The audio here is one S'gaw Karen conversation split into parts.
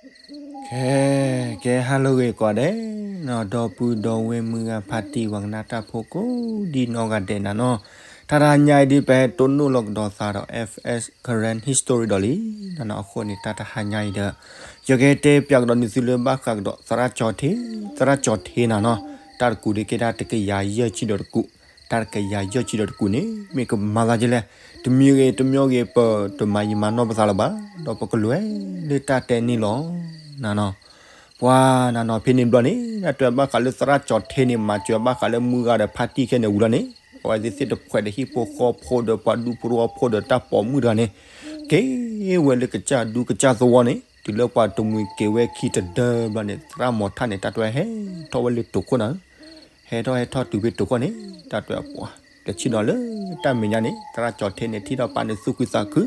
ခဲ, ကဲ ဟါလၢအဂ့ၤကိးဂၤဒဲးနီၤ, ဒီပုၢ်ဒီဝဲၢ်မုၢ်ဂၤ ဖါတံၢ် ပှၤကနၣ်တၢ်ဖိကိးဒံနီၢ်ဂၤဒဲးနၤနီၤ, တၢ်တဟါညါအံၤဒ် ပဟဲတိၢ်နီၣ်လီၤကဒီးသးဒီး F S Karen History ဒီးလံနၤနီၤ, အဃိန့ၣ် တၢ်တဟါညါအံၤဒီး ယကဟဲတဲပၠးကဒီးနသုလၢဘၣ်ဃးကဒီး သရၣ်ကၠီၤထ့, သရၣ်ကၠီၤထ့နၤနီၤ, တၢ်တကူးဒ်ကဲတၢ်တကယၤယဲၢ်ဆံဒီးတကူး, တၢ်တကယၤယဲၢ်ဆံဒီးတကူးန့ၣ် မ့ၢ်ကမၤသးဒ်လဲၣ်, တမံၤဂ့ၤတမံၤဂ့ၤ ပတမၤယံာ်မၤနီၢ်ပသးလၢၤဘၣ်, ဒီးပကလဲၤလၢတၢ်တဲန့ၣ်လီၤနၤနီၤ, ပှၤနၤနီၤ ဖဲန့ၣ်ဘျီန့ၣ် တၢ်တဲဘၣ်ဃးလၢသရၣ်ကၠီၤထ့န့ၣ် မၤစၢၤဘၣ်ဃးလၢမုၢ်ဂၤဒီးဖါတံၢ်ခဲန့ၣ်ဝံၤလီၤန့ၣ်, အဝဲသ့ၣ်သ့ၣ်တဖှဲးဒီးဟံၣ်ဖိဃီဖိဒီးပှၤဒူဖိသဝီဖိဒီးတၢ်ပိာ်မုၣ်တဂၤန့ၣ် က့ၤဝဲလၢကစၢ်ဒူကစၢ်သဝီန့ၣ်, တုၤလၢပှၤတမှံၤက့ၤဝဲခံတဒၢဘျီန့ၣ် သရၣ်မီၤထၣ်န့ၣ် တၢ်တဲဟဲထီၣ်ဝဲလၢတိာ်ခိၣ်နၤဧၢ, ဟဲထီၣ်ဟဲထီၣ်တုၤဖဲတိာ်ခိၣ်န့ၣ် တၢ်တဲပှၤ တဆံနီၤလၢတၢ်မဲာ်ညါန့ၣ် သရၣ်ကၠီၤထ့န့ၣ် ထံၣ်ထီၣ်ပၢ်န့ၣ်သူၣ်ခုသးခု,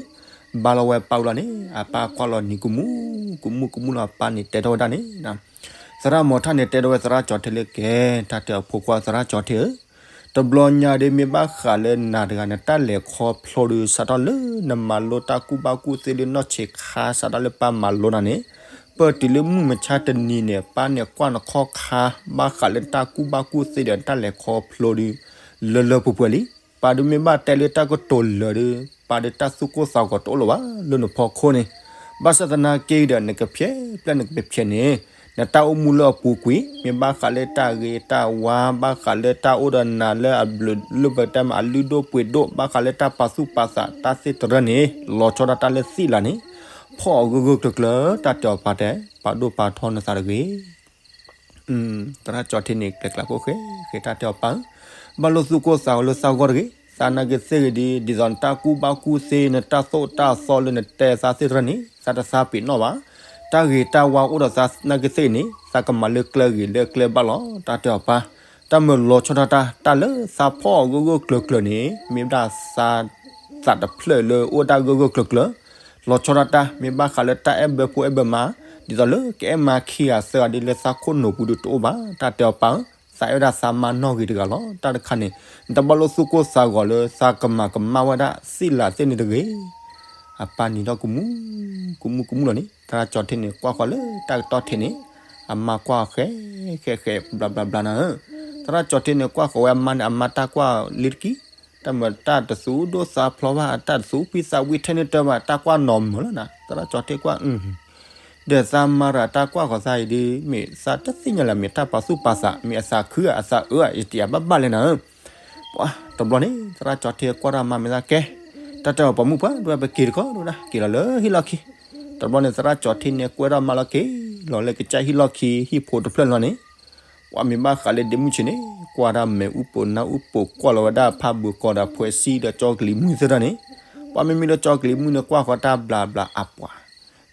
ဘါလီၤဝဲပၢ်ဝံၤလီၤန့ၣ် အပၢ်ကွၢ်လီၤနံၤကမူၣ်, ကမူၣ်ကမူၣ်လီၤ အပၢ်န့ၣ်တဲထီၣ်ဝဲဒၣ်န့ၣ် သရၣ်မီၤထၣ်န့ၣ် တဲထီၣ်ဝဲသရၣ်ကၠီၤထ့လၢကဲ, တၢ်တဲအဖိခွါသရၣ်ကၠီၤထ့ဧၢ, တဘျီညါဒ်မ့ၢ်ဘၣ်ဃးလၢနၤတဂၤ နတၢ်လဲၤခီဖျိဒီး စးထီၣ်လၢနမၤလိတၢ်ကူၣ်ဘၣ်ကူၣ်သ့လၢနီၢ်ဆံးခါ စးထီၣ်လၢပၢ်မၤလိနၤန့ၣ်, ပၢၢ်တုၤလၢမုၢ်မဆါတနံၤန့ၣ် ပၢ်န့ၣ်ကွၢ်နခီၣ်ခါ ဘၣ်ဃးလၢနတၢ်ကူၣ်ဘၣ်ကူၣ်သ့ဒီးနတၢ်လဲၤခီဖျိဒီး လၢလၢပှဲၤပှဲၤလံ. ပၢ်ဒ်မ့ၢ်ဘၣ်တဲလၢတၢ်ကတိၤလၢာ်ဒီး ပၢ်ဒီးတၢ်သူၣ်ကိၢ်သးဂီၤတအိၣ်လၢၤဘၣ် လၢနဖီခိၣ်န့ၣ်, ဘၣ်ဆၣ်သနာ်က့ဒီး နကဖျဲးပျဲၢ်နကဖျဲးန့ၣ် နတၢ်အိၣ်မူလၢအပူၤကွံာ် မ့ၢ်ဘၣ်ဃးလၢတၢ်ဂ့ၤတၢ်ဝါ, ဘၣ်ဃးလၢတၢ်အိၣ်ဒီးနၤလၢအဘျုးလၢပတဲမး အလုၢ်ဒိၣ်ပှ့ၤဒိၣ်, ဘၣ်ဃးလၢတၢ်ပာ်သူၣ်ပာ်သးတၢ်သ့ၣ်တရၢန့ၣ် လီၤဆီဒၣ်တၢ်လၢသ့ၣ်လၢ်န့ၣ်, ဖီၣ်အီၤဂၢၢ်ဂၢၢ်ကျၢၤကျၢၤ တၢ်တဲအီၤပၢ်တဲ, ပာ်ဒိၣ်ပာ်ထီနသးတဂ့ၤ သရၣ်ကၠီၤထ့န့ၣ် ကျဲၤကျဲၤဖိၣ်ဃဲဃဲ တၢ်တဲအီၤပၢ်ဧၢ, ဘၣ်လိာ်သူၣ်ကိၢ်သးဂီၤလၢသးဂီၢ်တဂ့ၤ, သးနာ်က့သ့ၣ်ဂ့ၤဒီး ဒ်သိးနတၢ်ကူၣ်ဘၣ်ကူၣ်သ့ နတၢ်သိၣ်တၢ်သီလၢနတဲသးသ့ၣ်တရၢန့ၣ် သးတသးပ့ၤနီၣ်ဘၣ်, တၢ်ဂ့ၤတၢ်ဝါအိၣ်ဒီးသးနာ်က့သ့ၣ်ဂ့ၤန့ၣ် သးကမၤလၢကျဲဂ့ၤလၢကျဲဘၣ်လီၤ တၢ်တဲအီၤပၢ်, တၢ်မၢလီၤဆီဒၣ်တၢ် တၢ်လၢသးဖီၣ်အီၤဂၢၢ်ဂၢၢ်ကျၢၤကျၢၤန့ၣ် မ့ၢ်ဒၣ်သး သးတဖျၢၣ်လၢအိၣ်ဒၣ်ဂၢၢ်ဂၢၢ်ကျၢၤကျၢၤ, လီၤဆီဒၣ်တၢ် မ့ၢ်ဘၣ်ဃးလၢတၢ်အဲၣ်ဘၢဖိအဲၣ်ဘၢမး, ဒ်သိးလၢကအဲၣ်မါခံဂၤသၢဂၤဒ်လၢသးခိၣ်နူာ်ပူၤဒီးတအိၣ်ဘၣ်, တၢ်တဲအီၤပၢ်ဧၢ, သးအဲၣ်ဝဲဒၣ်သးမါနီၢ်ဂ့ၤတဂၤလီၤ တၢ်တခါန့ၣ်, နတဘၣ်လိာ်သူၣ်ကိၢ်သးဂီၤလၢသးကမၤကမၣ်ဝဲဒၣ်သ့ၣ်လၢ်သ့ၣ်န့ၣ်တဂ့ၤ, အပၢ်နံၤထီၣ်ကမူၣ်, ကမူၣ်ကမူၣ်လီၤန့ၣ် သရၣ်ကၠီၤထ့န့ၣ် ကွၢ်ဃီၤလၢတၢ်ကတီၢ်ထံးန့ၣ်, အမါကွၢ်ဃဲ ဃဲဃဲ ဘျါဘျါဘျါနၤဧၢ, သရၣ်ကၠီၤထ့န့ၣ် ကွၢ်ဃီၤဝဲအမါန့ၣ် အမါတၢ်ကွၢ်လံတက့ၢ်, တၢ်မၢတၢ်တသူၣ်ဒိၣ်သးဖျိးဘၣ် တၢ်တသူၣ်ဖှံသးဝံထဲန့ၣ်တၢ်ဘၣ် တၢ်ကွၢ်နီၤမုာ်လီၤနၤ, သရၣ်ကၠီၤထ့ကွၢ် ဒီးသးမါတဂၤတၢ်ကွၢ်ဃီၤသးအံၤဒီး မ့ၢ်သးတသ့ၣ်ညါလၢၤ မ့ၢ်တၢ်ပာ်သူၣ်ပာ်သး မ့ၢ်အသးခုဧါအသးအၢဧါ ယတယၤဘၣ်ဘၣ်လဲၣ်နၤဧၢ, ပှၤတဘျီန့ၣ် သရၣ်ကၠီၤထ့ကွၢ်တၢ်မါမ့ၢ်သးကဲ, တၢ်တဲအီၤပိာ်မုၣ်ပှၤ ဒ်ဝဲပက့ၤတခီ ဒ်ဝဲဒၣ်က့ၤလီၤလၢဟံၣ်လီၢ်ခံ, တဘျီန့ၣ် သရၣ်ကၠီၤထ့န့ၣ် ကွဲထီၣ်မါလီၤက့ၤလီၤလၢကစၢ်ဟံၣ်လီၢ်ခံ ဟံၣ်ဖိတဖျၢၣ်လီၤန့ၣ်, ပှၤမ့ၢ်ဘၣ်ဃးလၢဒ့မုၣ်ဆံးန့ၣ် ကွၢ်တၢ်မဲာ်အူပိာ်နါအူပိာ် ကွၢ်လီၤဝဲဒၣ်ဖးဘၢကီၤဒီးဖှဲးစံဒီးကၠီကလံၤမုၢ်သ့ၣ်တဖၣ်န့ၣ်, ပှၤမ့မ့ၢ်လၢကၠီကလံၤမုၢ်န့ၣ် ကွၢ်ဃီၤတၢ်ဘျးဘျးအပှၤ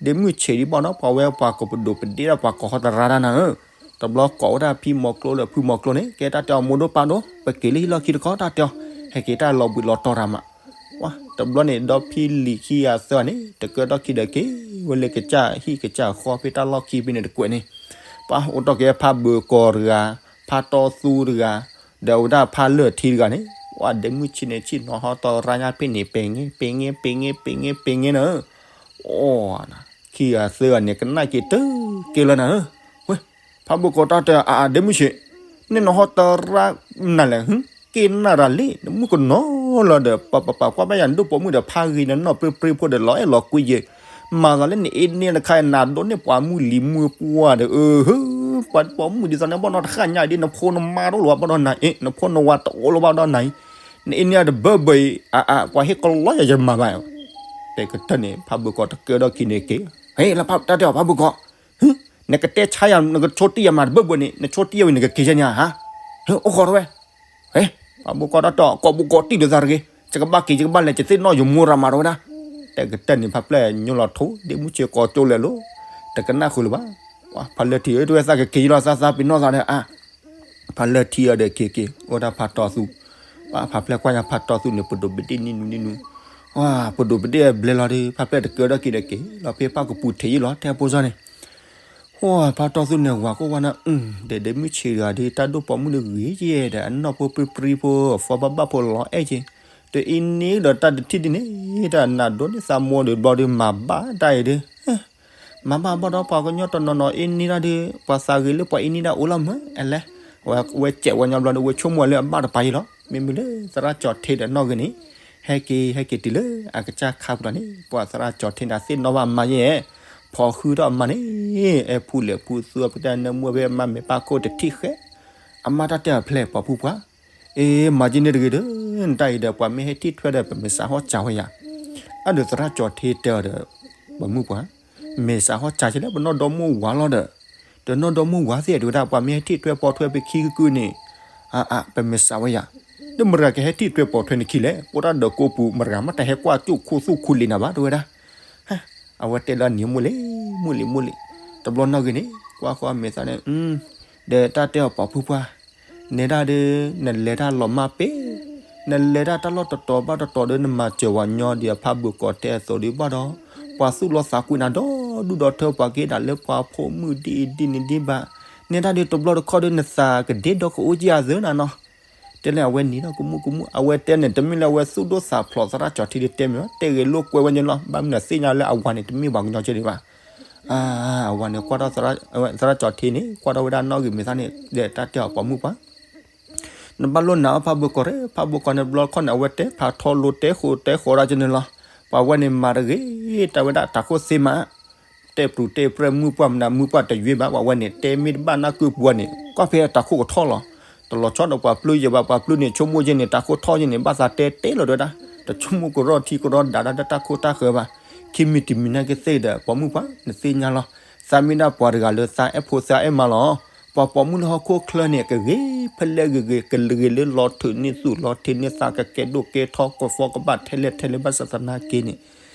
ဒ့မုၣ်ဆံးဒ်ဘၣ်နီၤ ပှၤဝဲပှၤကပဒိၣ်ပဒ့ဒီးပှၤကိးဃီတရါတၢ်နၤဧၢ, တဘျီကိးဝဲဒၣ်ဖံမိၤကျိဒီးဖုမိၤကျိန့ၣ် ကဲတၢ်တဲအီၤမိၢ်ဒိၣ်ပၢ်ဒိၣ် ပက့ၤလၢဟံၣ်လီၢ်ခံတခီ တၢ်တဲအီၤ ဟဲက့ၤတၢ်လီၤဘှံးလီၤတီၤတၢ်မး, ပှၤတဘျီန့ၣ် ဒီဖံလံၤခံဂၤသၢဂၤန့ၣ် တကၢထီၣ်ခံဒီးက့ၤ ဝဲလၢကစၢ်ဟံၣ်ကစၢ်ဃီဖဲတၢ်လီၢ်ခံဖဲန့ၣ်တကွဲးန့ၣ်, ပှၤအိၣ်တီၢ်က့ၤဖးဘၢကီၤတဂၤ, ဖးတီသူတဂၤ, ဒီးဝဲဒၣ်ဖးလၢၢ်ထံတဂၤန့ၣ်, ပှၤဒ့မုၣ်ဆံးန့ၣ် ဆ့ၣ်နီၤဟီတရါညါဖဲန့ၣ် ပဲၤငဲ ပဲၤငဲ ပဲၤငဲ ပဲၤငဲ ပဲၤငဲနၤဧၢ, အိၣ် ခံဂၤသၢဂၤန့ၣ် ကနၣ်က့ၤတက့ၢ်လၢနၤဧၢ, ဝဲ ဖးဘၢကီၤတၢ်တဲအါအါ ဒ့မုၣ်ဆံး, န့ၣ်နဟီတရါနၤလဲၣ်, က့ၤနၤရၤလံ နမုၣ်ကနီၤလီၤဒီး ပပပကွၢ်ဘၣ်ယၤနဒိၣ်ပိာ်မုၣ်ဒီး ဖးဂ့ၤနနီၢ်ပြ့ပြ့ဖိဒီး လီၤအဲၣ်လီၤကွံယဲၢ်, မၤသးလၢနအ့န့ၢ်တခါ နဒိးန့ၢ်ပှၤမုၢ်လံၤမုၢ်ပှၢ်ဒီး အၢ ဟၢ ပှၤပိာ်မုၣ်ဒ်သိးန့ၣ် ဘၣ်နီတခါညါအံၤဒ် နဖိနမါတအိၣ်လၢၤဘၣ် ဘၣ်ဒီးနၤအံၤ နဖိနဝၤတအိၣ်လၢၤဘၣ်ဒီးနၤအံၤ, နအ့န့ၢ်တဘၢဘၢအံၤ အါအါ ပှၤဟ့ၣ်ကလီယၤယမၤဘၣ်, တဲကတၢၢ်န့ၣ် ဖးဘၢကီၤတကၢထီၣ်ခံန့ၣ်က့ၤ, ဟဲ လၢတၢ်တဲအီၤ ဖးဘၢကီၤ နကတဲဆါယၤ နကဆိတံၢ်ယၤမးတဘၢဘၢန့ၣ် နဆိတံၢ်ယၤဝံၤ နကက့ၤယဲၢ်ညါဧါ, အိၣ်ဃီၤတဝဲ, ဟဲ ဖးဘၢကီၤတၢ်တဲအီၤ ကိးဘၢကီၤတံၢ်ဒီးသးတဂ့ၤ, ယကဘၣ်က့ၤ ယကဘၣ်လဲၤ ယသ့ၣ်နီၣ်ယမိၢ်ရၤမးတဝဲဒၣ်, တဲကတၢၢ်န့ၣ် ဖးဖျဲၣ်ညိလီၤထိ ဒ့မုၣ်ဆံးကိးကၠိလဲၤလိၤ, တကနၣ်ဃုာ်လၢၤဘၣ်, ဖးလၢထံဧၢ တဝဲသးကက့ၤယလီၤ သးသးပ့ၤနီၣ်သးဒီးအါ ဖးလၢထံအံၤဒီးက့ၤက့ၤ အိၣ်ဒၣ်ဖးတီသူ, ပှၤဖးဖျဲၣ်ကွၢ်ညါဖးတီသူန့ၣ် ပဒိးပဒ့ၣ်နံၣ်နူနံၣ်နူ, ပဒိးပဒ့ၣ်ဘျဲလီၤဒီး ဖးဖျဲၣ်တကၢထီၣ်ခံဒီးက့ၤလီၤဖဲဖးကပူၤထံးယံၤလီၤ တဲဖိစီန့ၣ်, ဟိ ဖးတီသူန့ၣ် ဝၤကိၢ်ဝါနၤ အု ဒီးဒ့မုၣ်ဆံးတဂၤဒီး တၢ်ဒိၣ်ပိာ်မုၣ်ဒီးဂ့ၤယဲၢ်ဒီး အနီၢ်ဖိပြံပြံဖိ အဖီဘၣ်ဘၣ်ဖိလီၤအဲၣ်က့ၤ, ဒီးအံၤန့ၣ်ဒီးတၢ်တထံၣ်ဒ်န့ၣ် တၢ်နးဒိးန့ၢ်သးမိၢ်ဒီးဘျီဒီးမၤဘၣ်တၢ်အံၤဒီး မၤဘၣ်ဘၣ်ဒီးပှၤကညီတနီၤနီၤအ့န့ၢ်ဒၣ်ဒီး ပှၤသးဂ့ၤလၢပှၤအ့န့ၢ်ဒၣ်အိၣ်လီၤမၢ် အလဲၣ်. ဝဲစဲးဝဲညီဘျီဒီး ဝဲဆိကမိၣ်လၢအဘၣ်တပၤယံၤလီၤ. မ့မ့ၢ်လၢသရၣ်ကၠီၤထ့ဒီးနီၣ်ဂံၢ်န့ၣ် ဟဲက့ၤ ဟဲက့ၤတုၤလၢအကစၢ်ခါပူၤလီၤန့ၣ် ပှၤသရၣ်ကၠီၤထ့န့ၣ် သ့ၣ်နီၣ်ဘၣ်အမါယဲၢ် ဖီၣ်ဃုာ်ထီၣ်အမါန့ၣ် အဲၣ်ဖူလဲၣ်ဖူသူအပတဲနၢမူဝဲအမါမဲာ်ပၢ်ခိၣ်တထံၣ်ဃဲ အမါတၢ်တဲအီၤဖျဲၣ်ပိာ်ဖုပှၢ်, အ့ မၤက့ၤန့ၣ်တဂ့ၤဒီး နတၢ်အံၤဒီး ပှၤမ့ၢ်ဟဲထံၣ်ထွဲဒီး ပမဲာ်စးဟီၣ်စးဝဲယၤ. အဒုးသရၣ်ကၠီၤထ့တဲအီၤဒီး ပိာ်မုၣ်ပှၢ်, မဲာ်စးဟီၣ်စးက့ၤလၢပနီၢ်ဒီမါဝၤလီၤဒီး, ဒီးနီၢ်ဒီမါဝၤသ့ၣ်တဲဝဲဒၣ် ပှၤမ့ၢ်ဟဲထံၣ်ထွဲပိာ်ထွဲပခံကကုၢ်န့ၣ်, အါအါ ပမဲာ်စးဝဲယၤ. ဒီးမတၤကဟဲထံၣ်ထွဲပိာ်ထွဲနခံလဲၣ်, ပိာ်တၢ်ဒီးကိးပူၤ မတၤမ့ၢ်တဟဲကွၢ်ကၠိၣ်ခူသူၣ်ခူလံၤနၤဘၣ် တဲဝဲဒၣ်. အဝဲတဲလၢနံၤမိၢ်လံၤ မိၢ်လံၤ မိၢ်လံၤ, တဘျီနီၣ်ဂံၢ်န့ၣ် ကွၢ်ဃီမဲာ်သးန့ၣ်, ဒီးတၢ်တဲအီၤပိာ်ဖုပှၢ်, နဲဒၣ်ဒီး နလဲၤတၢ်လီၤမၢ်ပ့ၢ်, နလဲၤတၢ်တၢ်လီၢ်တတီၤဘၣ်တတီၤဒီး နမၤစၢၤဝဲညီဒီးအဖးဘၢၣ်ကီၢ်တဲအသိးဒီးဘၣ်ဒီး, ပှၤသူၣ်လီသးကွံနၤဒီဒူၣ်ဒီထၢ ပှၤက့ၤဒၣ်လၢပှၤဖိမုၣ်ဒ်အံၤဒ်န့ၣ်ဒ်ဘၣ်, နဲဒၣ်ဒီးတဘျီတခီဒီး နသးကဒ့ဒီကအိၣ်က့ၤအသးနၤနီၤ. တဲလၢအဝဲနံၤနီၣ်ကမူၣ်ကမူၣ် အဝဲတဲန့ၣ် တမ့ၢ်လၢအဝဲသူၣ်ဒိၣ်သးဖျိးသရၣ်ကၠီၤထ့ဒီးတဲမ့ၢ်ဘၣ်, တဲဂ့ၤလိာ်ကွဲဝဲန့ၣ်လီၤ. ဘၣ်မနုၤသ့ၣ်ညါလၢအဝၤန့ၣ် တမ့ၢ်ပှၤကညီကဲဒံးဘၣ်. အဝၤန့ၣ်ကွၢ်ထီၣ် သရၣ်ကၠီၤထ့န့ၣ် ကွၢ်ထီၣ်ဝဲဒၣ်နီၣ်ဂံၢ်မဲာ်သးန့ၣ် ဒီးတၢ်တဲအီၤပိာ်မုၣ်ပှၢ် နဘၣ်လိၣ်နာ်အီၤဖးဘၢၣ်ကီၢ်ရၢ ဖးဘၢၣ်ကီၢ်န့ၣ် တဘျီတခီန့ၣ် အဝဲတဲဖးထီလိၤတဲဃိးတဲဃိးဒၣ်ကန့ၣ်လီၤ. ပှၤဝဲန့ၣ်မၤတဂ့ၤ တၢ်ဝဲဒၣ်တၢ်ခိၣ်သ့မး တဲပျူၤတဲပြဲၢ်မုၢ်ပှၢ်မနုၤမုၢ်ပှၢ်တယွ့ဘၣ် ပှၤဝဲန့ၣ် တဲမ့ၢ်တဘၣ်နၢ်ကုၢ်ပူၤန့ၣ် ကွၢ်ဖဲတၢ်ခိၣ်ကထီၣ်လီၤ. တလီၤဆီဒီးပှၤပျုၢ်ယဲဘၣ် ပှၤပျုၢ်န့ၣ် ဆိကမိၣ်ယဲန့ၣ် တၢ်ခိၣ်ထီၣ်ယဲန့ၣ် ဘၣ်သးတဲတဲလီၤတဲဒၣ် တဆိကမိၣ်ကရီထံကရီဒါဒၣ်တၢ်ခိၣ်တၢ်ဃၢၤဘၣ်. ခံမံၤတမံၤနာ်က့သ့ၣ်ဒီး ပိာ်မုၣ်ပှၢ် နသ့ၣ်ညါလီၤ. သးမ့ၢ်ဒၣ်ပှၤတဂၤလၢသးအဲၣ်ဖိသးအဲၣ်မါလီၤ. ပှၤပိာ်မုၣ်လၢဟီၣ်ခိၣ်ချၢန့ၣ် ကဂ့ၤဖဲလဲၣ်ဂ့ၤဂ့ၤ ကဂ့ၤလၢလီၤထုးန့ၢ်သူၣ်လီၤထုးန့ၢ်သး ကကဲဒိၣ်ကဲထီ ကဖီကဘၣ်ထဲလဲၣ်ထဲလဲၣ် ဘၣ်ဆၣ်သနာ်က့န့ၣ်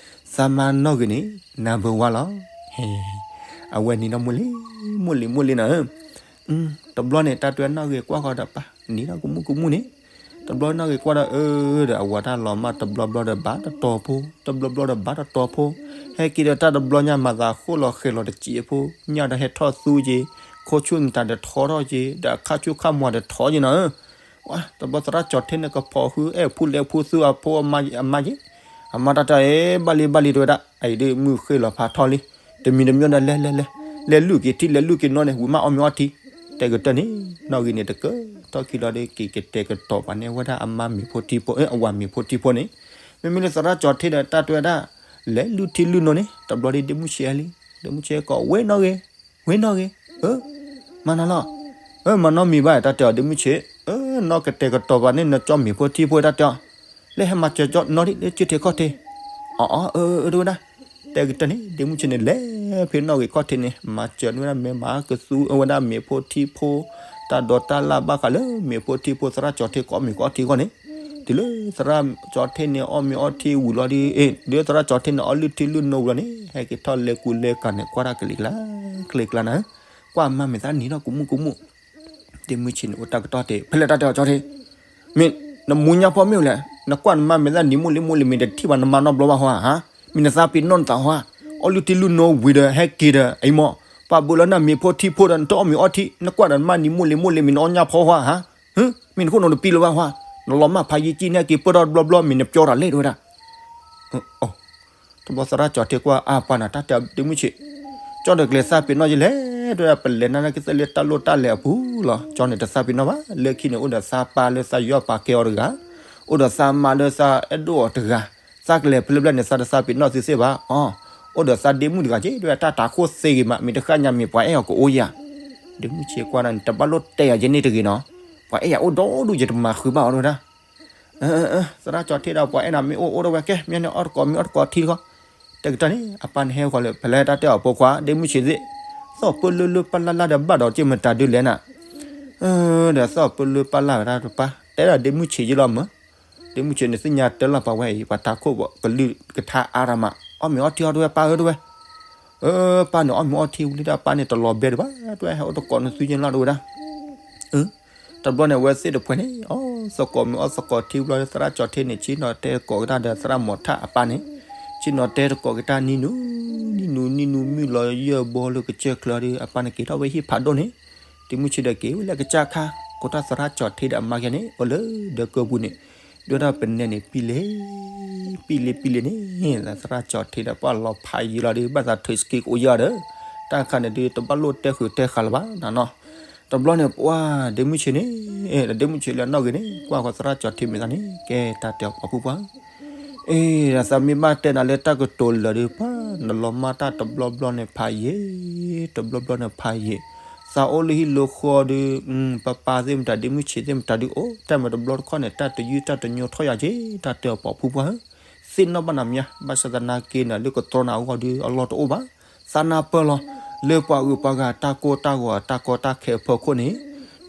သးမါနီၣ်ဂံၢ်န့ၣ် နၢ်ဘၢဝါလီၤ. အဝဲနံၤနီၣ်မိၢ်လံၤ မိၢ်လံၤ မိၢ်လံၤနၤဧၢ တဘျီန့ၣ် တၢ်တဲနီၣ်ဂံၢ်ကွၢ်ဃီဒီးပၢ် နံၤနီၣ်ကမူၣ်ကမူၣ်န့ၣ် တဘျီနီၣ်ဂံၢ်ကွၢ်ဒီးအၢ ဒီးအဝၤတၢ်လီၤမၢ်တဘျီဘျီဒီးဘၣ်တတီၤဖိ တဘျီဘျီဒီးဘၣ်တတီၤဖိ ဟဲက့ၤဒီးတၢ်တဘျီညါမၤသးဃိၣ်လီၤဃဲၤလီၤတစဲးဖိ ညၣ်ဒီးဟဲထီၣ်သူက့ၤ ခိၣ်ဆူၣ်နတၢ်ဒီးထီထီၣ်က့ၤ ဒီးအခါဆူၣ်ခါမီၤဒီးထီက့ၤနၤဧၢ တဘျီသရၣ်ကၠီၤထ့န့ၣ် ကဖီၣ်ဃုာ်အဲၣ်ဖူလဲၣ်ဖူသူအဖိအမါယဲ အမါယဲ အမါတၢ်တဲ ဘၣ်လံဘၣ်လံတဲဝဲဒၣ် အအံၤဒ်မုၢ်ဃ့ၢ်လီၤဖးထီလံ တမံၤတမံၤဒီးလဲၤလဲၤလဲၤ လဲၤလုၢ်က့ၤထံလဲၤလုၢ်က့ၤနီၢ်န့ၣ် ဝံၤမးအီၣ်မ့ၤအီထံ တဲကတၢၢ်န့ၣ် နီၣ်ဂံၢ်န့ၣ်တကတီၢ်ခံလီၤဒီး က့ၤကတဲာ်ကတီၤပာ်န့ၢ်ဝဲဒၣ်အမါမ့ၤဖိထံဖိ အဝၤမ့ၤဖိထံဖိန့ၣ် မ့မ့ၢ်လၢသရၣ်ကၠီၤထ့ဒီးတၢ်တဲဝဲဒၣ် လဲၤလုၢ်ထံလုၢ်နိန့ၣ် တဘျီဒီးဒ့မုၢ်ဆံးလံ ဒ့မုၢ်ဆံးကိးဝ့ၢ်နီၣ်ဂံၢ် ဝ့ၢ်နီၣ်ဂံၢ် မၤနီၤလီၤ မၤနီတမံၤဘၣ် တၢ်တဲအီၤ ဒ့မုၢ်ဆံး နီၢ်ကတဲာ်ကတီၤပာ်န့ၢ်နကၠီမ့ၤဖိထံဖိတၢ်တဲအီၤ လၢဟဲမၤစၢၤကၠီနီၢ်ဒ်လၢကၠ့ထံးခီၣ်ထံး အအၢ အၢ တဲဝဲဒၣ် တဲကတၢၢ်န့ၣ် ဒ့မုၢ်ဆံးန့ၣ် လဲၤဖဲနီၣ်ဂံၢ်ခီၣ်ထံးန့ၣ် မၤစၢၤန့ၢ်ဝဲဒၣ်မ့ၢ်မၤကသူအဝဲဒၣ်မ့ၤဖိထံဖိ တၢ်ဒိးတၢ်လၢ်ဘၣ်ဃးလၢမ့ၤဖိထံဖိသရၣ်ကၠီၤထ့ကိးမ့ၤကအီထံအဂီၢ်န့ၣ် တုၤလၢသရၣ်ကၠီၤထ့န့ၣ် အီၣ်မ့ၤအီထံဝံၤလီၤဒီး အ့ တုၤလၢသရၣ်ကၠီၤထ့န့ၣ် အီလုၢ်ထံလုၢ်နိဝံၤလီၤန့ၣ် ဟဲက့ၤထီၣ်လဲၤကူလဲၤကၤန့ၣ် ကွၢ်တၢ်ကလံၤကျါ ကလံၤကျါနၤ ကွၢ်မါမဲာ်သၣ်နံၤနီၣ်ကမူၣ်ကမူၣ် ဒ့မုၢ်ဆံးန့ၣ် အိၣ်တၢ်ကတီၢ်တဲ ဖဲလဲၣ်တၢ်တဲအီၤကၠီၤထ့ မ့ၢ်နမူညါဖီမ့ၢ်အိၣ်လဲၣ် နကွၢ်နမါမဲာ်သၣ်နံၤမိၢ်လံၤမိၢ်လံၤ မ့ၢ်တထံၣ်ဘၣ်နမါနီတဘျီဘၣ်ဟီဧါ မ့ၢ်နသးပ့ၤနီၣ်နသးဟီဧါ အီလုၢ်ထံလုၢ်နိဝံၤဒီး ဟဲက့ၤဒီး အံၤမ့ၢ် ပှၤဘၣ်လၢနမ့ၤဖိထံဖိဒီး နတအီၣ်မ့ၤအီထံ နကွၢ်ဒီးနမါနံၤမိၢ်လံၤမိၢ်လံၤ မ့ၢ်နအီၣ်ညၣ်ဖီဟီဧါ မ့ၢ်နခိၣ်နူာ်တပံၤလၢၤဘၣ်ဟီဧါ နလီၤမၢ်ဖးယံာ်ကံၣ်န့ၣ်က့ၤပၢၢ်ထီၣ်တဘျီဘျီ မ့ၢ်နပျီတၢ်လဲၣ်တဲဝဲဒၣ် တဘျီသရၣ်ကၠီၤထ့ကွၢ်အါပှၤနၤ တၢ်တဲဒ့မုၢ်ဆံး ကၠီဒီးကလဲၤသးပ့ၤနီၣ်ယလဲၣ် တဲဝဲဒၣ် ပလဲၤနၤနာ်က့သ့ၣ်လၢတၢ်လိၣ်တၢ်လဲၤအပူၤလီၤ ကၠီန့ၣ်တသးပ့ၤနီၣ်ဘၣ် လၢခံန့ၣ် အိၣ်ဒီးသးပၢ်လၢသးယီၢ်ပာ်ကဲအီၤတဂၤ အိၣ်ဒီးသးမါလၢသးအဲၣ်ဒိၣ်အီၤတဂၤ သးကလဲၤဖဲလဲၣ်ဖဲလဲၣ်န့ၣ် သးတသးပ့ၤနီၣ်သုသ့ၣ်ဘၣ် အီ အိၣ်ဒီးသးဒ့မုၢ်တဂၤက့ တဲဝဲဒၣ် တၢ်တၤခိၣ်သ့ဂ့ၤမး မ့ၢ်တဃၣ်ညါမ့ၢ်ပှၤအဲၣ်အီၤကအိၣ်ယၤ ဒ့မုၢ်ဆံးကွၢ်နၤန့ၣ် တဘၣ်လိၣ်တဲယၤယဲန့ၣ်တဂ့ၤနီၤ ပှၤအဲၣ်ယၤအိၣ်ဒီဒူၣ် ယတမၤဃုာ်ဘၣ်အီၤတဲဝဲဒၣ် သရၣ်ကၠီၤထ့ဒီး ပှၤအဲၣ်နၤမ့ၢ်အိၣ်အိၣ်ဒီးဝဲကဲ မ့ၢ်န့ၣ်အီၣ်တကိးမ့ၢ်အီၣ်တကိးထံတခီ တဲကတၢၢ်န့ၣ် အပၢ်န့ၣ်ဟဲဃီၤလၢ ဖဲလဲၣ်တၢ်တဲအီၤဖိခွါ ဒ့မုၢ်ဆံးသ့ၣ် သီၣ်ပၢလၢလၢပၢ်လၢ်လၢ်ဒီးဘၣ်ဒီးက့မတၤဒုလဲၣ်နၤ ဒီးသီၣ်ပၢလၢပၢ်လၢ်ဝဲဒၣ်တပၢ် တဲဒၣ်ဒ့မုၢ်ဆံးယ့လီၤမၢ် ဒ့မုၢ်ဆံးန့ၣ်သ့ၣ်ညါတၢ်လီၤပာ်ဝဲအံၤ ပှၤတၤခိၣ်ဘၣ်ကလုၢ်ကထါအါရမး အီၣ်မ့ၤအီထံအီၣ်တဝဲပၢ်ဧၢတဝဲ ပၢ်န့ၣ်အီၣ်မ့ၤအီထံဝံၤလံဒီး ပၢ်န့ၣ်တလီၤဘဲဒံးဘၣ် တဝဲဟဲအိၣ်တကိးနသုယ့လီၤတဝဲဒၣ် တဘျီန့ၣ် အဝဲသ့ၣ်တဖှဲန့ၣ် အီၣ်သကိးမ့ၤအီၣ်သကိးထံဘျီ သရၣ်ကၠီၤထ့န့ၣ် ဆ့ၣ်နီၤတဲသကိးက့ၤတၢ်ဒီးသရၣ်မီၤထၣ်အပၢ်န့ၣ် ဆ့ၣ်နီၤတဲသကိးက့ၤတၢ်နံၤနူ နံၤနူ နံၤနူ မုၢ်လီၤယၢၢ်ဘီလၢကစၢၢ်ချၢဒီး အပၢ်န့ၣ်က့ၤထီၣ်ဝဲဟံၣ်ဖးဒိၣ်န့ၣ် ဒ့မုၢ်ဆံးဒီးက့ၤဝဲလၢကစၢ်ခါ ကိးတၢ်သရၣ်ကၠီၤထ့ဒီးအမါခဲန့ၣ် အိၣ်လၢဒၢးကၢပူၤန့ၣ် ဒိၣ်ဒၣ်ပနဲန့ၣ် ပံၤလ့ၤ ပံလံပံလံန့ၣ် သရၣ်ကၠီၤထံဒီးပှၢ်လီၤဖးယံာ်လီၤဒီး ဘၣ်သးထုးစက့ကအိၣ်ယၢ်ဒီး တၢ်ခါန့ၣ်ဒုး တဘၣ်လိၣ်တဲဃုာ်တဲဃာ်လၢၤဘၣ်နနီၤ. တဘျီန့ၣ် ပှၢ်ဒ့မုၢ်ဆ့န့ၣ် ဒ့မုၢ်ဆ့လၢအနီၣ်ဂံၢ်န့ၣ် ကွၢ်ဃီသရၣ်ကၠီၤထံမ့ၢ်သးန့ၣ် ကဲတၢ်တဲအီၤပှၤဖုပှၢ် အ့ ဒီးသးမ့ၢ်ဘၣ်တဲနၤလၢတၢ်ကတိၤလၢာ်ဒီး ပှၢ် နလီၤမၢ်တၢ်တဘျီဘျီန့ၣ်ဖးယံာ်, တဘျီဘျီန့ၣ်ဖးယံာ်, သးအိၣ်လၢဟံၣ်လၢဃီဒီး ပပၢ်သ့ၣ်မတၤ ဒ့မုၢ်ဆံးသ့ၣ်မတၤဒုးအိၣ် တၢ်မ့ၢ်တဘျီတခီၣ်န့ၣ် တၢ်တယုၢ်တၢ်တညိထီၣ်ယၤက့ၤ တၢ်တဲအီၤပှၤဖုပှၢ်ဧၢ, သ့ၣ်နီၣ်ဘၣ်နၤမး ဘၣ်ဆၣ်သနာ်က့န့ၣ် လၢကတြီနၤအဂီၢ်ဒီး အလီၢ်တအိၣ်ဘၣ်, သးနၢ်ပၢၢ်လီၤ, လၢပှၤဂုၤပှၤဂၤတၢ်ကိၢ်တၢ်ဂီၤတၢ်ကီတၢ်ခဲအဖီခိၣ်န့ၣ်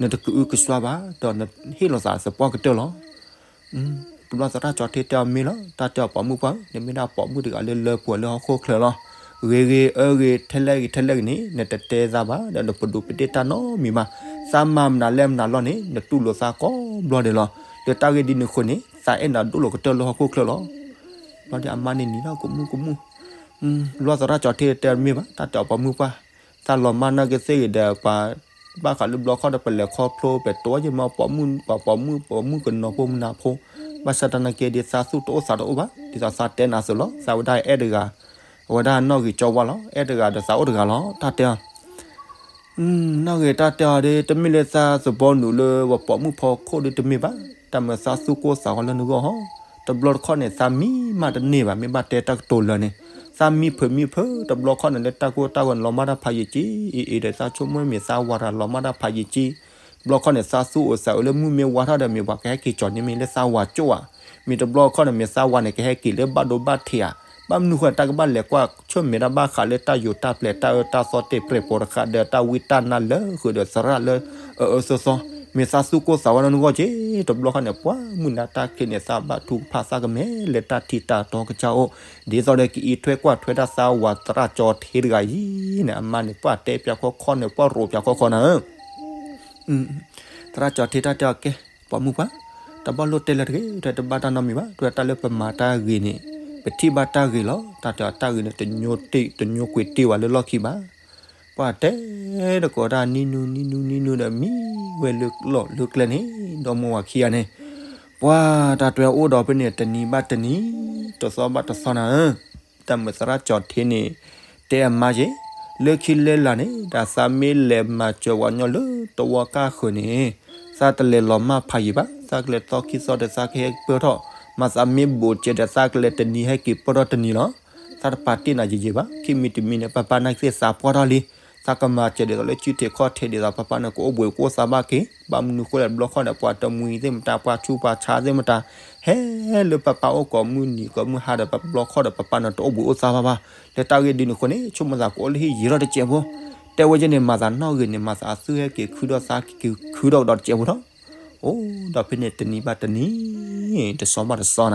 နတကအုကစွါဘၣ် ဒီးနဟ့ၣ်လီၤသးသပှၢ်ကတၢၢ်လီၤ. တဘျီသရၣ်ကၠီၤထံတဲအီၤမ့ၢ်လီၤ, တၢ်တဲအီၤပှၤမုၣ်ပှၢ်ဧၢ, နမ့ၢ်ဒၣ်ပိာ်မုၣ်တဂၤလၢလၢပှဲၤလၢဟီၣ်ခိၣ်ချၢလီၤ. ဂ့ၤဂ့ၤအၢဂ့ၤ ထဲလဲၣ်ဂ့ၤထဲလဲၣ်ဂ့ၤန့ၣ် နတတဲသးဘၣ် ဒီးနပဒိးပဒ့ၣ်တၢ်နီတမံၤဘၣ်. သးမၤမနုၤလဲၣ်မနုၤလီၤန့ၣ် နတူၢ်လိာ်သးကိးဘျီဒဲးလီၤ. လၢတၢ်ဂ့ၢ်ဒ်န့ၣ်အဃိန့ၣ် သးအဲၣ်နၤဒိၣ်လီၤကတၢၢ်လၢဟီၣ်ခိၣ်ချၢလီၤ. ဘျီဒီးအမါန့ၣ်နံၤလီၤ ကမူၣ်ကမူၣ် တဘျီသရၣ်ကၠီၤထံတဲမ့ၢ်ဘၣ် တၢ်တဲအီၤပှၤမုၣ်ပှၢ်, သးလီၤမၢ်နာ်က့သ့ၣ်ဂ့ၤဒီးပှၤ ဘၣ်ဃးလၢဘျီခီၣ်ဒီးပလဲၤခီဖျိ ပတဲဝဲယမ့ၢ်ပိာ်မုၣ် ပှၤပိာ်မုၣ် ပိာ်မုၣ်ကနီၤဖိမနၤဖိ, ဘၣ်ဆၣ်သနာ်က့ဒီး သးသူၣ်တအိၣ်သးတအိၣ်ဘၣ်, ဒ်သိးသးတဲနၤအသိးလီၤ. သးဝဲဒၣ်အဲၣ်တဂၤ, အဝဲဒၣ်နီၣ်ဂံၢ်ကၠီဝါလီၤ, အဲၣ်တဂၤဒီးသးအိၣ်တဂၤလီၤ တၢ်တဲအီၤ နီၣ်ဂံၢ်တၢ်တဲအီၤဒီး တမ့ၢ်လၢသးသဘီနုာ်လၢပှၤပိာ်မုၣ်ဖီခိၣ်ဒီးတမ့ၢ်ဘၣ်, တၢ်မ့ၢ်သးသူၣ်ကိၢ်သးဂီၤလၢနဂီၢ်ဟီ, တဘျီတခီၣ်န့ၣ် သးမံမးတန့ၢ်ဘၣ် မ့ၢ်ဘၣ်တဲတၢ်ကတိၤလၢာ်န့ၣ်, သးမံဖုးမံဖုး တဘျီခီၣ်န့ၣ်လၢတၢ်ကိၢ်တၢ်ဂီၤန့ၣ် လီၤမၢ်တၢ်ဖးယံာ်က့, အ့ၣ်အ့ၣ်ဒီးသးဆိကမိၣ်မ့ၢ်သးဝၤတဂၤလီၤမၢ်တၢ်ဖးယံာ်က့, တဘျီခီၣ်န့ၣ် သးသူၣ်အိၣ်သးအိၣ်လၢမုၢ်မ့ၢ်ဝါထီၣ်ဒီး မ့ၢ်ပှၤကဟဲက့ၤကၠီၤန့ၢ်မ့ၢ်လၢသးဝၤကၠိၣ်ဧါ, မ့ၢ်တဘျီခီၣ်န့ၣ် မ့ၢ်သးဝၤန့ၣ် ကဟဲက့ၤလၢဘၣ်ဒိဘၣ်ထံးဧါ, ဘၣ်မနုၤဃိ တၢ်ကဘၣ်လဲၤကွၢ်ဆၢၣ်မဲာ်တၢ်ဘၣ်ဃးလၢတၢ်ယိၤတၢ်ပျဲၤတၢ်အၢတၢ်သီတ့ၢ်ပြဲၤပိာ်တဃာ်ဒီးတၢ်ဝံတၢ်နါလၢဃုာ်ဒီးသရၣ်လၢအအၢအၢသီသီ, မ့ၢ်သးသူၣ်ကိၢ်သးဝါလၢနဂီၢ်က့, တဘျီခီၣ်န့ၣ် ပှၤမုၢ်နၤတၢ်ချံးန့ၣ် သးဘၣ်ထုကဖၣ်သးကမဲာ်လၢတၢ်ထံးတၢ်တီကစၢ်အိၣ်, ဒ်သိးဒီးကအံးထွဲကွၢ်ထွဲတၢ်သးဝၤသရၣ်ကၠီၤထံတဂၤအံၤန့ၣ် အမါန့ၣ် ပှၤတဲပၠးခီခီန့ၣ် ပှၤရိးပၠးခီခီနၤဧၢ သရၣ်ကၠီၤထံတၢ်တဲအီၤကဲ, ပိာ်မုၣ်ပှၢ်, တဘၣ်လိၣ်တဲလၢၤတဂ့ၤ တဘၣ်တၢ်နီတမံၤဘၣ်, တၢ်လၢပမၤတၢ်ဂ့ၤန့ၣ် ပထံၣ်ဘၣ်တၢ်ဂ့ၤလီၤ, တၢ်တဲအီၤတၢ်ဂ့ၤန့ၣ် တညိကွံာ်တ့ၢ်ဝဲလၢလီၢ်ခံဘၣ်, ပှၤတဲတကိးတၢ်နံၤနုၤနံၤနုၤနံၤနုၤဒီးမံဝဲလၢလီၢ်လၢကျဲန့ၣ် ဒီမါဝၤခံဂၤန့ၣ်, ပှၤတၢ်တဲအိၣ်ဒီးဖဲန့ၣ် တနံၤဘၣ်တနံၤ တသီဘၣ်တသီနၤဧၢ တၢ်မုာ်သရၣ်ကၠီၤထံန့ၣ် တဲအမါက့, လၢခံလၢလာ်န့ၣ် တၢ်သးမ့ၢ်လဲၤမၤစၢၤပှၤကညီလၢတဝီကၢ်ဃၢၤန့ၣ်, သးတလဲၤလီၤမၢ်ဖးယံာ်ဘၣ်, သးကလဲၤသီခံသီဒီးသးကဟဲပၢၢ်ထီၣ်, မၤသးမ့ၢ်ဘူးကဲဒီးသးကလဲၤတနံၤဟဲက့ၤပၢၢ်ထီၣ်တနံၤလီၤ. သးတပာ်တ့ၢ်နၤယံာ်ယံာ်ဘၣ်, ခံမံၤတမံၤန့ၣ် ပၢ်ပၢ်နာ်က့သးပှၢ်ထီၣ်လံ, သးကမၤစၢၤဒ်သိးလၢစုထံးခီၣ်ထံးဒ်သိးပၢ်ပၢ်န့ၣ် ကအိၣ်ဘှံးကအိၣ်သါဘၣ်က့ၤ, ဘၣ်မနုၤဃိလဲၣ် တဘျီခီၣ်န့ၣ် ပှၤတမှံၤသ့ၣ်မတၤ ပှၤဆူးပှၤဆါသ့ၣ်မတၤ ဟဲလၢပၢ်ပၢ်အိၣ်ကိးမုၢ်နံၤကိးမုၢ်ဟါဒီး ပတဘျီခီၣ်ဒီးပၢ်ပၢ်န့ၣ် တအိၣ်ဘှံးအိၣ်သါဘၣ်ဘၣ်, လၢတၢ်ဂ့ၢ်ဒ်န့ၣ်အဃိန့ၣ် ဆိကမိၣ်သးကအိၣ်လၢဟံၣ်ယံာ်ထီၣ်တစဲးဖိ, တဲဝဲယဲန့ၣ် မၤသးနီၣ်ဂံၢ်န့ၣ် မၤသးအသုဟဲက့ၤခုထီၣ်သးက့ၤခုထီၣ်ကဒီးတစဲးဖိထီၣ်, အိၣ်ဒီးဖဲန့ၣ် တနံၤဘၣ်တနံၤ တသီဘၣ်တသီနၤ, ပှၤမၤထီၣ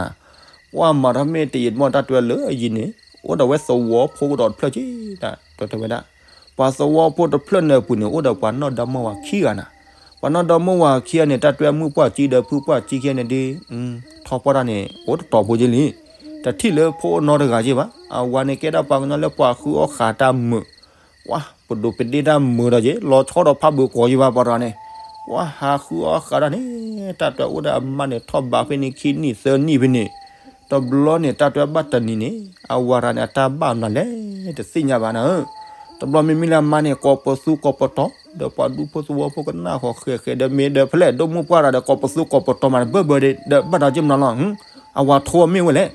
်မ့ၢ်တယံာ်တမီၢ်တၢ်တဲလၢအယံၤန့ၣ် အိၣ်ဒီးဝဲသဝီဖိကဒီးတဖျၢၣ်က့, တၢ်တဲဝဲဒၣ် ပှၤသဝီဖိတဖျၢၣ်န့ၣ်အပူၤန့ၣ် အိၣ်ဒီးပှၤနီၢ်ဒီမါဝၤခံဂၤနၤ, ပှၤနီၢ်ဒီမါဝၤခံဂၤန့ၣ် တၢ်တဲမုၣ်ပှၢ်ကံဒီးဖုပှၢ်ကံခံဂၤန့ၣ်ဒ် ထီၣ်ပှၢ်တၢ်န့ၣ် အိၣ်တတီၤဖိက့လံ, တထံၣ်လၢဖိအနီတဂၤက့ဘၣ်, အဝၤန့ၣ်ကဲဒၣ်ပှၤကညီလၢပှၤဃုအီၣ်ဃာ်တၢ်မုာ်, ပှၤပဒိးပဒ့ၣ်တၢ်မုာ်ဒီးက့ လီၤဆီဒီးဖးဘၢကီးက့ဘၣ်ပှၤတဂၤန့ၣ်, ပှၤဟးဃုအီၣ်ဃာ်တၢ်န့ၣ် တၢ်တဲအိၣ်ဒီးအမါန့ၣ် ထီၣ်ဘးဖဲန့ၣ်ခံနံၣ်သၢနံၣ်ဖဲန့ၣ်, တဘျီန့ၣ် တၢ်တဲဘၣ်တနံၤန့ၣ် အဝၤတဂၤန့ၣ် အတၢ်ဘၣ်မနုၤလဲၣ် တသ့ၣ်ညါဘၣ်နၤဧၢ, တဘျီမ့မ့ၢ်လၢအမါန့ၣ် ကိးပသူကိးပတီၤ ဒီးပှၤဒူဖိသဝီဖိကနၣ်ဃီၤဃဲးဃဲးဒီးမ့ၢ်ဒီးဖဲလဲၣ် ဒိၣ်မုၣ်ပှၢ်တဂၤဒီး ကိးပသူကိးပတီၤမးတဘၢဘၢဒီး ဘၣ်ဒီးက့မနုၤလီၤ, အဝၤထိအီၤမ့ၢ်ဝဲလဲၣ်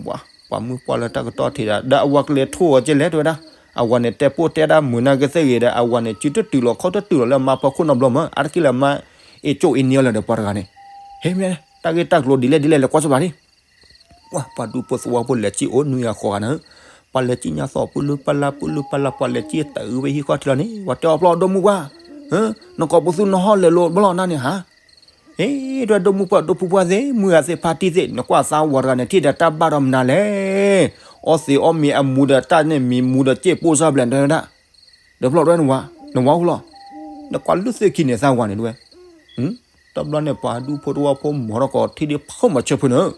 ပှၤမုၣ်ပှၢ်လၢတၢ်ကတီၢ်ထံးဒီး ဒီးအဝၤကလဲၤထိအီၤကဲလဲၣ်တဲဝဲဒၣ်, အဝၤန့ၣ်တဲပိၢ်တဲဒၣ်မုာ်နာ်က့သ့ၣ်ဂ့ၤဒီး အဝၤန့ၣ် စုတတုာ်လီၤခီၣ်တတုာ်လီၤလၢအမါဖီခိၣ်နီတဘျီမး အါတက့ၢ်လၢအမါ အ့ၣ်ကၠိၣ်အ့ၣ်န့ၢ်အီၤလၢၤဒီးပှၤတဂၤန့ၣ်, ဟဲမ့ၢ် တၢ်ဂ့ၢ်တၢ်ကျိၤဒ်လဲၣ်ဒ်လဲၣ်လဲၤကွၢ်စၢၤဘၣ်ဒ် ပှၤဒူဖိသဝီဖိလဲၤစံၣ်အိၣ်နွံဂၤဃိးဂၤနၤ, ပှၤလဲၤစံၣ်ညါသီၣ်ပူၤလုၢ်ပၢ်လၢ် ပူၤလုၢ်ပၢ်လၢ် ပှၤလဲၤစံၣ်တအုးဝဲဟံၣ်ဃီထံလီၤန့ၣ် ပှၤတဲအီၤပျီဒိၣ်မုၣ်ပှၢ်, နကိးပသူနဟီၣ်လဲၤလိာ်ဘျီၣ်နၤန့ၣ်ဟါ အ့ ဒွဲၣ်ဒိၣ်မုၣ်ပှၢ်ဒိၣ်ဖုပှၢ်သ့ၣ် မုၢ်ဂၤသ့ၣ်ဖါတံၢ်သ့ၣ် နကွၢ်သးဝၤတဂၤန့ၣ် ထံၣ်ဒီးတၢ်ဘၣ်ဒီးမနုၤလဲၣ်, အီသံးအီမ့ၤအမူဒီးတၢ်န့ၣ်မံၤမူဒီးစ့ၣ်ပိၢ်စၢ်ဘျဲၣ်တဲဝဲဒၣ်, ဒီးဖျီၣ်ဒွဲၣ်နဝၤ, နဝၤအိၣ်လီၤ, နကွၢ်လုၢ်သ့ၣ်ခံန့ၣ်သးဝၤန့ၣ်ဒွဲၣ်, တဘျီန့ၣ်ပှၤဒူဖိတဝီဖိမီၤထီၣ်ကီးထံၣ်ဒ်ဖးခိၣ်မီၤဆၢဖုန့ၣ်,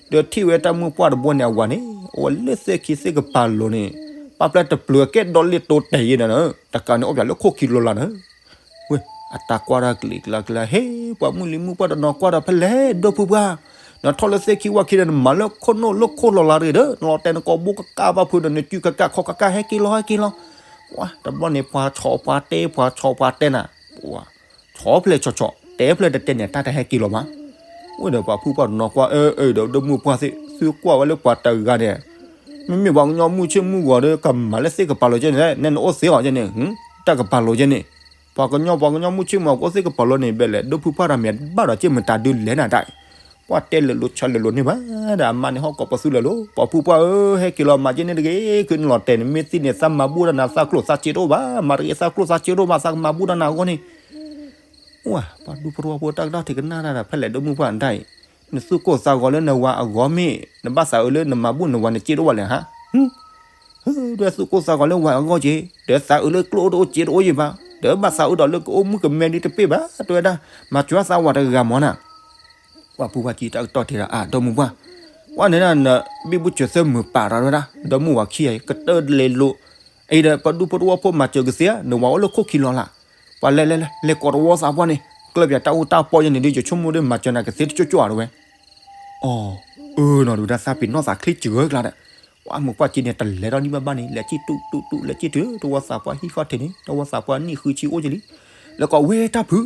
ဒီးထံၣ်ဝဲတၢ်မုၣ်ပှၢ်တဘိန့ၣ်အဝၤန့ၣ် အဝဲလၢသ့ၣ်ခံသ့ၣ်ကပၤလိၤန့ၣ်, ပာ်ဖျါတပျုၤကဲဒီးလ့ၣ်တိတဲာ်ယဲန့ၣ်, တကးန့ၣ်အီၣ်ပၠးလၢခိၣ်ခံလိၤလၢ်န့ၣ် ဝဲ အတၢ်ကွၢ်တၢ်ကလံၤကျါကျါ ဟ့ ပှၤမုၢ်လံမုၢ်ပှၢ်တနီၤကွၢ်ဒီးဖဲလဲၣ် ဒိၣ်ဖုပှၢ်, နထီၣ်လၢသ့ၣ်ခံဝၣ်ခံဒီး နမၤလၢခိၣ်နူာ်လၢခိၣ်လီၤလးတဂ့ၤဒီး နလီၤတဲာ်နကိာ်ဘိကကးဘၣ်ဖုးဒီး နစုကကးခီကကး ဟဲက့ၤလီၤ ဟဲက့ၤလီၤ. ပှၤတဘျီန့ၣ် ပှၤဆီပှၤတဲ ပှၤဆီပှၤတဲနၤ, ဆီဖျဲၣ်ဆီဆီ တဲဖျဲၣ်တတဲန့ၣ် တၢ်တဟဲက့ၤလီၤဘၣ်. ဝဲဒီးပှၤဖုပှၢ်တနီၤကွၢ် အၢ အၢ ဒီးဒိၣ်မုၢ်ပှၢ်သ့ၣ် သုကွၢ်ဝဲလၢပှၤတဂၤန့ၣ် မ့မ့ၢ်ပှၤကညီမုၣ်ဆ့ၣ်မုၣ်ဂီၤဒီး ကမၤလၢသ့ၣ်ကပၤလိၤကဲန့ၣ် နဲနအိၣ်သ့အီၤကဲန့ၣ် တၢ်ကပၤလိၤကဲန့ၣ်, ပှၤကညီ ပှၤကညီမုၣ်ဆ့ၣ်မုၣ်ဂီၤကအိၣ်သ့ၣ်ကပၤလိၤန့ၣ် ဘဲလဲၣ် ဒိၣ်ဖုပှၢ်တၢ်မ့ၢ်ဘၣ်ဒီး က့ၢ်မတၤဒုလဲၣ်နၤတၢ်, ပှၤတဲလဲၤလိာ်ဆါလဲၤလိာ်န့ၢ်ဘၣ်ဒီး အမါန့ၣ်ဟီၣ်ကိးပသူလဲၤလိာ် ပှၤဖုပှၢ်ဧၢ ဟဲက့ၤလီၤ မၤကဲန့ၣ်တဂ့ၤ ခုနလီၤတဲာ်န့ၣ် မ့ၢ်သ့ၣ်န့ၣ် သးမၤဘူၣ်ဒီးနၤ သးကျိၣ်သးစ့တအိၣ်ဘၣ် မၤတဂ့ၤ သးကျိၣ်သးစ့တအိၣ်ဘၣ် သးကမၤဘူၣ်ဒီးနၤအဂီၢ်န့ၣ် ဝဲ ပှၤဒူဖိတဝီဖိတၢ်ကတီၢ်ထံးကနၣ်တၢ်ဒီး ဖဲလဲၣ်ဒိၣ်မုၢ်ပှၢ်ဒၣ်အံၤ, နသူၣ်ကိၢ်သးဂီၤလၢနဝၤအဂီၢ်မ့ၢ် နဘၣ်သးအၢလၢနမၤဘူၣ်နဝၤနစ့တအိၣ်ဘၣ်လဲၣ်ဟါ, ဒီးသူၣ်ကိၢ်သးဂီၤလၢဝၤအဂီၢ်က့ၤ ဒီးသးအၢလၢကျိၣ်တအိၣ်စ့တအိၣ်ယံၤဘၣ် ဒီးဘၣ်သးအၢဒီးလၢကအိၣ်မုၣ်ကမဲဒ်တပ့ၢ်ဘၣ် တဲဝဲဒၣ် မၤစၢၤသးဝၤတဂၤမၢ်နၤ ပှၤဖုပှၢ်ကံတၢ်ကတီၢ်ထံးဒီး အၢ ဒိၣ်မုၢ်ပှၢ်, ပှၤန့ၣ်ဒၣ်နဘံဘူစၢၤသၢမုာ်ပာ်ဒီးဝဲဒၣ် ဒီမုၢ်ဝၤခံဂၤအံၤ ကတၢၢ်လဲၤလိာ်, အံၤဒီးပှၤဒူဖိတဝီဖိမၤစၢၤကသ့ဧါ နဝၤအိၣ်လၢခိၣ်ခံလီၤလး, ပှၤလဲၤလဲၤလဲၤ လဲၤကိးတဝီသးပှၢ်န့ၣ် ကျၢၢ်ပၠးတၢ်အူတၢ်ပီၢ်ယဲန့ၣ်ဒီး ယဆိကမိၣ်ဒီးမၤစၢၤနၤကသ့တကၠိၣ်ကၠိၣ်ဧါတဝဲ အီၤ, အၢ နီၢ်ဒုးဒၣ်သးပ့ၤနီၣ်သးချ့စှၤကျါဒီး, ပှၤမုၢ်ပှၢ်ကံန့ၣ် တလဲၤထီၣ်ဒံးဘၣ်ဘၣ်န့ၣ် လဲၤစံၣ်တူၢ်တူၢ်တူၢ် လဲၤစံၣ်တုၤ တဝီသးပှၢ်ဟံၣ်ဃီထံးန့ၣ် တဝီသးပှၢ်နံၣ်ဃုဆံအိၣ်ကလံ, လဲၤကိးဝဲတၢ်ဖု,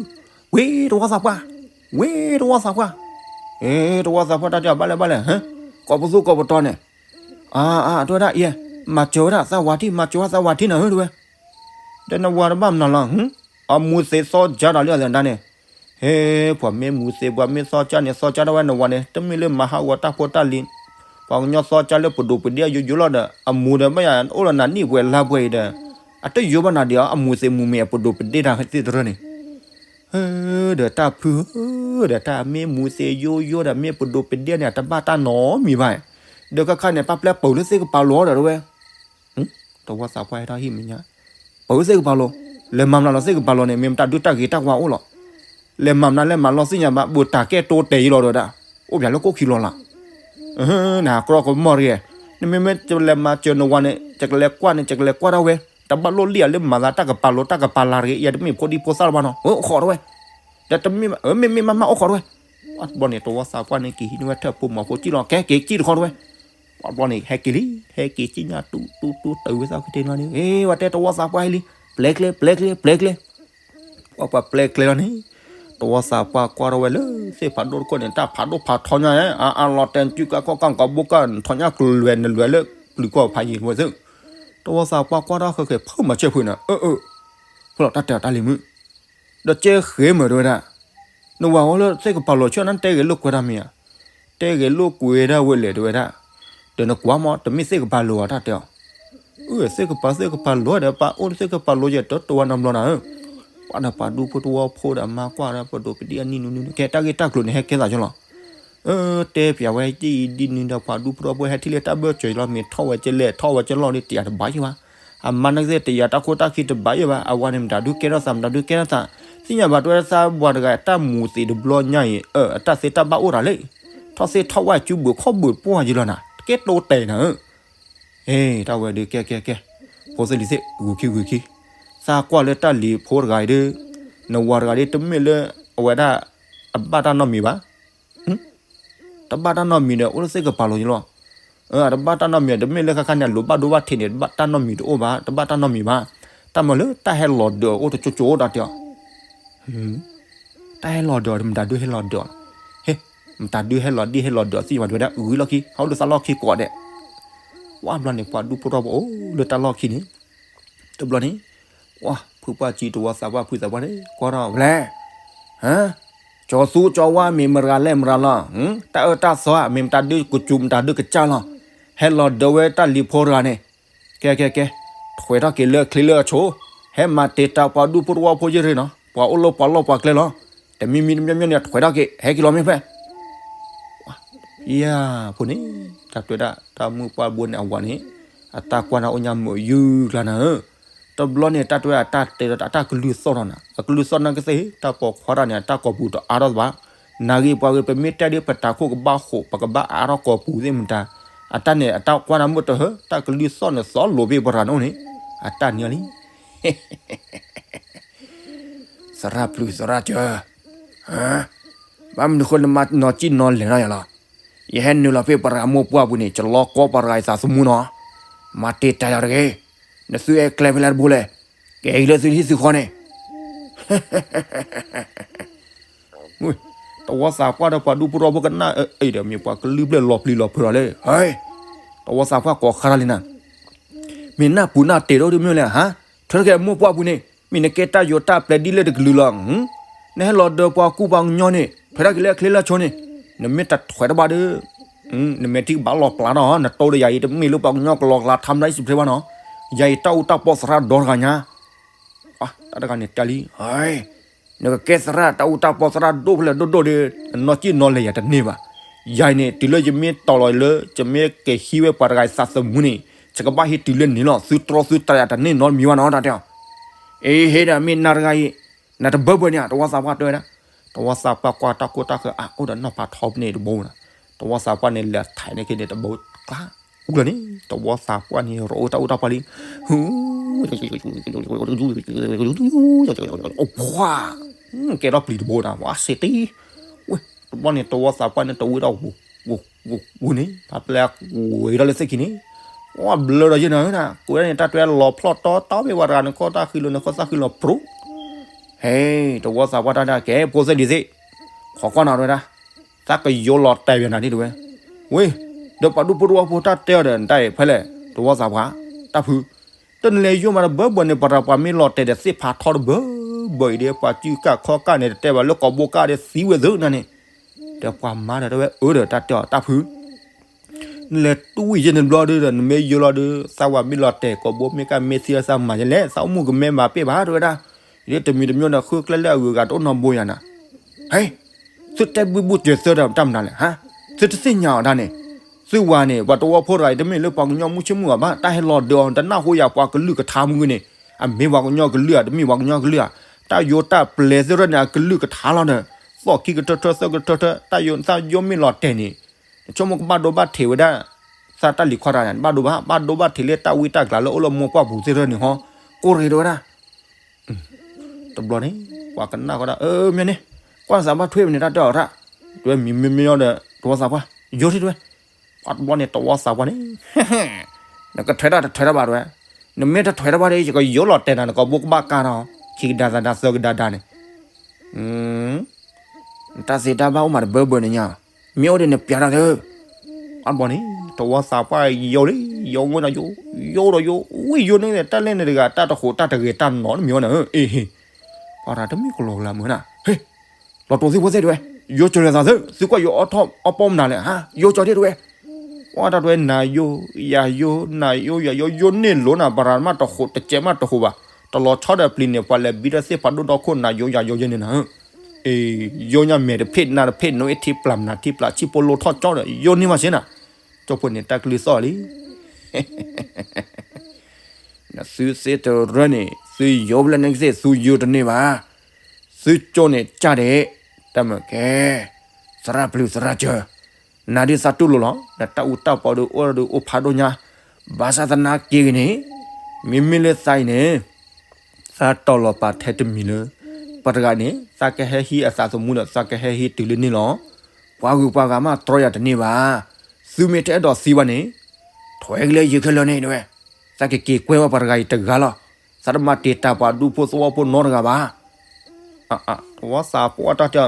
ဝဲတဝီသးပှၢ်, ဝဲတဝီသးပှၢ်, တဝီသးပှၢ်တၢ်တဲဘၣ်လဲၣ်ဘၣ်လဲၣ်, ကိးပသူကိးပတီၤန့ၣ်, အါ အါ တဲဝဲဒၣ်အံၤ, မၤစၢၤဝဲဒၣ်သးဝၤထံၣ် မၤစၢၤဝဲသးဝၤထံၣ်နၤဧၢ တဲဝဲ ဒီးနဝၤတဘၣ်မနုၤလီၤ, အမူသ့သီကၢ်ဒီးလံအသဒါန့ၣ်, ဟဲ ပှၤမ့ၢ်မူသ့ ပှၤမ့ၢ်သီကၢ်န့ၣ် သီကၢ်ဒၣ်ဝဲနဝၤန့ၣ် တမ့ၢ်လၢမၤဟးဂီၤတၢ်ဖိတၢ်လံၤ, ပှၤကညီသီကၢ်လၢပဒိးပဒ့ယိယိလီၤဒီး အမူဒီးဘၣ်ယၤအိၣ်လီၤနၤနံၣ်ပှဲၤလါပှဲၤအံၤဒီး, အတယိဘၣ်နၤဒံးအီၤ အမူသ့မူမ့ၢ်အပဒိးပဒ့တၢ်သ့ၣ်တရၢန့ၣ် ဒီးတၢ်ဖုဧၢ, ဒီးတၢ်မ့ၢ်မူသ့ယိယိဒီး မ့ၢ်ပဒိးပဒ့န့ၣ် အတဘၣ်တၢ်နီတမံၤဘၣ်, ဒီးခါခါန့ၣ် ပၢ်ပျဲပၢၤလၢသ့ၣ်ကပၤလိၤဒီးတဝဲ, တဝီသးပှၢ်ဟဲထီၣ်ဟံၣ်မဲာ်ညါ, ပၢၤသ့ၣ်ကပၤလိၤ, လဲၤမၤမနုၤလီၤသ့ၣ်ကပၤလိၤန့ၣ် မ့ၢ်မတၤဒုတၢ်ဂ့ၤတၢ်ဝါအိၣ်လီၤ, လဲၤမၤမနုၤလဲၤမၤလီၤသ့ၣ်ညါဘၣ် ဘူးတၢ်ကဲတိတဲာ်အံၤလီၤဒီးဒၣ်, အိၣ်ပၠးလၢကိၣ်ခံလီၤလး နဟးကြီကမီၢ်တဂ့ၤ, နမ့မ့ၢ်လဲၤမၤစၢၤနဝၤန့ၣ် ယကလဲၤကွၢ်န့ၣ် ယကလဲၤကွၢ်ဒၣ်ဝဲ, တဘၣ်လိၣ်လံၣ်အလၢမၤသးတၢ်ကပၤလိၤတၢ်ကပၤလၤတဂ့ၤ ယတမ့ၢ်ဖိဒံဖိသၣ်လၢၤဘၣ်နီၤ, အိၣ်ဃီးတဝဲ, ဒီးတမ့ၢ်ဘၣ် မ့မ့ၢ်မ့မ့ၢ်အိၣ်ဃီးတဝဲ, ဘျီန့ၣ် တဝီသးပှၢ်န့ၣ်က့ၤဟံးန့ၢ်ဝဲထၢၣ်ဖိမီၤဖိစံၣ်လီၤ ကဲက့ၤစံၣ်တခီတဝဲ, ဘျီန့ၣ် ဟဲက့ၤလံ ဟဲက့ၤစံၣ်ညါတူၢ်တူၢ်တူၢ်တၢ်ဝဲသၣ်ကတ့ၢ်လီၤန့ၣ် ဝဲတဲတဝီသးပှၢ်ဟဲလံ, ပျဲကျဲ ပျဲကျဲ ပျဲကျဲ ပှၤပှၤပျဲကျဲလီၤန့ၣ်, တဝီသးပှၢ်ကွၢ်ထီၣ်ဝဲလၢသ့ၣ်ဖးဒိၣ်တခိၣ်န့ၣ် တၢ်ဖးဒိၣ်ဖးထီညါ, အအလီၤတဲာ်စုကါခီၣ်ကၢ်ကီဘိကၢ် ထီညါကလွဲၢ်နလွဲၢ်လၢ ပျုၤကီၢ်ဖးယံၤဝဲသ့ၣ်, တဝီသးပှၢ်ကွၢ်ထီၣ်ဃဲးဃဲး ဖုမၤဆဲးဖုန့ၣ် အၢ အၢ ဖုလီၤတၢ်တဲအီၤတၢ်လံၤမုၣ်, ဒီးကဲဃဲးမုၢ်တဝဲဒၣ်, နဝၤအိၣ်လၢသ့ၣ်ကပၤလိၤဆၢၣ်နၢ်တဲဂဲၤလိာ်ကွဲတၢ်မ့ၢ်ဧါ, တဲဂဲၤလိာ်ကွဲဒၣ်ဝဲလဲၣ်တဝဲဒၣ်, ဒီးနကွၢ်မ့ၢ် တမ့ၢ်သ့ၣ်ကပၤလိၤအတၢ်တဲအီၤ အၢ သ့ၣ်ကပၤသ့ၣ်ကပၤလိၤဒီး ပှၤအိၣ်သ့ၣ်ကပၤလိၤယဲၢ်တတဝါနီတဘျီနၤဧၢ, ပှၤဒီးပှၤဒူဖိတဝီဖိဒီးမါကွၢ်ဒီး ပဒိးပဒ့အနံၣ်နူနူန့ၣ် ကဲတၢ်ဂ့ၢ်တၢ်ကျိၤန့ၣ် ဟဲကဲသးကၠီလီၤ, အၢ တဲပျးဝဲဒ်အံၤဒ်နုၤဒီး ပှၤဒူဖိတဝီဖိဟဲထံၣ်လၢတၢ်ဘၢၣ်စၢၤလီၤ မ့ၢ်ထီၣ်ဝဲကလဲၣ် ထီၣ်ဝဲကလီၢ်လံ တယာ်တဘၣ်ယံၤဘၣ်, အမါန့ၣ်ကသ့ၣ်တယာ်တၢ်ခိတၢ်ခံတဘၣ်ယံၤဘၣ်, အဝၤန့ၣ်မတၤဒုကဲထီၣ်သး မတၤဒုကဲထီၣ်သး, သ့ၣ်ညါဘၣ်တဝဲသးပှၤတဂၤ တၢ်မူသ့ၣ်တဘျီညါအံၤ အၢ အတၢ်သ့တၢ်ဘၣ်အိၣ်တၢ်လံ ထီၣ်သ့ၣ်ထီၣ်ဝဲစုဘုးခီၣ်ဘုးပှၢ်ယံၤလီၤနၤ ကဲတိတဲာ်နၤဧၢ, အ့ တၢ်ဝဲဒုးကဲကဲကဲ, ဖိသ့ၣ်လံၤသ့ၣ် ဂုာ်ခံဂုာ်ခံ, သးကွၢ်လၢတၢ်လံၤဖိတဂၤအံၤဒီး, နဝၤတဂၤဒီး တမ့ၢ်လၢ အဝဲဒၣ် အဘၣ်တၢ်နီတမံၤဘၣ်, တဘၣ်တၢ်နီတမံၤဒီး အိၣ်လၢသ့ၣ်ကပၤလိၤယံၤလီၤ, အတဘၣ်တၢ်နီတမံၤ တမ့ၢ်လၢခါခါန့ၣ် အလိၤဘၣ်ဒိဘၣ်ထံးန့ၣ် တၢ်နီတမံၤတအိၣ်ဘၣ် တဘၣ်တၢ်နီတမံၤဘၣ်, တၢ်မၤလၢတၢ်ဟဲလီၤဒၢးအိၣ်တကၠိကၠိအိၣ်တၢ်တဲအီၤ တၢ်ဟဲလီၤဒၢး မတၤဒုဟဲလီၤဒၢး, ဟ့ၣ်, မတၤဒုဟဲလီၤဒံၣ်ဟဲလီၤဒၢးသ့ၣ်ညါဘၣ်တဝဲဒၣ် ဂုာ်လီၢ်ခံ ဟးအိၣ်လၢသးလီၢ်ခံကိးဂၤဒဲး, ဝဲဘျီန့ၣ် ပှၤဒူဖိတဝီဖိအိၣ်လၢတၢ်လီၢ်ခံန့ၣ်, တဘျီန့ၣ်, ပှၤဖုပှၢ်ကံတဝီသးပှၢ်ဖုသးပှၢ်န့ၣ် ကွၢ်ထီၣ်ဝဲလဲၣ် ကၠီၤသူကၠီၤဝါမ့ၢ်မတၤလဲၣ်မတၤလီၤ, တၢ်အၢတၢ်သီမ့ၢ်မတၤဒုကစူးမတၤဒုကစၢ်လီၤ, ဟဲလီၤဒၢးဝဲတၢ်လံၤဖိတဂၤန့ၣ်, ကဲကဲကဲ, ထွဲထီၣ်က့ၤလၢအချ့လၢအဆိ, ဟဲမၤတ့ၢ်တၢ်ပှၤဒူဖိတဝီဖိယဲၢ်ရ့ၣ်နီၤ, ပှၤအိၣ်လၢပှၤလီၢ်ပှၤကျဲလီၤ, တမံၤမံၤတမံၤမံၤန့ၣ် ထွဲထီၣ်က့ၤ ဟဲက့ၤလီၤမ့ၢ်ဖဲ ယၤ, ဖိန့ၣ်, တၢ်တဲဝဲဒၣ် တၢ်မုၢ်ပှၢ်ဘိန့ၣ်အဝၤန့ၣ်, အတၢ်ကွၢ်နၤအိၣ်ညါမုာ်ယုၢ်ကျါနၤဧၢ, တဘျီန့ၣ် တၢ်တဲဝဲဒၣ်တၢ်တဲဒီးတၢ်ကလုၢ်သီၣ်ထီၣ်နၤ, အကလုၢ်သီၣ်နၤကသ့ တၢ်ပိာ်ခွါတၢ်န့ၣ် အတၢ်ကိာ်ပူၤတအါထီၣ်ဘၣ်, နၤဂ့ၤပှၤဂ့ၤ ပမ့ၢ်တဲဒ်ပတၢ်ခိၣ်ကဘၣ်ဃိး ပကဘၣ်အါထီၣ်ကိာ်ပူၤသ့ၣ်မတၤ, အတၢ်န့ၣ် အတၢ်ကွၢ်နၤမုၢ်တဟၢ တၢ်ကလုၢ်သီၣ်န့ၣ်သီၣ်လိာ်ဘ့ၣ်ပရၤန့ၣ်အိၣ်န့ၣ်, အတၢ်န့ၣ်လံ သရၣ်ပျုၤသရၣ်စၢၤ, ဘၣ်မနုၤဃိနမၤနီၢ်ကံၣ်နီၢ်လဲၢ်ထီၣ်ယၤလီၤ, ယဟဲနုာ်လီၤဖဲပှၤတဂၤမိၢ်ပှၢ်ပူၤန့ၣ် ယလီၤကီပှၤတဂၤအသးသမူနီၤ. မၤတ့ၢ်တၢ်ယၤတဂ့ၤ. နသုအဲၣ်ကျဲဖဲလဲၣ်တဘိလဲၣ်. ကဲအံၤလၢသုဟံၣ်သုဃီန့ၣ် တဝီသးပှၢ်ဒီးပှၤဒူဖိတဝီဖိကနၣ်အံၤဒီး မ့ၢ်ပှၤကလုၢ်ဘျဲၣ်လီၤပျံၤလီၤဖုးလီၤလဲၣ်. တဝီသးပှၢ်ကိးဃါတၢ်လံနၤ, မ့ၢ်နၢ်ပူၤနၢ်တဲာ်ဒီးဒ်မ့ၢ်လဲၣ်ဟါ, ထွဲထီၣ်က့ၤမိၢ်ပှၢ်ပူၤန့ၣ် မ့ၢ်နကဲတၢ်ယိးတၢ်ပျဲၤဒ်လဲၣ်တကလုာ်လီၤ. နဟဲလီၤဒၢပှၤကူပှၤကညီန့ၣ် ထွဲထီၣ်က့ၤလၢအချ့လၢအဆိန့ၣ်, နမ့ၢ်တထွဲတဘၣ်ဒီး နမဲာ်ထံကဘၣ်လီၤပျါထီၣ်, နတိဒီးယၤအံၤတမ့ၢ်လၢပှၤကညီကလီၤကလၤထါမတၤအံၤစံးဖျဲဘၣ်နီၤ, ယၤအံၤတၢ်အူတၢ်ပီၢ်သရၣ်ဒီတဂၤညါ, တၢ်တဂၤန့ၣ်တဲလံ, နကကဲသရၣ်တၢ်အူတၢ်ပီၢ်သရၣ်ဒိၣ်ဖဲလဲၣ်ဒိၣ်ဒိၣ်ဒီး နနီၢ်ကံၣ်နီၢ်လဲၤယၤတန့ၢ်ဘၣ်. ယၤအံၤန့ၣ် တုၤလၢယမ့ၢ်တီၤလီၤလၢ ယမ့ၢ်က့ၤဟံးဝဲပှၤတဂၤအံၤသးသမူန့ၣ် ယကဘၣ်ဟံးတုၤလၢန့ၣ်လီၤ, သုတြီသုတြီယၤတန့ၢ်နီတမံၤဘၣ်နီၤ တၢ်တဲအီၤ. အ့ ဟ့ၣ်ဒီးမ့ၢ်နၤတဂၤအံၤ နတဘၢဘၢန့ၣ် တဝီသးပှၢ်တဲဝဲဒၣ်, တဝီသးပှၢ်ကွၢ်တၢ်ကိၢ်တၢ်ဂီၤအအိၣ်ဒီးနီၢ်ဖးထီပန့ၣ်တဘိနီၤ, တဝီသးပှၢ်န့ၣ်လဲၤထဲးန့ၢ်က့ၤန့ၣ်တဘိကျါ, အူလီၤန့ၣ် တဝီသးပှၢ်န့ၣ် ရိၣ်အိၣ်တၢ်အူတၢ်ပီၢ်လံ, အိၣ်ဖှါ, ကဲထီၣ်ပျံၤတဘိနီၤ ဝဲစ့တံ, ဝဲ တဘျီန့ၣ် တဝီသးပှၢ်န့ၣ်တဝံၤဒီး ဝူၤဝူၤဝူၤန့ၣ် ဖးပျဲကွံာ်ထီၣ်လၢသ့ၣ်ခံန့ၣ်, ဝဲဘျၢဒီးယဲၢ်နၤဧၢနၤ ကိးဝဲဒၣ်န့ၣ် တၢ်တွဲလီၤဖျီၣ်တီတီဘ့ၣ်ဝဲတဂၤန့ၣ် ကီၢ်တၢ်ဃံလိာ်န့ၣ် ကီၢ်တၢ်ဃံလိာ်ပြူး, ဟဲ တဝီသးပှၢ်တၢ်ဒၣ်ကဲ ဖိသ့ၣ်ဒံးသ့ၣ်, ခိးကွၢ်နၤတဲဝဲဒၣ်, သးကယိလီၤတဲာ်ဝဲနၤဒ်တဲဝဲ, ဝ့ၢ်, ဒီးပှၤဒူဖိတဝီဖိတၢ်တဲအီၤဒီး နတၢ်အံၤဖဲလဲၣ် တဝီသးပှၢ်, တၢ်ဖု တနလဲၤယိမးတဘၢဘၢန့ၣ် ပှၤတၢ်ပှၤမ့ၢ်လီၤတဲာ်ဒီးသ့ၣ်ဖးထီတဘၢဘၢအံၤဒီး ပှၤစုကၣ်ခီကၣ်န့ၣ် တတဲဘၣ်လၢကိာ်ဘိကၣ်ဒီးသံဝဲသ့ၣ်နၤန့ၣ်, ဒီးပှၤမါဒီးတဲဝဲအၢဒီးတၢ်တဲအီၤတၢ်ဖု နလဲၤတူၢ်ဝံၤယဲၢ်န့ၣ်ဘျီဒီး နမ့ၢ်ယိလီၤဒီး သးဝၤမ့ၢ်လီၤတဲာ်ကိာ်ဘိမ့ၢ်ကၣ်မ့ၢ်သံလၢသးမၤယဲၢ်လဲၣ် သးအိၣ်မူကမဲမၤပ့ၢ်ဘၣ်တဲဝဲဒၣ်, ယတမံၤတမံၤဒီးဃုကျဲလၢအဂုၤအဂၤတအိၣ်နီတဘိယၤနၤ, ဟဲ သုတဲဘုဘုစၢၤသၢဒီးတၢ်မနုၤလဲၣ်ဟါ, သုတသ့ၣ်ညါအီၤဒၣ်န့ၣ်, သုဝၤန့ၣ် ပှၤတဝီဖိတဂၤအံၤ တမ့ၢ်လၢပှၤကညီမုၢ်ဆ့ၣ်မုၢ်ဂီၤဘၣ် တၢ်ဟဲလီၤဒၢးအီၤ တနၢ်ဟူယၤပှၤကလုာ်ကထါမုၢ်ဂ့ၤန့ၣ်, အမ့ၢ်ပှၤကညီကလုာ်ဧါ တမ့ၢ်ပှၤကညီကလုာ်ဧါ, တၢ်ယိတၢ်ပျဲသ့ၣ်ရၢန့ၣ် အကလုာ်ကထါလီၤဒီး, သီၣ်ခံကထၢထၢသၢကထၢထၢ တၢ်ယိ သးယိမ့ၢ်လီၤတဲာ်န့ၣ်, နဆိကမိၣ်ကဘၣ်ဒိဘၣ်ထံးဝဲဒၣ် သးတၢ်လံၤခီတၢ်န့ၣ် ဘၣ်ဒိဘၣ် ဘၣ်ဒိဘၣ်ထံးလၢတၢ်ဝံတၢ်ကျးလၢအိၣ်လၢမိၢ်ပှၢ်ပူၤသ့ၣ်ရၢန့ၣ်ဟီ, ကိးရ့ၣ်တဲဝဲဒၣ် တဘျီန့ၣ် ပှၤကနၣ်ဃီဒၣ် အၢ မ့ၢ်န့ၣ်, ကွၢ်သးဘၣ်ထွဲမ့ၢ်န့ၣ် တၢ်တဲအီၤတၢ်, တဲဝဲမံၤမ့ၢ်မ့ၢ်ဒီးတဝီသးပှၢ် ယိထံၣ်တဲဝဲ, ပှၤတဘျီန့ၣ် တဝီသးပှၢ်န့ၣ် နကထွဲတၢ်တထွဲတၢ်ဘၣ်တဲဝဲ, နမ့ၢ်တထွဲတၢ်ဘၣ်ဒီး ယကယိလီၤတဲာ်နၤ နကိာ်ဘိကဘၣ်ကၢ်ထီၣ် ခံကဒါသးဒါသၢကဒါဒါန့ၣ်, နတၢ်သ့တၢ်ဘၣ်အိၣ်မးတဘၢဘၢန့ၣ်ညါ, မ့ၢ်အိၣ်ဒီးနပျးတၢ်သၢ အဘီန့ၣ် တဝီသးပှၢ်ယိလံ, ယိဝဲနၤယိ, ယိဒီးယိ, ဝံယိန့ၣ် တၢ်လဲၣ်န့ၣ်တဂၤ တၢ်တဃိးတၢ်တဂဲၤတၢ်နီၤတမံၤဝဲနၤဧၢ, အ့ဟ့, ပှၤတၢ်တမ့ၢ်ကလီကလီမုၢ်နၤ, ဟ့, လီၤတိၤသ့ၣ်ဖိသ့ၣ်တဲဝဲ, ယိကၠီၤလၢသးသၢ, သုကွၢ်ယိအီထီၣ်အီပီမနုၤလဲၣ်ဟါ, ယိကၠီၤတဲတဲဝဲ, ပှၤတၢ်တဲဝဲ နၤယိ, ယၤယိ, နၤယိ ယၤယိ, ယိန့ၢ်လိာ်နၤ ပှၤတၢ်မးတဃိး တကဲးမးတဃိးဘၣ်, တလီၤဆီဒီးပျံၤန့ၣ် ပှၤလဲၤဘံထီၣ်သ့ၣ်ဖးဒိၣ်ဒီခိၣ် နၤယိယၤယိယဲန့ၣ်နၤဧၢ အ့ ယိညါမဲာ်တဖ့ၣ်နါတဖ့ၣ် နိအ့ထံပျၢ်မနၤထံပျၢ် ဆံၣ်ဖိလိထီၣ်ကၠီဒီး ယိန့ၢ်မးစ့နၤ, ကၠီဖိန့ၣ်တၢ်ကလုၢ်သီၣ်လံ, နသုသ့တရၢန့ၣ် သုယိဖဲလဲၣ်န့ၣ်ကသ့ၣ် သုယိတန့ၢ်ဘၣ်, သုကၠိန့ၣ်ကၢ်ဒဲး, တၢ်မၢကဲ, သရၣ်ပျုၤသရၣ်စၢၤ, နၤဒုးသးတူၢ်လိာ်လီၤ နတၢ်အူတၢ်ပီဒုးအိၣ်ဒုးအိၣ်ဖးဒိၣ်ညါ, ဘၣ်ဆၣ်သနာ်က့ဂ့ၤန့ၣ်, မ့မ့ၢ်လၢသးအံၤန့ၣ် သးတီၤလီၤပာ်ထဲတမံၤလၢ ပှၤတဂၤန့ၣ် သးကဟဲဟံးအသးသမူဒီး သးကဟဲဟံးတုၤလၢန့ၣ်လီၤ. ပှၤဂုၤပှၤဂၤမးတြီယၤတန့ၢ်ဘၣ်. သုမ့ၢ်တအဲၣ်ဒိးသံဘၣ်န့ၣ် ထွဲက့ၤလၢယံၤခဲလၢာ်န့ၣ်တဲဝဲ, သးကက့ၤကွဲဝဲပှၤတဂၤအံၤတဂၤလီၤ. သးတမၤတ့ၢ်တၢ်ပှၤဒူဖိသဝီဖိနီတဂၤဘၣ်. တဝီသးပှၢ်တၢ်တဲ,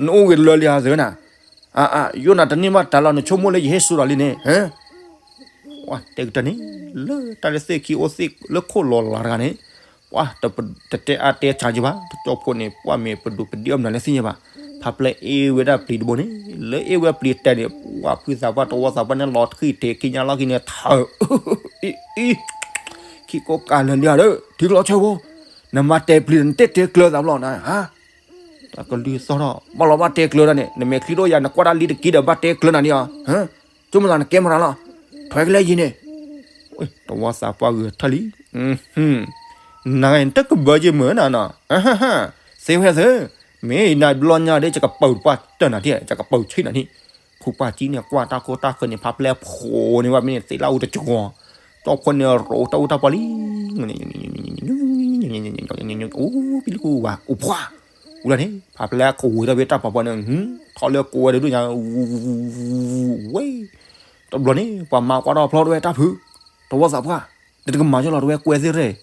နအိၣ်ဂ့ၤလၢာ်လံဧါသ့ၣ်နၤ, အၢ ယိၣ်နၤတန့ၢ်ဘၣ်တၢ်လီၤ နဆိကမိၣ်လၢယဟ့ၣ်ဆူၣ်ဒီးလံန့ၣ် ပှၤတဲကတၢၢ်န့ၣ် လၢတၢ်လၢသ့ၣ်ခံအိၣ်သ့ၣ်လၢခိၣ်လီၤလးတဂၤန့ၣ်, ပှၤတတဲအါတဲဆါက့ဘၣ်, တကၠီဖိန့ၣ် ပှၤမ့ၢ်ပဒိၣ်ပဒ့အီၣ်မနုၤလဲၣ်သ့ၣ်ညါဘၣ်, ဖးပျဲအ့ၣ်ဝဲဒၣ်ပျံၤတဘိန့ၣ်, လၢအ့ၣ်ဝဲပျံၤတဲန့ၣ် ပှၤဖုသးပှၢ်တဝီသးပှၢ်န့ၣ် လီၤတဃံၣ်ထဲခံညါလီၢ်ခံန့ၣ် ထၢၣ်, အံၤ, ခံကိးကးလၢာ်လံဧါဒီး ထံကျိဆၢဖိ, နမၤတဲပျံၤဒီးနတဲတဲကျၢၤသးဘျီနၤဧါ တၢ်ကလုၢ်သီၣ်ထီၣ် ဘၣ်လီၤဘၣ်တဲကျၢၤတၢ်န့ၣ် နမဲာ်ချံဒိၣ်ယၤ နကွၢ်တၢ်လံတက့ၢ်ဒီးဘၣ်တဲကျၢၤနၤန့ၣ်ဧါ, ဆိကမိၣ်သးနကဲမတၤလီၤ, ထွဲကလဲယံၤန့ၣ်, တဝီသးပှၢ်ဂုာ်ထၢၣ်လံ, နဂၤအံၤနတကဘၢယ့ၢ်မုာ်နၤနီၤ, သ့ဝဲသ့, မ့ၢ်နၤဘျီညါဒီး ယကပၢၤပှၢ်တၢၢ်နၤထံၣ် ယကပၢၤဆံးနၤထံၣ်, ဖုပှၢ်ကံန့ၣ် ကွၢ်တၢ်ခိၣ်တၢ်ဃၢၤန့ၣ် ဖးပျဲဖိန့ၣ် ဘၣ်မ့ၢ်န့ၣ် သ့လၢအူတကီၤ, ကၠီဖိန့ၣ် ရိးတၢ်အူတၢ်ပီၢ်လံ အိၣ်ပံလံကူဝၤ အိၣ်ဖှါ, ဝံၤလီၤန့ၣ် ဖးဖျဲးကဝံၤထီၣ်ဖဲတၢ်ပာ်ဖီန့ၣ် ထီၣ်လၢကိးဝဲတဒူၣ်ညါ ဝဲ တဘျီန့ၣ် ပှၤမၤကွၢ်ထီၣ်ဖျီတဝဲတၢ်ဖုး, တဝီသးပှၢ်, နတကမၤကၠီလီၤတဝဲကွဲသ့ၣ်ရဲၣ်,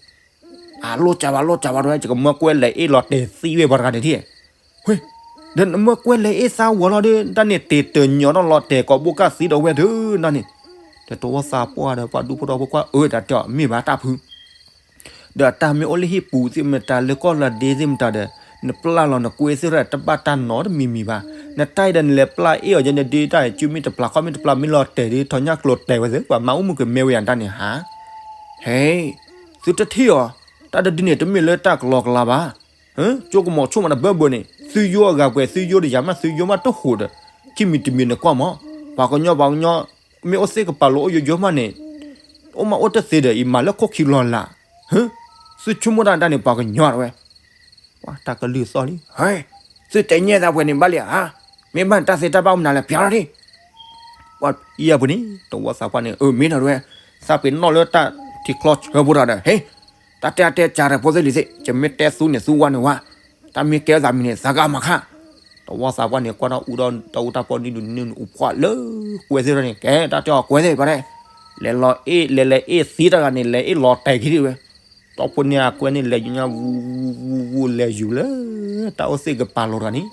အလိၣ်ကၢဘၣ်လိၣ်ကၢဘၣ်တဝဲ ယကမၢကွဲလဲၤအ့ၣ်လီၤတဲာ်သံဝဲပှၤတဂၤန့ၣ်ထံၣ်, ဝဲ, ဒီးနမၢကွဲလဲၤအ့ၣ်သးဝီလီၤဒီး တၢ်န့ၣ်တ့ၢ်တညီထီၣ်လီၤတဲာ်ကိးဘိကၢ်သံဒီးဝဲဒၣ်နၤန့ၣ်, ဒီးတဝီသးပှၢ်ဒီးပှၤဒူဖိတဝီဖိကွၢ်အၢတၢ်တဲအီၤမ့ၢ်ဘၣ်တၢ်ဖုး ဒီးတၢ်မ့ၢ်အိၣ်လၢဟံၣ်ပူၤသ့ၣ်မတၤ လၢကီၢ်လီၤဒ့သ့ၣ်မတၤဒီး နပျၢ်လီၤနကွဲသ့ၣ်ရဲၣ်တဘၣ်တၢ်နီတမံၤမံၤဘၣ်, နတၢ်အံၤဒီးနလဲၤပျၢ်အ့ၣ်အီၤယဲန့ၣ်ဒုးတၢ်အံၤ စုမ့ၢ်တပျၢ်ခီၣ်မ့ၢ်တပျၢ်မ့ၢ်လီၤတဲာ်ဒုး ထီညၣ်ကျိၤတဲာ်ဝဲသ့ၣ် ပှၤမၤအိၣ်မုၣ်ကမဲဝဲယၤတၢ်န့ၣ်ဟါ, ဟဲ, သုတထံၣ်အီၤ, တၢ်တဒုန့ၣ်တမ့ၢ်လၢတၢ်ကလီကလီဘၣ် ကၠိကမီၤဆိကမိၣ်တဘၢဘၢန့ၣ် သုယိအဂၤပှဲၤ သုယိဒီးယၤမး သုယိမးတဟူးဒီး ခံမံၤတမံၤန့ၣ်ကွၢ်မး, ပှၤကညီပှၤကညီ မ့ၢ်အိၣ်သ့ၣ်ကပၤလိၤအိၣ်ယိယိမးန့ၣ် အိၣ်မးအိၣ်တသ့ဒီး အံၤမၤလၢခိၣ်ခံလီၤလး, သုဆိကမိၣ်တၢ်တၢ်န့ၣ် ပှၤကညီတဝဲ တၢ်ကလုၢ်သီၣ်လံ, သုတဲညဲသးပှဲၤန့ၣ်ဘၣ်လံဧါ, မ့ၢ်ဘၣ်နတၢ်သ့တၢ်ဘၣ်အိၣ်မနုၤလဲၣ် ပျီထီၣ်ဒံး ပှၤယဲၢ်ပူၤန့ၣ် တဝီသးပှၢ်န့ၣ် အၢ မ့ၢ်နီၤတဝဲ, သးပ့ၤနီၣ်လၢတၢ်ထံချီဆၢဖိဒီး ဟ့, တၢ်တဲအတဲကၢ်ရဲၣ်ဖိသ့ၣ်လံသ့ၣ် ယမ့ၢ်တဲသူန့ၣ်သူဝါန့ၣ်ဝါ, တၢ်မ့ၢ်ကဲသးမံၤန့ၣ် သးကအမၤခါ, တဝီသးပှၢ်န့ၣ် ကွၢ်ထီၣ်အူဒီးတၢ်အူတၢ်ပီနံၣ်ဒုးနံၣ်နုာ်အူဖှၣ်လၢ ကွဲသ့ၣ်ထီၣ်န့ၣ် ကဲတၢ်တဲအီၤကွဲသ့ၣ်ပှၤတဲ, လဲၤလီၤအ့ၣ် လဲၤလဲၤအ့ၣ်သံတဂၤန့ၣ် လဲၤအ့ၣ်လီၤတဲာ်ခံဒံးဝဲ တီၢ်ဖိန့ၣ်အကွဲန့ၣ် လဲၤယူၤညါဝူဝူဝူဝူ လဲၤယူၤလၢ တၢ်အိၣ်သ့ၣ်ကပၤလီၤတဂၤန့ၣ်,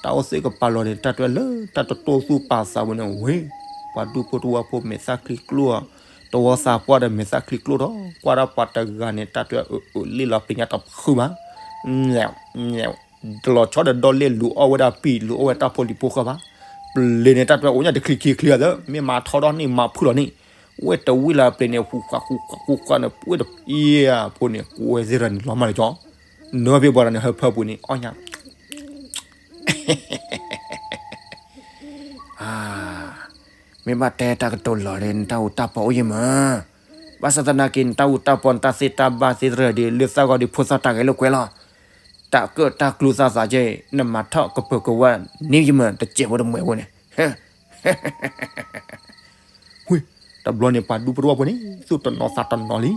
တၢ်အိၣ်သ့ၣ်ကပၤလီၤန့ၣ် တၢ်တွဲလၢ တၢ်တတိၢ်သူၣ်ပာ်သးဝဲန့ၣ်ဝဲ, ပှၤဒူဖိတဝီဖိမဲာ်သၣ်ချံကျိၣ်အီၤ, တဝီသးပှၢ်ဒီးမဲာ်သၣ်ချံကျိၣ်ထီၣ်, ကွၢ်ဒၣ်ပှၤတဂၤန့ၣ် တၢ်တွဲအၢအၢလ့ၣ်လီၤပျံၤညါတဖုဘၣ် တလီၤဆီဒီးဒီလ့ၣ်လူၤအီၣ်ဝဲဒၣ်ပံာ် လူၤအီၣ်ဝဲတၢ်ဖိလံၤဖိဃၢဘၣ်, ပျ့ၤန့ၣ်တၢ်တွဲအိၣ်ညါတချံခံချံအသး မ့ၢ်မၤထီဒီးန့ၣ်မၤဖုၣ်လီၤန့ၣ်, ဝဲတဝံၣ်လၢပျ့ၤန့ၣ် ဃူဃူဃူဃူန့ၣ် ဝဲတအံၤဖိန့ၣ် ကွဲသ့ၣ်တဂၤန့ၣ် လီၤမၢ်လၢကီ, နၢဖဲပှၤတဂၤန့ၣ် ဟၢဖၢပူၤန့ၣ်အီၣ်ညါ မ့ၢ်ဘၣ်တဲတၢ်ကတိၤလီၤဒီး နတၢ်အူတၢ်ပီအိၣ်ယံၤမး, ဘၣ်ဆၣ်သနာ်က့ နတၢ်အူတၢ်ပီ နတၢ်သ့တၢ်ဘၣ်သ့တရၢၢ်ဒီး လၢသးဂီၢ်ဒီးဖိသၣ်တၢ်ဂဲၤလိာ်ကွဲလီၤ, တၢ်ကၢၣ်တၢ်ကျူသးသးကဲ နမၤထီၣ်ကပၢၤကဝါန့ၣ်ယံၤမး တစဲးဖိတမှဲးဖိန့ၣ် ဝ့ၢ်, တဘျီန့ၣ် ပှၤဒူဖိတဝီဖိန့ၣ် သူၣ်တနီၤသးတနီၤလံ,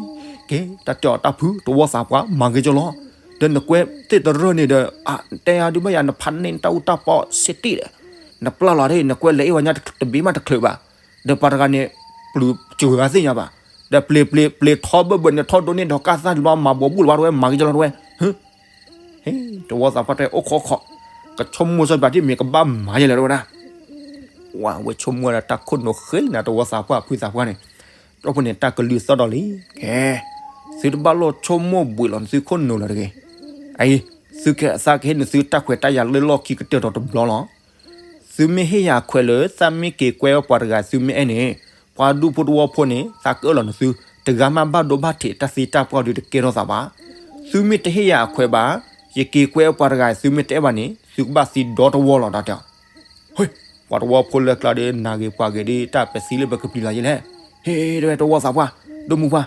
ကဲ တၢ်တဲအီၤတၢ်ဖုး တဝီသးပှၢ် မၤဂ့ၤကၠီလီၤ, ဒီးနကွဲသ့ၣ်တရၢၢ်န့ၣ်ဒီး အတဲယၤဒုးဘၣ်ယၤ နဖးန့ၢ်နတၢ်အူတၢ်ပီစ့တံၢ်ဒီး, နပျၢ်လီၤဒီး နကွဲလဲၤအ့ၣ်ဝဲညါတဘ့ၣ်မးတချုးဘၣ်, ဒီးပှၤတဂၤန့ၣ် ပျုၤစှၤဂၤသ့ၣ်ညါဘၣ်, ဒီးပျ့ၤပျ့ၤပျ့ၤထီဘၢၣ်ဘၢၣ်န့ၣ် ထီဒိၣ်န့ၢ်ဒီးကါသၣ်လီၤ မၤဘိးဘူၣ်လီၤဘၣ်တဝဲ မၤဂ့ၤကၠီလီၤတဝဲ ဟ့, တဝီသးပှၢ်တဲအိၣ်ခိးခိး, ကဆိကမိၣ်စီၤပၤဒ်မ့ၢ်ကဘၣ်မၤယဲလဲၣ်တဝဲဒၣ်, ဝဲဆိကမိၣ်ဝဲဒၣ်တၢ်ခိၣ်နူာ်ဃ့လံနၤ တဝီသးပှၢ်ဖုသးပှၢ်န့ၣ်, ဒီးဖိန့ၣ် တၢ်ကလုၢ်သီၣ်ဒီးလံ, ကဲ, သုတဘၣ်လိၣ်ဆိကမိၣ်ဘှံးလီၤနသုခိၣ်နူာ်လီၤတဂ့ၤ, အံၤ, သုကသးကဟ့ၣ်နသုတၢ်ခွဲးတၢ်ယာ်လၢလီၢ်ခံကတၢၢ်ဒီးတဘျီလီၤ သုမ့ၢ်ဟ့ၣ်ယၤခွဲးလၢ သးမ့ၢ်က့ၤကွဲပှၤတဂၤ သုမ့ၢ်အဲၣ်န့ၣ်, ပှၤဒူဖိတဝီဖိန့ၣ် သးကအၢၣ်လီၤနသု, တဂၤမးဘၣ်ဒိဘၣ်ထံး တၢ်သံတၢ်ပှၢ်ဒုးတကဲထီၣ်သးဘၣ်, သုမ့ၢ်တဟ့ၣ်ယၤအခွဲးဘၣ်, ယက့ၤကွဲပှၤတဂၤ သုမ့ၢ်တအဲၣ်ဘၣ်န့ၣ် သုကဘၣ်သံဒီတဝီလီၤ တၢ်တဲအီၤ, ဟ့, ပှၤတဝီဖိလၢကျါဒီး နၤဂ့ၤပှၤဂ့ၤဒီး တၢ်ပသံလၢပကပျံၤလီၤယဲလဲၣ်, ဟ့, တဝဲတဝီသးပှၢ်, ဒိၣ်မူပှၢ်,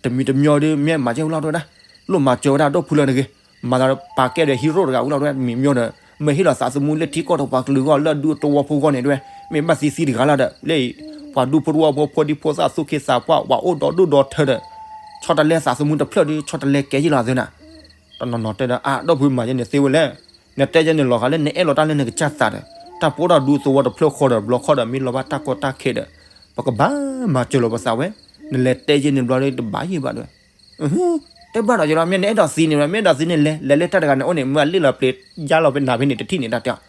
တမံၤတမံၤဒီး မ့ၢ်မၤကဲဝံၤလီၤတဝဲဒၣ်, လိၣ်မၤစၢၤဝဲဒၣ်ဒီးဖုလၢနဂ့ၤ, မၤသးဒီးပာ်ကဲဒီးဟံးရိၣ်တဂၤဝံၤလီၤတဝဲ မံၤမံၤဒီး, မ့ၢ်ဟ့ၣ်လီၤသးသမူလၢထံကီၢ်ဒီးပှၤကလုာ်အဂီၢ်လၢအဒူတဝီဖိအဂီၢ်န့ၣ်တဝဲ, မ့ၢ်ဘၣ်သံသံတဂၤလီၤဒီး လၢအံၤ, ပှၤဒူဖိတဝီဖိ ဖိဒံဖိသၣ်သူၣ်က့သးပှၢ် ပှၤအိၣ်ဒီဒူၣ်ဒီထၢဒီး, ဆီတလဲသးသမူတဖျၢၣ်ဒီး ဆီတလဲကဲယံာ်လီၤသ့နၤ, တနီၤနီၤတဲဒီး အါ ဒီးဖုမၤယဲန့ၣ်သ့ဝဲလဲၣ်, နတဲယဲန့ၣ်လီၤဂာ်လၢနအဲၣ်လီၤတၢ်လၢနကစၢ်သးဒီး, တၢ်ပအိၣ်ဒီးဒူသဝီတဖျၢၣ်ဃီဒီး ဘျီခီဒီး မ့ၢ်လီၤဘၣ်တၢ်ကီတၢ်ခဲဒီး, ပကဘၣ်မၤစၢၤလီၤပသးဝဲ, နလဲၤတဲယဲန့ၣ်ဘျီဒီး တဘၣ်ယံာ်ဘၣ်ဒီး တဲဘၣ်ဒီးယလီၤ မ့ၢ်နအဲၣ်ဒိးသံန့ၣ် မ့ၢ်အဲၣ်ဒိးသံန့ၣ်လဲၤ လဲၤလၢတၢ်တဂၤန့ၣ်အိၣ်န့ၣ် မ့ၢ်အလ့ၣ်လီၤပျ့ၤယါလီၤဖဲနၤဖဲန့ၣ်တထံၣ်န့ၣ် တၢ်တဲအီၤ,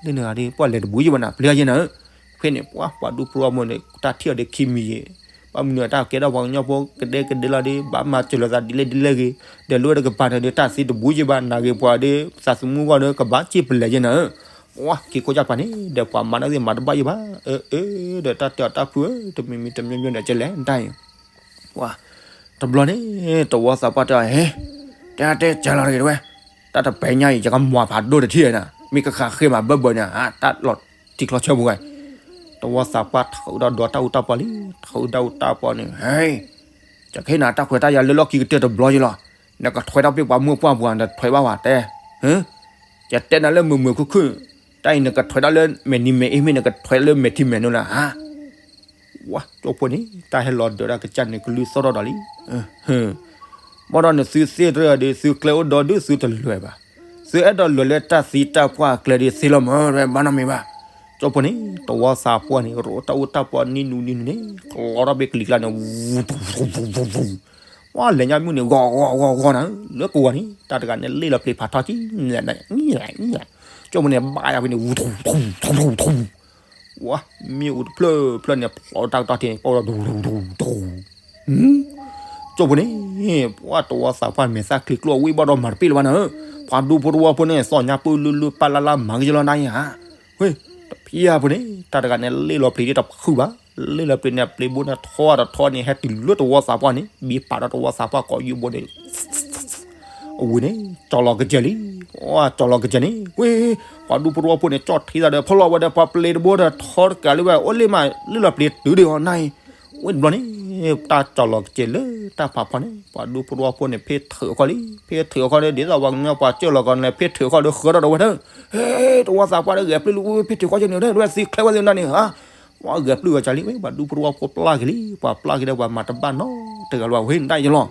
လၢနဂၤဒီး ပှၤလဲၤတဘူးယံာ်ဘၣ်နၤ ပျ့ၤယဲနၤဧၢ, ဖဲန့ၣ် ပှၤ ပှၤဒူဖိတဝီဖိန့ၣ် တၢ်ထံၣ်အီၤဒီးခံမံၤယံာ်, ဘၣ်မနုၤအတၢ်ကဲထီၣ်ပှၤကညီဖိ ကဒဲကဒဲလီၤဒီး ဘၣ်မၤစၢၤလီၤသးဒ်လဲၣ်ဒ်လဲၣ်ဂ့ၤ, ဒီးလၢတကပၤန့ၣ်ဒီး တၢ်သံတဘူးယံာ်ဘၣ် နဂ့ၤပှၤဒီး သးသမူဂီၢ်ဒီး ကဘၣ်စ့ၢ်ပလဲၤယဲနၤဧၢ, ပှၤ ခံခိၣ်ယၢ်ပၤန့ၣ် ဒီးပှၤမၤနီၣ်သ့ၣ်မၤတဘၣ်ယံာ်ဘၣ်, အၢ အၢ ဒီးတၢ်တဲအီၤတၢ်ဖုဧၢ တမံၤမံၤတမံၤမံၤဒီး ကလဲၤတၢ်အံၤ ပှၤ တဘျီန့ၣ် တဝီသးပှၢ်တဲအီၤ ဟ့, တဲတဲကၢလီၤတဂ့ၤတဝဲ, တၢ်တပဲာ်ညါအံၤ ယကမၤဖးဒိၣ်တထံၣ်နၤ, မ့ၢ်ကဃးဃ့မၤဘၢဘၢန့ၣ် တၢ်လီၤထံချီဆၢပူၤဂၤ, တဝီသးပှၢ်ထုးဒီးဒီးတၢ်အူတၢ်ပီလံ, ထုးဒီးတၢ်အူတၢ်ပီန့ၣ် ဟ့, ကဟ့ၣ်နၤ တၢ်ခွဲးတၢ်ယာ်လၢလီၢ်ခံကတၢၢ်တဘျီယလီၤ, နကထွဲတၢ်ဖဲပှၤမုၢ်ပှၢ်ပူၤ နထွဲဘၣ်ဝဲတဲ, ဟ့, ယတဲနၤလၢမုာ်မုာ်ခုၣ်ခုၣ်, တၢ်အံၤနကထွဲတၢ်လၢမဲာ်နံၤမဲာ်အ့မ့ၢ် နကထွဲလၢမဲာ်ထံမဲာ်နိလၢဧါ ဝါ ကၠိဖိန့ၣ် တၢ်ဟဲလီၤဒၢးတၢ်ကစၢ်န့ၣ် ကလုၢ်သီၣ်ထီၣ်ဒီးလံ. ဘၣ်ဒီးနသုသ့ၣ်တရၢၢ်ဒီး သုကျဲအိၣ်ဒီဒူၣ်သုတလွဲၢ်ဘၣ်. သုအဲၣ်ဒိးလဲၤလၢတၢ်သံတၢ်ပှၢ်အကျဲဒ်သ့လီၤမး တဝဲဘၣ်နီတမံၤဘၣ်. ကၠိဖိန့ၣ် တဝီသးပှၢ်န့ၣ် ရိးတၢ်အူတၢ်ပီနံၤနူနံၤနူၤန့ၣ် လီၤထီၣ်ဘ့ၣ်ကလံၤကျါန့ၣ် ဝူၤထူထူထူထူထူ, ဝဲလဲၤညါမုၢ်န့ၣ် ဂီၤဂီၤဂီၤဂီၤနၤ လၢကိးဂၤန့ၣ် တၢ်တဂၤန့ၣ်လ့ၣ်လီၤပျ့ၤဖးထီကံ ကၠိဖိန့ၣ် ဘၣ်ယၤဖဲန့ၣ် ဝူၤထူထူထူထူထူထူ ဝဲ မ့ၣ်အူတဖျၢၣ်ဖျၢၣ်န့ၣ် ဖျိးတၢ်ကတီၢ်ထံးန့ၣ် ပိၢ်ဒီးထူထူထူထူ ကၠိဖိန့ၣ် ပှၤတဝီသးပှၢ်မဲာ်သၣ်ချံကျိအဝံၣ်ဘၣ်ဒီးမၤတပ့ၣ်လၢၤဘၣ်နၤ, ပှၤဒူဖိတဝီဖိန့ၣ် သီၣ်ညါပုၢ်လုၢ်လုၢ်ပၢ်လၢ်လၢ်မၤက့ၤလီၤနၤအံၤဧါ, ဝဲ တဖျၢၣ်ဖိန့ၣ် တၢ်တဂၤန့ၣ်လ့ၣ်လီၤပျ့ၤဒ်တဖုဘၣ်, လ့ၣ်လီၤပျ့ၤန့ၣ် အပျ့ၤဘိန့ၣ်ထီတထီန့ၣ် ဟဲတုၤလၢတဝီသးပှၢ်န့ၣ် ဘံပာ်ဒီးတဝီသးပှၢ်ကိးယူၢ်ဘိန့ၣ် အဝံၤန့ၣ် ကၠီလီၤကစၢၤလံ, ဝဲ ကၠီလီၤကစၢၤန့ၣ် ဝဲ ပှၤဒူဖိတဝီဖိန့ၣ် ကၠီၣ်ထံသးဒီး ဖီလီၤဝဲဒီး ပှၤပျ့ၤတဘိဒီး ထီတကးလၢဝဲ အိၣ်လ့ၣ်မး လ့ၣ်လီၤပျ့ၤတုၤဒံးအီၤနၤအံၤ, ဝဲတဘျီန့ၣ် တၢ်ကၠီလီၤကစၢၤလၢတၢ်ဖးဖီန့ၣ် ပှၤဒူဖိတဝီဖိန့ၣ် ဖ့ထုးအခီၣ်လံ, ဖ့ထုးအခီၣ်ဒီး ဒ်သိးပှၤကညီပှၤကၢၢ်လီၤကီးန့ၣ် ဖ့ထုးအခီၣ်ဒီး ဃၢထီၣ်ဒီးဝဲဒၣ်, ဟဲ တဝီသးပှၢ်ဒီး ဂဲၤပျုၢ်လံ ဝဲ ဖ့ထုးအခီၣ်ကဲန့ၣ်ဒီး ဝဲသံချဲဝဲသ့ၣ်နၤန့ၣ်ဧါ, ပှၤဂဲၤပျုၢ်ဝဲကၢ်လံ ဝဲ ပှၤဒူဖိတဝီဖိပျၢ်က့ၤလံ, ပှၤပျၢ်က့ၤဒီးပှၤမၤတဘၣ်နီတဂၤလၢၤဘၣ် ဝဲဒၣ်ယလီၤ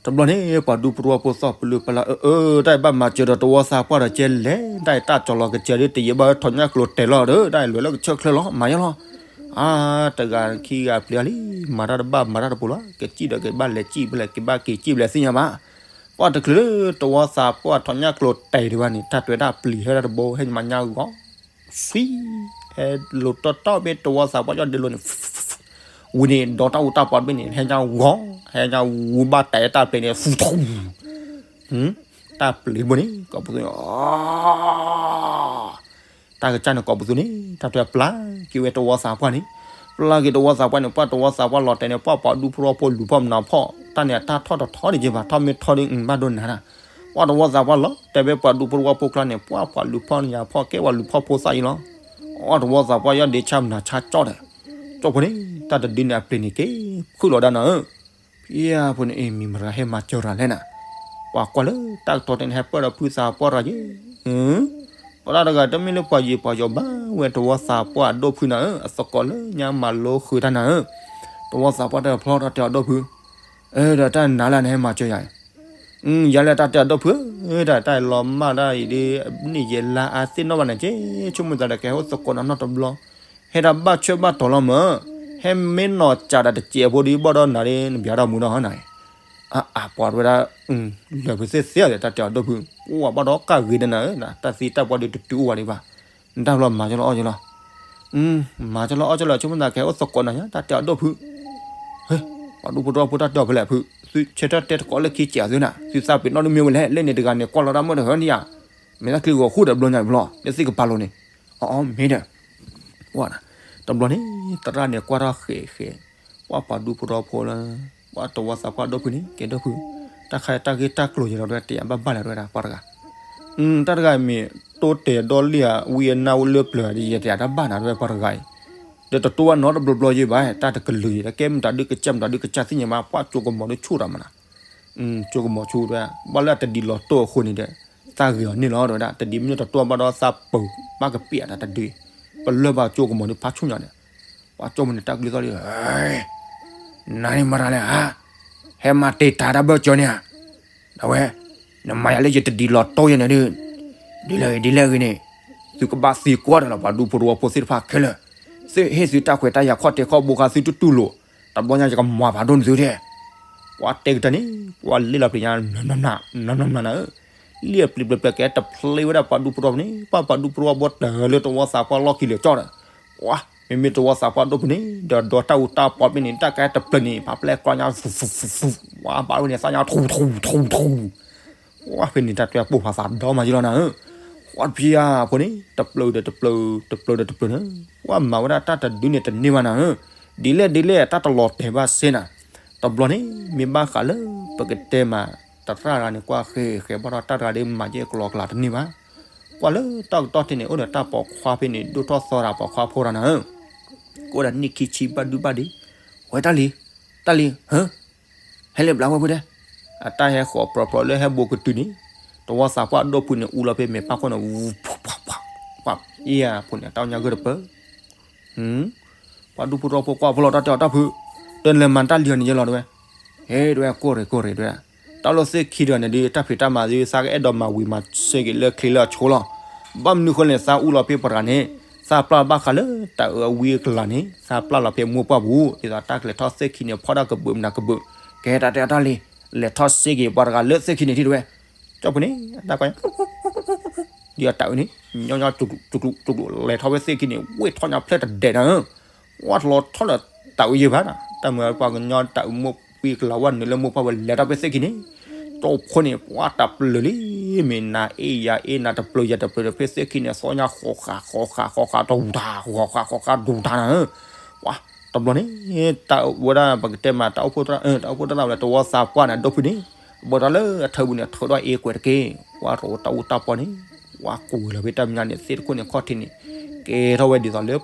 တဘျီန့ၣ် ပှၤဒူဖိတဝီဖိသီၣ်ပလုၢ်ပလၢ် အၢ အၢ တၢ်အံၤဘၣ်မၤစၢၤဒီးတဝီသးပှၢ်ဒီးကဲလဲၣ်, တၢ်အံၤတၢ်ကၠီလီၤကစၢၤဒ်တယံာ်ဘၣ် ထီၣ်ညၣ်ကျိၤတဲာ်လီၤဒီး တၢ်အံၤလဲၤလၢကဆၢၣ်ချၢလီၤ မၤယလီၤ, အါ တဂၤခံဂၤပျံၤလံ, မၤတၢ်တဘၣ်မၤတၢ်တပူၤလီၤ, ကစံၣ်ဒီးကဘၣ်လဲၤစံၣ်ဖဲလဲၣ် ကဘၣ်က့ၤစံၣ်ဖဲလဲၣ်သ့ၣ်ညါဘၣ်, ပှၤတချုးလၢတဝီသးပှၢ်ထီၣ်ညၣ်ကျိၤတဲာ်ဒံးဘၣ်န့ၣ် တၢ်တွဲဒၣ်ပျံၤဟဲဒၣ်တဘိ ဟဲမၤညါဂီၤ ဆွံ ဟဲလိာ်တီတီဘ့ၣ်တဝီသးပှၢ်ယီၢ်ဒ့လိၤန့ၣ် ဝံၤန့ၣ် ဒီတၢ်အူတၢ်ပီတဘ့ၣ်န့ၣ် ဟဲညါဂီၤ ဟဲညါဝူဘၣ်တဲာ်တၢ်ပျ့ၤန့ၣ် ဖူထူ တၢ်ပျ့ၤဘိန့ၣ် ကိးပသူန့ၣ် တၢ်ကစၢ်န့ၣ်ကိးပသူန့ၣ် တၢ်တွဲပျၢ်က့ၤဝဲတဝီသးပှၢ်န့ၣ် ပျၢ်က့ၤတဝီသးပှၢ်န့ၣ် ပှၤတဝီသးပှၢ်လီၤတဲာ်န့ၣ် ပှၤပှၤဒူဖိတဝီဖိလူၤဖီၣ်မနုၤဖီၣ် တၢ်န့ၣ်အတၢ်ထီၣ်တထီန့ၣ်က့ၤဘၣ် ထီၣ်မ့ၢ်ထီၣ်ဒီး ဘၣ်ဒိနၤတၢ် ပှၤတဝီသးပှၢ်လီၤတဲာ်ဘ့ၣ်ပှၤဒူဖိတဝီဖိကျါန့ၣ် ပှၤပှၤလူၤဖီၣ်နယၤဖီၣ်ကဲပှၤလူၤဖီၣ်ဖိသၣ်အံၤလီၤ အီၣ်တဝီသးပှၢ်ယီၢ်ဒ့ဆါမနုၤဆါကၠီၣ်ဒီး ကၠိဖိန့ၣ် တၢ်တဒုန့ၣ်အပျ့ၤန့ၣ်က့ၤ ဖုၣ်လီၤဒၣ်နၤဧၢ ဖံဧၢဖိန့ၣ် အ့ၣ် မံၤမတၤဟဲမၤစၢၤရၤလဲၣ်နၤ, ပှၤကွၢ်လၢတၢ်ကတီၢ်တန့ၣ် ဟဲပၢၢ်ဒီးဖုသးပှၢ်ရၤယ့ၣ်, ပှၤတၢ်တဂၤတမ့ၢ်လၢပှၤယံၤပှၤယီၤဘၣ်ဝဲ တဝီသးပှၢ်အဒိၣ်ဖုနၤဧၢ, အသကိးလၢညါမၤလိဃုာ်တၢ်နၤဧၢ, တဝီသးပှၢ်တဖျီတၢ်တဲအီၤဒိၣ်ဖု, ဒီးတၢ်နၤလၢန့ၣ်ဟဲမၤစၢၤယၤ ယၤလၢတၢ်တဲအီၤဒိၣ်ဖုဧၢ, တၢ်တၢ်လီၤမၢ်တၢ်အံၤဒ် န့ၣ်ယဲလါအါသ့ၣ်နီၣ်ဘၣ်န့ၣ်က့, ဆိကမိၣ်သးဒီးကဟဲအိၣ်သကိးနၤနီတဘျီ, ဟဲတၢ်ဘၣ်ဆၢဘၣ်တီၤလီၤမၢ်, ဟဲမ့ၢ်နီၢ်စၢ်ဒီးတစဲးဖိဒ်ဘၣ်ဒီးနၤဒ် နဘၣ်ဒီးမူဒီးနၤ, အအပှၤတဝဲဒၣ်, လၢာ်ပသ့ၣ်သ့ဧါဒီး တၢ်တဲအီၤဒိၣ်ဖု, အိၣ်ဝဲဘၣ်ဒီးကၢ်ဂ့ၤဒီးနၤဧၢ, တၢ်သံတၢ်ပှၢ်ဒ်တတုၤအိၣ်ဝဲဒံးဘၣ်, နတၢ်ဘျီမၤကလီအီၣ်ကလီ မၤကလီအီၣ်ကလီ ဆိကမိၣ်သးကဟဲအိၣ်သကိးနၤညါ တၢ်တဲအီၤဒိၣ်ဖု, ပှၤဒူဖိတဝီဖိတၢ်တဲအီၤဖဲလဲၣ်ဖု, သုဆၢထၢၣ်တဲတကိးလၢခံစဲးအသုနၤ, သုသးပ့ၤနီၣ်ဒ်မ့ၢ်ဝဲလဲၣ်, လၢန့ၣ်တဂၤန့ၣ် ကွၢ်လီၤတၢ်မုၢ်တဟၢနံယၤ, မဲာ်သၣ်ချံဂီၤဃူဒီးဘျီညါဘျီ, လၢသ့ၣ်ကပၤလိၤန့ၣ်, အအမ့ၢ်ဒီး, တဘျီန့ၣ် သရၣ်န့ၣ်ကွၢ်ထီၣ်ဃဲးဃဲး, ပှၤပှၤဒူဖိတဝီဖိလၢ, ပှၤတဝီသးပှၢ်ဒိၣ်ဖုန့ၣ် ကဲဒိၣ်ဖု, တၢ်ခါတၢ်ဂ့ၢ်တၢ်ကျိၤယဲလီၤတဝဲ တယၤဘၣ်ဘၣ်လၢတဝဲဒၣ်ပှၤတဂၤ တၢ်တဂၤမ့ၢ် တိတဲာ်ဒီလံၣ်ဧါ ဝံအနၢ်အိၣ်လၢပျၢၤဒီး ယဲတယၤတၢ်ဘၣ်နၤတဝဲပှၤတဂၤအံၤ, ဒီးတတိၢ်ဘၣ်နီတဘျီဘျီယဲဘၣ် တၢ်တကလုာ်အံၤ တၢ်ကဲမတၤဒုးကစၢ်မတၤဒုးကစၢ်သ့ၣ်ညါမး ပှၤကၠိကမီၤဒုးဆူၣ်တၢ်မးနၤ, ကၠိကမီၤဆူၣ်တဝဲ ဘၣ်လၢအတဒ်လီၤတိၢ်အဃိန့ၣ်ဒီး, သးဂ့ၤအီၤန့ၣ်လီၤတဝဲဒၣ် တဒ်မ့ၢ်တတိၢ်ဘၣ်ဒီးသးပၢၤဘၣ်ကပ့ၤအတၢ်တဒုး, ပလၢၢ်ဘၣ်ကၠိကမီၤဒုးဖးဆူၣ်ညါန့ၣ်, ပှၤကၠိမီၤန့ၣ်တၢ်ကလုၢ်သီၣ်လံ နၤန့ၣ်မတၤလဲၣ်ဧါ, ဟဲမၤတ့ၢ်တၢ်တၢ်ဘၢၣ်စၢၤန့ၣ်ဧါ, ဒီးဝဲ, နမၤယၤလၢယတဒ်လီၤတိၢ်ယဲန့ၣ်ဒုး, ဒ်လဲၣ်ဂ့ၤဒ်လဲၣ်ဂ့ၤန့ၣ်, သုကဘၣ်သံကွၢ်ဒီးလီၤ ပှၤဒူဖိတဝီဖိသ့ၣ်တဖၣ်ခဲလၢာ်, သ့ၣ်ဟ့ၣ်သုတၢ်ခွဲးတၢ်ယာ်ခီၣ်တဲာ်ခီၣ်ဘိခါသုတူၢ်တူၢ်လိာ်, တဘျီညါယကမၤဖးဒိၣ်န့ၢ်သုထဲ, ပှၤတဲကတၢၢ်န့ၣ် ပှၤလ့ၣ်လီၤပျံၤညါ နၤနၤနၤနၤနၤနၤနၤဧၢ လံၣ်အပျံၤပျၢၤပျၢၤကဲတဖျ့ဝဲဒၣ်ပှၤဒူဖိတဝီဖိန့ၣ် ပှၤပှၤဒူဖိတဝီဖိတၢၢ်လၢတဝီသးပှၢ်လီၢ်ခံလၢာ်ကၠီၣ်ဒီး, ပှၤ, မ့မ့ၢ်တဝီသးပှၢ်ဒိၣ်ဖုန့ၣ် ဒီးဒီတၢ်အူတၢ်ပီၣ်ဘ့ၣ်န့ၣ် တၢ်ကဲတဖျၢၣ်န့ၣ် ဖးဖျဲၣ်ကျီညါ ဝါဘၣ်ဝဲန့ၣ်သးညါထူထူထူထူ, ပှၤဖဲန့ၣ်တၢ်တွဲပိၢ်ဖးသးဒီမးယလီၤနၤဧၢ, ပှၤတဖံယါဖိန့ၣ် တဖျၢၣ်ဒီးတဖျၢၣ် တဖျၢၣ်ဒီးတဖျၢၣ်န့ၣ် ပှၤမၤဝဲဒၣ်တၢ်တဒုန့ၣ်တန့ၢ်ဘၣ်နၤဧၢ, ဒ်လဲၣ်ဒ်လဲၣ်တၢ်တလီၤတဲာ်ဘၣ်စ့နၤ, တဘျီန့ၣ် မ့ၢ်ဘၣ်ဃးလၢ ပကတဲမး သရၣ်တဂၤန့ၣ် ကွၢ်ဃဲဃဲဘၣ်ဒီးတၢ်တဂၤဒ်မၤယဲၢ်ကလီကလၤတန့ၢ်ဘၣ်, ကွၢ်လၢတၢ်ကတီၢ်ထံန့ၣ် အိၣ်ဒီးတၢ်ပိာ်ခွါဖဲန့ၣ် ဒိၣ်ထီၣ်သီတၢ်ပိာ်ခွါဖိတၢ်နၤဧၢ, ကအိၣ်ဒီးနံၣ်ခံဆံဘၣ်ဒုဘၣ်ဒံး, ဝဲတၢ်လံ, တၢ်လံ, ဟၢ, ဟဲလၢဘျးဝဲဖုတဲ, အတၢ်ဟဲဃီၤပြီပြီလၢဟဲဘိကတုၤန့ၣ်, တဝီသးပှၢ်ဒိၣ်ဖုန့ၣ် အူလီၤဖဲမဲာ်ဖးခိၣ်န့ၣ် ဝူ, ပှၤအံၤဖိန့ၣ် တၢ်ညါဂ့ၢ်တပၢၢ် ပှၤဒူဖိတဝီဖိကွၢ်ဖိလီၤတၢ်တဲအီၤတၢ်ဖု, တလဲၤမၤတၢ်လံအီၤန့ၣ်ယဲလီၤတဝဲ, ဟဲတဝဲကိၢ်ရ့ၣ်ကိၢ်ရ့ၣ်တဝဲဒၣ်, တၢ်လၢသ့ၣ်ခံတဂၤန့ၣ်ဒုး တၢ်ဖံးတၢ်မၤဒုး သးကအဲၣ်ဒိးမၤဝံၤမၤစ့က့ၤလၢချ့လၢအဆိလီၤ. ဘၣ်မနုၤဃိလဲၣ်န့ၣ် သးအူလီၤဖဲပှၤတဂၤန့ၣ် သးပျၢ်ဘၣ်ဃးလၢတၢ်အၢအဝံအကလၤန့ၣ် သးပျၢ်လီၤဖဲမိၢ်ပှၢ်ပူၤ ဒ်သိးတၢ်ကလဲၤထီၣ်သ့ၣ်ခံန့ၣ် ဖီၣ်တၢ်ကဘုးမနုၤကဘုး ကဟဲတၢ်တဲအီၤတၢ်လံ, လဲၤထီၣ်စ့က့ၤပှၤတဂၤလၢသ့ၣ်ခံန့ၣ်ထံၣ်တဝဲ ကၠီၣ်ဖိန့ၣ် အတၢ်ကွၢ် ဒ်အတၢ်အၢန့ၣ် ညီညီ ကျူကျူကျူကျူ လဲၤထီၣ်ဖဲသ့ၣ်ခံန့ၣ် ဝ့ၢ်ထီၣ်ညါဖျၢၣ်တဒဲးနၤဧၢ, ဝဲလီၤထီၣ်လၢတၢ်အၢယဲၢ်ဘၣ်နၤ, တၢ်မုၢ်ပှၤကညီတၢ်အၢမိၢ်ဝံကလၤဝဲနုာ်လၢမိၢ်ပှၢ်ဝဲ လဲၤထီၣ်ဖဲသ့ၣ်ခံန့ၣ်, ကၠီၣ်ဖိန့ၣ် ပှၤတပျုာ်လံ, မ့ၢ်နၤအ့ၣ်ယၤအ့ၣ် နၤတပျုာ်ယၤတပျုာ်ဒီး ဖဲသ့ၣ်ခံန့ၣ် သီၣ်ညါဃီဃာ်ဃီဃာ်ဃီဃာ်တဝူၤတၢ် ဃီဃာ်ဃီဃာ်ဒူၤတၢ်နၤဧၢ, ပှၤတဘျီန့ၣ် တၢ်ဝဲဒၣ်ပကတဲမး တၢ်အိၣ်ဖှိၣ်တၢ် တၢ်အိၣ်ဖှိၣ်တၢ်လၢ်ဝဲလၢတဝီသးပှၢ်န့ၣ် အဒိၣ်ဖုန့ၣ် ဘၣ်ဒီးလၢအထၢပူၤန့ၣ် ထုးထီၣ်အ့ၣ်ကွဲးတက့ၢ်, ပှၤရိးတၢ်အူတၢ်ပီန့ၣ် ပှၤကွံာ်လီၤဖဲတၢ်မဲာ်ညါန့ၣ် သ့ၣ်တခိၣ်န့ၣ်ခီၣ်ထံးန့ၣ် ကဲထီၣ်ဝဲဒ်သိးလၢ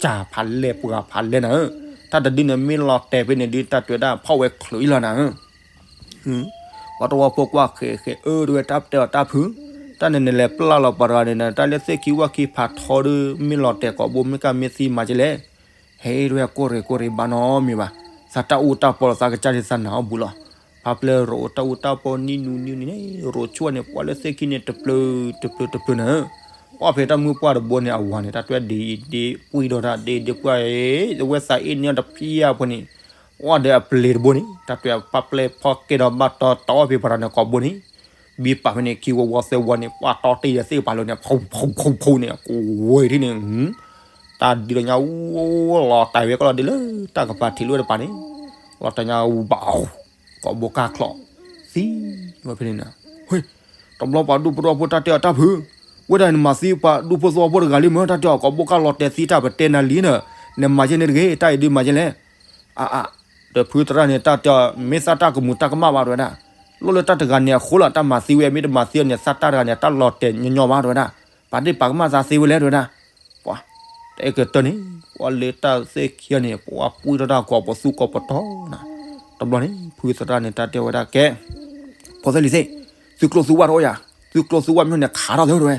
ကၢ်ဖးလဲၢ်ပှၤဖးလဲၢ်နၤဧၢ, တၢ်တဒုန့ၣ်မ့ၢ်လီၤတဲာ်ဖဲန့ၣ်ဒုး တၢ်တဲဝဲဒၣ်ဖီၣ်ဝဲချုးအံၤလီၤနၤဧၢ ပှၤတဝီဖိကွၢ်ဃဲးဃဲး အၢ တဝဲတၢ်တဲအီၤတၢ်ဖု, တၢ်န့ၣ်နလဲၤပျၢ်လီၤပှၤတဂၤန့ၣ် တၢ်လၢသ့ၣ်ခံဝၣ်ခံဖးထီဒုး မ့ၢ်လီၤတဲာ်ကိာ်ဘိ မ့ၢ်ကၢ်မ့ၢ်သံမၤကလဲၣ်, ဟဲ တဝဲကိၢ်ရ့ၣ်ကိၢ်ရ့ၣ်ဘၣ်နီတမံၤဘၣ်, သးတၢ်အူတၢ်ပီလီၤ သးကစၢ်ဒ်သးနၢ်အီၣ်ဘူးလီၤ, ဖါပျဲၢ်ရိးတၢ်အူတၢ်ပီနံၣ်နူနံၣ်န့ၣ် ရိးဆူၣ်န့ၣ် ပှၤလၢသ့ၣ်ခံန့ၣ် တပျုာ်တပျုာ်တပျုာ်နၤဧၢ, ပှၤဖဲတၢ်မုၢ်ပှၢ်တဘိန့ၣ် အဝၤန့ၣ် တၢ်တဲဒ့ဒ့ပှံၢ်ဒီးတၢ်ဒ့ဒ့ပှၢ် တဝဲသးအ့ၣ်န့ၢ်တဖျၢၣ်ဖိန့ၣ် အီၣ်ဒီးအပျ့ၤတဘိန့ၣ် တၢ်တဲပၢ်ပျဲၢ်ဖီၣ်ကဲဒီးဘၣ်တီတီအီၣ်ဖဲပှၤတဂၤန့ၣ်ကိာ်ဘိန့ၣ်, ဘံပာ်ဖဲန့ၣ်ခံဝီဝီသၢဝီန့ၣ် ပှၤတီတ့ၢ်ဒီးသ့ၣ်ကပၤလၢန့ၣ် ဖူဖူဖူဖူန့ၣ် ကိးဝဲထံၣ်န့ၣ်, တၢ်ဒုးလီၤညါ လီၤတဲာ်ဝဲကီၢ်လီၤဒ့လၢ တၢ်ကပၤထံးလိၣ်တပၤန့ၣ်, လီၤတဲာ်ညါဘၣ် ကိာ်ဘိကၢ်ချီၣ် သံဝဲဖဲန့ၣ်နၤ, ဝ့ၢ် တဘျီပှၤဒူၣ်ဖိသဝီဖိတၢ်တဲအီၤတၢ်ဖု, ဝဲဒၣ်နမၤသံပှၤဒူၣ်ဖိသဝီဖိတဂၤလံမ့ၢ် တၢ်တဲအီၤကိာ်ဘိကၢ်လီၤတဲာ်သံတၢ်ပတဲနၤလံနၤ, နမၤယဲန့ၣ်တဂ့ၤ တၢ်အံၤဒုးမၤယဲလဲၣ်, အါအါ ဒီးဖုသရၣ်န့ၣ် တၢ်တဲအီၤ မ့ၢ်သးတၢ်ကမူၤတၢ်ကမၣ်ဘၣ်တဝဲဒၣ်, လိၣ်လၢတၢ်တဂၤန့ၣ်အဃိလီၤ တၢ်မၤသံဝဲ မ့ၢ်တမၤသံအီၤန့ၣ် သးတၢ်တဂၤန့ၣ် တၢ်လီၤတဲာ်ညီညီဘၣ်တဝဲဒၣ်, ပာ်ဒ့ၣ်ပာ်ကမၣ်သးသ့ဝဲလဲၣ်တဝဲဒၣ်, ပှၤ တအဲၣ်ကတၢၢ်န့ၣ် ပှၤလၢတၢ်သ့ၣ်ခံဂၤန့ၣ် ပှၤပှံၢ်ထီၣ်တၢ်ကိးပသူကိးပတီၤနၤ, တဘျီန့ၣ် ဖုသရၣ်န့ၣ် တၢ်တဲဝဲဒၣ်ကဲ ဖိသၣ်လံၤသ့ၣ်, သုကျိသုဝၣ်တအိၣ်ယၤ, သုကျိသုဝၣ်မ့ၢ်န့ၣ်ခးထီၣ်သ့တဝဲ,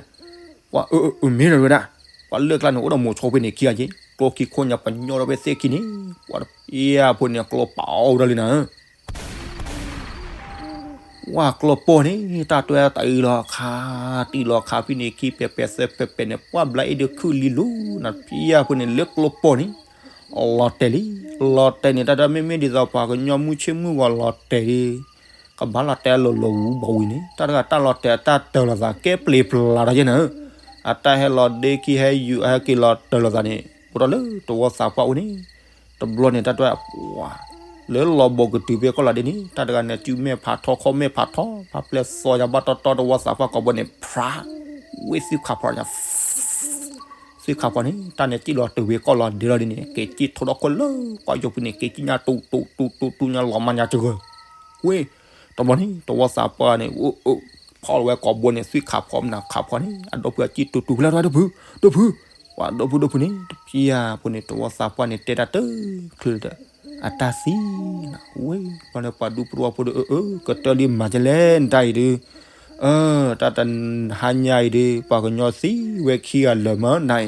ပှၤအၢအၢအၢမ့ၢ်တဝဲဒၣ်, ပှၤလၢကျါန့ၣ် အိၣ်ဒီးမိၤဆိဖဲန့ၣ်ခံဂၤက့, ကျိခံခိၣ်ညါပညီထီၣ်ဖဲသ့ၣ်ခံန့ၣ်, ပှၤတဖၣ်ဖိန့ၣ် ကျိပာ်အီၣ်ဝဲဒၣ်လံနၤဧၢ ဝဲကျိပိာ်န့ၣ် တၢ်တွဲတၢ်အံၤလီၤခါ, တံၢ်လီၤခါဖဲန့ၣ် ခံပဲာ်ပဲာ်သၢပဲာ်ပဲာ်န့ၣ် ပှၤဘျါအ့ၣ်ဒုးခုၣ်လံလိၤနၤ တဖၣ်ဖိန့ၣ် လၢကျိပိာ်န့ၣ် လီၤတဲာ်လံ, လီၤတဲာ်န့ၣ် တၢ်တမ့မ့ၢ်ဒ်သိးပှၤကညီမုၢ်ဆ့ၣ်မုၢ်ဂီၤလီၤတဲာ်လံ, ကဘၣ်လီၤတဲာ်လီၤလီၤဝူဘၣ်ဝံၤန့ၣ် တၢ်တဂၤတၢ်လီၤတဲာ်အတၢ်တၢၤလိာ်သး ကဲပျ့ၤပျါဒီးယဲနၤဧၢ, အတၢ်ဟဲလီၤဒ့ခံဟဲယူၤ အဟဲက့ၤလီၤတၢၤလိာ်သးန့ၣ် အိၣ်ဒီးလၢတဝီသးပှၢ်အိၣ်န့ၣ် တဘျီန့ၣ် တၢ်တွဲပှၤ လၢလီၤဘီကတုၤဖဲကီၢ်လီၤဒ့န့ၣ် တၢ်တဂၤန့ၣ် စုမဲာ်ဖးထီ ခီၣ်မဲာ်ဖးထီ ဖးပျဲၢ်သီယၤဘၣ်တီတီ တဝီသးပှၢ်ကိာ်ဘိန့ၣ် ဖြး ဝ့ၢ်သုခးဖီညါ သုခးဖီန့ၣ် တၢ်န့ၣ်စံၣ်လီၤတုၤဖဲကီၢ်လီၤဒ့လီၤဒ့န့ၣ် က့ၤစံၣ်ထိၣ်ဒီခိၣ်လၢပှၤယိာ်ပူၤန့ၣ် က့ၤစံၣ်ညါတူတူတူတူညါလီၤမၤညါတဂၢၢ် ဝ့ၢ် တဘျီန့ၣ် တဝီသးပှၢ်န့ၣ် ဖီၣ်လီၤဝဲကိာ်ဘိန့ၣ် သုခးဖီမနုၤခးဖီန့ၣ် အဒီပုၢ်အစံၣ်တူတူဖဲလဲၣ် ဒီပုၢ် ဒီပုၢ် ပှၤဒီပုၢ်ဒီပုၢ်န့ၣ် တဖၣ်ဖိန့ၣ် တဝီသးပှၢ်န့ၣ် တဲတၢ်တချုးဒီး အတၢ်သံနၤ ဝ့ၢ် ဘျီန့ၣ်ပှၤဒူဖိတဝီဖိဒီး အၢ အၢ ကတၢၢ်လံမၤကလဲၣ် နတၢ်အံၤဒုး အၢ တၢ်တဟါညါအံၤဒုး ပှၤကညီသံဝဲခံဂၤလၢာ်မးနၤ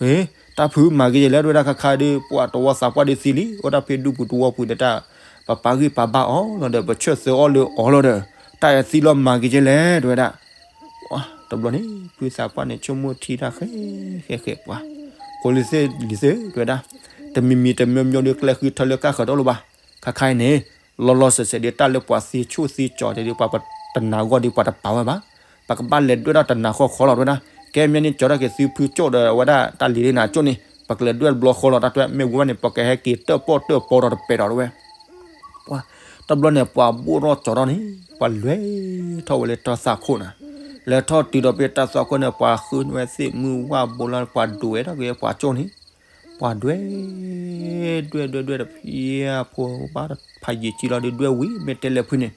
အံၤ တၢ်ဖုမၤက့ၤယဲလဲၣ် တဝဲဒၣ်ခါခါဒုး ပှၤတဝီသးပှၢ်ဒုးသံလံ အိၣ်ဒၣ်ဖဲဒူပူၤတဝီပူၤဒီးတၢ် ပပာ်ဂံၢ်ပာ်ဘါအီၤလီၤဒီး ပဆၢၣ်သၢအီၤလၢအီၤလီၤဒီး တၢ်အဲၣ်သံလီၤမၤက့ၤယဲလဲၣ် တဝဲဒၣ် တဘျီန့ၣ် ဖုသးပှၢ်န့ၣ် ဆိကမိၣ်ထံတၢ်ဃဲဃဲဃဲပှၤ ကိးလံၤသ့ၣ်လံၤသ့ၣ် တဝဲဒၣ် တမံၤမံၤတမံၤမံၤဒုး ကျဲဃုထၢလၢကၢ်ဃၢၤတအိၣ်လၢၤဘၣ် ခါခါအံၤန့ၣ် လီၤလီၤဆဲးဆဲးဒုး တၢ်လၢပှၤသံဆူၣ်သံကၠီၤတဲဒုး ပှၤတနာ်ဂီၢ်ဒုး ပှၤတပာ်ဝဲဘၣ် ပကဘၣ်လဲၤဒွဲၣ်ဒၣ်တနၤဃီဃီလီၤ တဝဲဒၣ် ကဲမ့ၢ်န့ၣ် ကၠီၤထီၣ်က့ၤသုဖုကၠိၣ်ဒီး အဝဲဒၣ်တၢ်လံၤလၢနၤကၠိၣ်န့ၣ် ပကလဲၤဒွဲၣ်တဘျီဃီလီၤ တၢ်တဝဲ မ့ၢ်ဝံၤဘၣ်န့ၣ် ပကဟဲက့ၤတၢၣ်ပီၣ်တၢၣ်ပီဒီးတပဲာ်ဒီးတဝဲ ပှၤ တဘျီန့ၣ် ပှၤဘိၣ်ထီၣ်ကၠီၤထီၣ်န့ၣ် ပှၤလဲၤထီၣ်ဝဲလၢတၢ်သွၣ်ခိၣ်နၤ လဲၤထီၣ်တုၤဒီးဖဲတၢ်သွၣ်ခိၣ်န့ၣ် ပှၤဃုန့ၢ်ဝဲသ့ၣ်မုၢ်ဝၣ်ဘိလီၤ ပှၤဒွဲၣ်ထီၣ်က့ၤပှၤကၠိၣ်န့ၣ် ပှၤဒွဲၣ် ဒွဲၣ်ဒွဲၣ်ဒွဲၣ်တဖၣ်ဖိဘၣ်ဖးယံာ်ကံလီၤဒုး ဒွဲၣ်ဝံၤ မ့ၢ်တဲလဲၤဖုန့ၣ်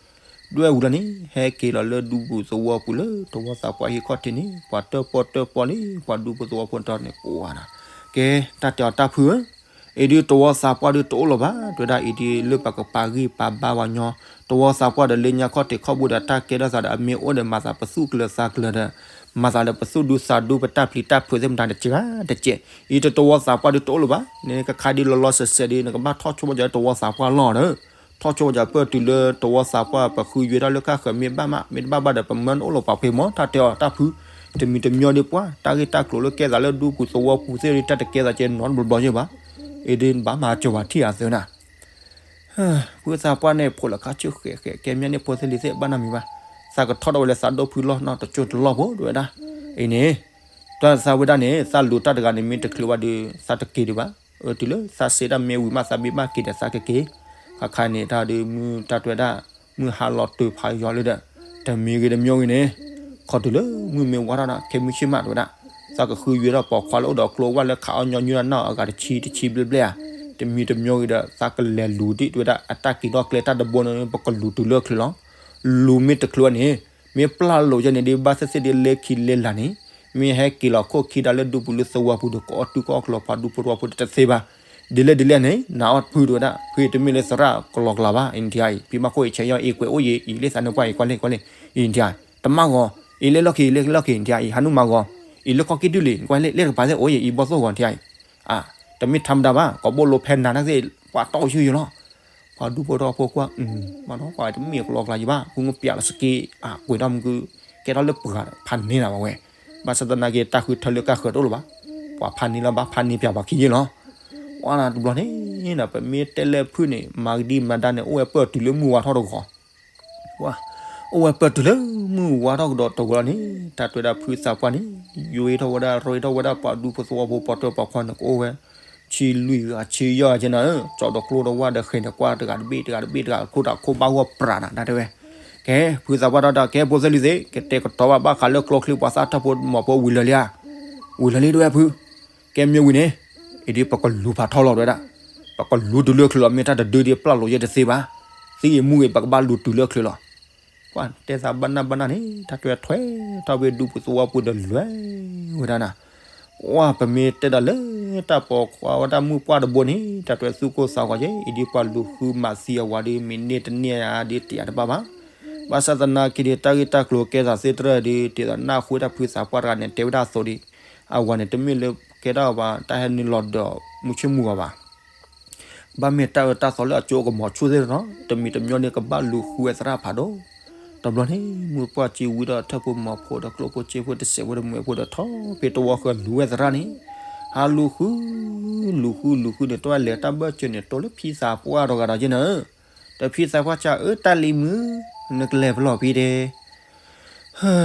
ဒွဲၣ်ဝံၤလီၤန့ၣ် ဟဲက့ၤလီၤလၢဒူပူၤသဝီပူၤလၢတဝီသးပှၢ်ဟံၣ်ခီၣ်ထံးန့ၣ် ပှၤတၢၣ်ပီၣ်တၢၣ်ပီလံ ပှၤဒူဖိသဝီဖိတီန့ၣ် ပှၤနၤ ကဲ တၢ်တဲအီၤတၢ်ဖုဧၢ အံၤဒုး တဝီသးပှၢ်ဒုးတအိၣ်လၢၤဘၣ် တဝဲဒၣ်အံၤဒုး လၢပကပာ်ဂံၢ်ပာ်ဘါပှၤညီ တဝီသးပှၢ်ဒီးလၢညါခီၣ်ထံးခီၣ်ဘိဒီးတၢ်ကဲထီၣ်သးဒီး အမ့ၢ်အိၣ်ဒီးမၤသးပသူၣ်ကျၢၤသးကျၢၤဒီး မၤသးလၢပသူၣ်ဒူသးဒူပတၢ်ပျံၤတၢ်ဖုးသ့ၣ်မတၤတကဂၤတကဲး အံၤတတဝီသးပှၢ်ဒုးတအိၣ်လၢၤဘၣ် နကခါဒုးလီၤလီၤဆဲးဆဲးဒုး နကဘၣ်ထီၣ်ဆိကမိၣ်ကၠီၤတဝီသးပှၢ်လီၤဒီး ထီၣ်ဆိဝဲဒၣ်ပၢၢ်တုၤလၢသဝီသးပှၢ် ပဃုယွဲထီၣ်လၢကၢ်ဃၢၤမ့ၢ်ဘၣ်မး မ့ၢ်တဘၣ်ဘၣ်ဒီး ပမၢနအိၣ်လီၤပာ်ဖှိၣ်မး တၢ်တဲအီၤတၢ်ဖု, တမံၤတမံၤဒီးပှၤ တၢ်ဂ့ၢ်တၢ်ကျိၤလၢကဲသးလၢဒူပူၤသဝီပူၤသ့ၣ်ဒီး တၢ်တကဲသးကဲနီတဘျီဘျီယဲၢ်ဘၣ်, အ့ဒ်ဘၣ်မၤစၢၤဝဲထံၣ်အသၢနၤ ဖုသးပှၢ်န့ၣ် ဖိးလၢခါဆူၣ်ဃဲးဃဲး ကဲမၠၢ်န့ၣ်ဖိသ့ၣ်လံၤသ့ၣ်ဘၣ်နီတမံၤဘၣ်, သးကထီၣ်ထီၣ်ဝဲလၢသးဒိၣ်ဖုလီၢ်နီၢ်တကၠိၢ်တလီၢ်ဖိ တဲဝဲဒၣ်, အံၤန့ၣ် တၢ်သးဝဲဒၣ်န့ၣ် သးလူၤတၢ်တဂၤန့ၣ် မ့ၢ်တချုးဘၣ်ဒီး သးတက့ၤဒံးဘၣ်, အၢ တုၤလၢသးစ့တၢ်မ့ၢ်ဝံၤမး သးမ့ၢ်ဘၣ်က့ၤဒီးသးကက့ၤ, ခါခါန့ၣ် တၢ်ဒီးမုၢ်တၢ်တဲဝဲဒၣ်, မုၢ်ဟါလီၤတုၤဖးယီၤလံဒီး, တမံၤဂ့ၤတမံၤဂ့ၤန့ၣ်, ခီတုၤလၢမုၢ်မ့ၢ်ဝါထီၣ်ဒီး ခဲမုၢ်ဆ့ၣ်မးတဲဝဲဒၣ်, သးကဃုယွဲထီၣ်ပိာ်ခွါလၢအိၣ်ဒီးကျိဝဲလၢခးအီၣ်ညီနုၢ်နီၢ်အဂၤတဆံတဆံဘျဲၣ်ဘျဲၣ်ဧါ, တမံၤတမံၤဂ့ၤဒီး သးကလဲၤလူၤဒံးတဲဝဲဒၣ် အတၢ်က့ၤထီၣ်ကျဲတၢ်တဘိန့ၣ် ပကလူၤတုၤလၢချုးလီၤ လူၤမ့ၢ်တချုးဘၣ်န့ၣ်, မ့ၢ်ပျၢ်လိာ်ယဲန့ၣ်ဒီး ဘၣ်သ့ၣ်သ့ၣ်ဒီးလဲၤခံလဲၤလၢ်န့ၣ်, မ့ၢ်ဟဲက့ၤလီၤခိၣ်ခံဒါလၢဒူပူၤလၢသဝီပူၤဒီး ကအီၣ်တူၢ်ကအီၣ်ကျီၤပှၤဒူဖိတဝီဖိဒီးတသ့ဘၣ်, ဒ်လဲၣ်ဒ်လဲၣ်န့ၣ် နာ်အီၣ်ဖုတဲဝဲဒၣ်, ဖုတမ့ၢ်လၢသရၣ်ကလီကလီဘၣ် အံၤနထံအံၤ ဖံမၤခိၣ်အံၤဆဲးယီၢ်အံၤကွဲးအိၣ်ယံၤ အံၤလၢသးနပှၢ်အံၤကွၢ်လံကွၢ်လံ, အံၤနထံအံၤ တမၢ်ဂီၤ, အံၤလၢလီၢ်ခံအံၤလၢလီၢ်ခံအံၤနထံအံၤ ဟးနုၢ်မၤဂီၤ, အံၤလၢခီၣ်ကံၢ်ဒုၣ်လံကွၢ်လံ လၢတကပၤသ့ၣ်အိၣ်ယံၤ အံၤဘီၣ်သိၣ်ဂီၤနထံအံၤ အါ, တမ့ၢ်ထါမတၤဘၣ် ကိးဘိလိဖဲနၤတၢ်သ့ၣ် ပှၤတီၢ်အိၣ်ဆူၣ်ယိာ်လီၤ, ပှၤဒူဖိတဝီဖိကွၢ်, မ့ၢ်နီၤ ပှၤတမ့ၢ်ကလီကလီယံၤဘၣ် ဃုမ့ၢ်ပျးလီၤစက့, အါ ကွဲးထီၣ်မုၢ်ကု, ကဲထီၣ်လၢပှၤဖးန့ၢ်နၤဘၣ်ဝဲ, ဘၣ်ဆၣ်သနာ်က့ တၢ်ဃုထၢလၢကၢ်ဃၢၤတအိၣ်လၢၤဘၣ်, ပှၤဖးန့ၢ်လီၤဘၣ် ဖးန့ၢ်ပျးပှၤခံယ့ၢ်လီၤ, ပှၤနၤတဘျီန့ၣ်နီၤ ပမ့ၢ်တဲလၢဖုန့ၣ် မၤကဒံမၤဒါန့ၣ် အိၣ်ဝဲပၢၢ်တုၤလၢမုၢ်ဝါထီၣ်တဂီၤ ပှၤ, အိၣ်ဝဲပၢၢ်တုၤလၢမုၢ်ဝါထီၣ်ကဒီးတဂီၤလီၤန့ၣ် တၢ်တဲဝဲဒၣ်ဖုသးပှၢ်န့ၣ်, ယွဲထီၣ်ဝဲဒၣ် ရ့ထီၣ်ဝဲဒၣ်ပှၤဒူဖိသဝီဖိပှၤတီပှၤခွါန့ၣ် ကအိၣ်ဝဲ, ဆံလွံၢ်ဂၤဆံယဲၢ်ဂၤကဲနၤဧၢ, ကၠီဒီးကျိဒီးဝၣ်ဒီးဃဲၤန့ၣ် ကွၢ်တဂၤတဘ့ၣ်တဂၤတဘ့ၣ်တဂၤ ခိၣ်တၢ်ခိၣ်ဘၣ်ဂီၢ်ပြးနၤ တၢ်တဲဝဲ, ကဲ ဖုသးပှၢ်ဒီးတၢ်ကဲဖိသ့ၣ်လံၤသ့ၣ် ကတဲာ်ကတီၤဘၣ်ဘၣ်ဃးလၢကျိချံပှၤသၣ်ထီၣ်ဖိမီၤဖိဝံၤလၢာ်လံဧါ, ဝံၤလၢာ်လံတဲဝဲဖု ကဲမ့ၢ်ဝံၤန့ၣ်, အံၤဒ်ပကလူၤဖးထီလီၤတဲဝဲဒၣ်, ပကလူၤတုၤလၢချုးလီၤ မ့ၢ်တၢ်တဒုဒ်ပျၢ်လိာ်ယဲၢ်တသ့ဘၣ်, သံဂ့ၤမူဂ့ၤ ပကဘၣ်လူၤတုၤလၢချုးလီၤ, ပှၤတဲသးဘၣ်နၢ်ဘၣ်နၢ်န့ၣ် တၢ်တဲထွဲထီၣ်ဖဲဒူပူၤသဝီပူၤဒီးလွဲၢ်ဝဲဒၣ်နၤ, ပှၤပမ့ၢ်တဲဒၣ်လၢတၢ်ပိာ်ခွါဝဲဒၣ်မုၢ်ပှၢ်တဘိန့ၣ် တၢ်တဲသူၣ်ကိၢ်သးဂီၤယဲၢ် အံၤဒ်ပှၤလူၤဃုမၤသံအဝၤဒီး မ့ၢ်န့ၢ်တန့ၢ်ဧါဒ်တယၤတဘၣ်ဘၣ်, ဘၣ်ဆၣ်သနာ်က့ဒီး တၢ်ဂ့ၢ်တၢ်ကျိၤကဲသးသ့တရၢၢ်ဒီး ဒ်သိးနၢ်ဟူဝဲဒၣ်ဖုသးပှၢ်တဂၤန့ၣ် တဲဝဲဒၣ်အသိးဒီး, အဝၤန့ၣ် တမ့ၢ်လၢကဲထီၣ်ဘၣ် တၢ်ဟဲနုာ်လီၤဒီးမုၢ်ဆ့ၣ်မုၢ်ဂီၤဘၣ် ဘၣ်မ့ၢ်တၢ်အၢတၢ်သီလၢအကၠိကမီၤဆိၣ်သ့ၣ်နီၤ, တမံၤတမံၤန့ၣ် ကဘၣ်လူၤဃုဝဲသရၣ်ဖးဒိၣ်, တဘျီန့ၣ် မုၢ်ပှၢ်ကၠံဝံၤဒီးထၢၣ်ဖိမီၤဖိဒီးကျိၣ်ဖိစ့ဖိတစဲးဖိတမှဲၤဖိဒီးထီၣ်ဖဲတဝီဃၢၤလူၤဝဲသရၣ်န့ၣ်, ဟးလူၤဃု, လူၤဃုလူၤဃုန့ၣ် တဝဲလဲၤတၢ်ဘၢၣ်စၢၤန့ၣ် တိၤလၢဖံသးပှၢ်တဂၤဒီးက့နၤဧၢ, ဒီးဖံသးပှၢ်စံး အၢ တၢ်လံၤမုၣ်, နကလဲၤဖဲလဲၣ်ဖဲတဲ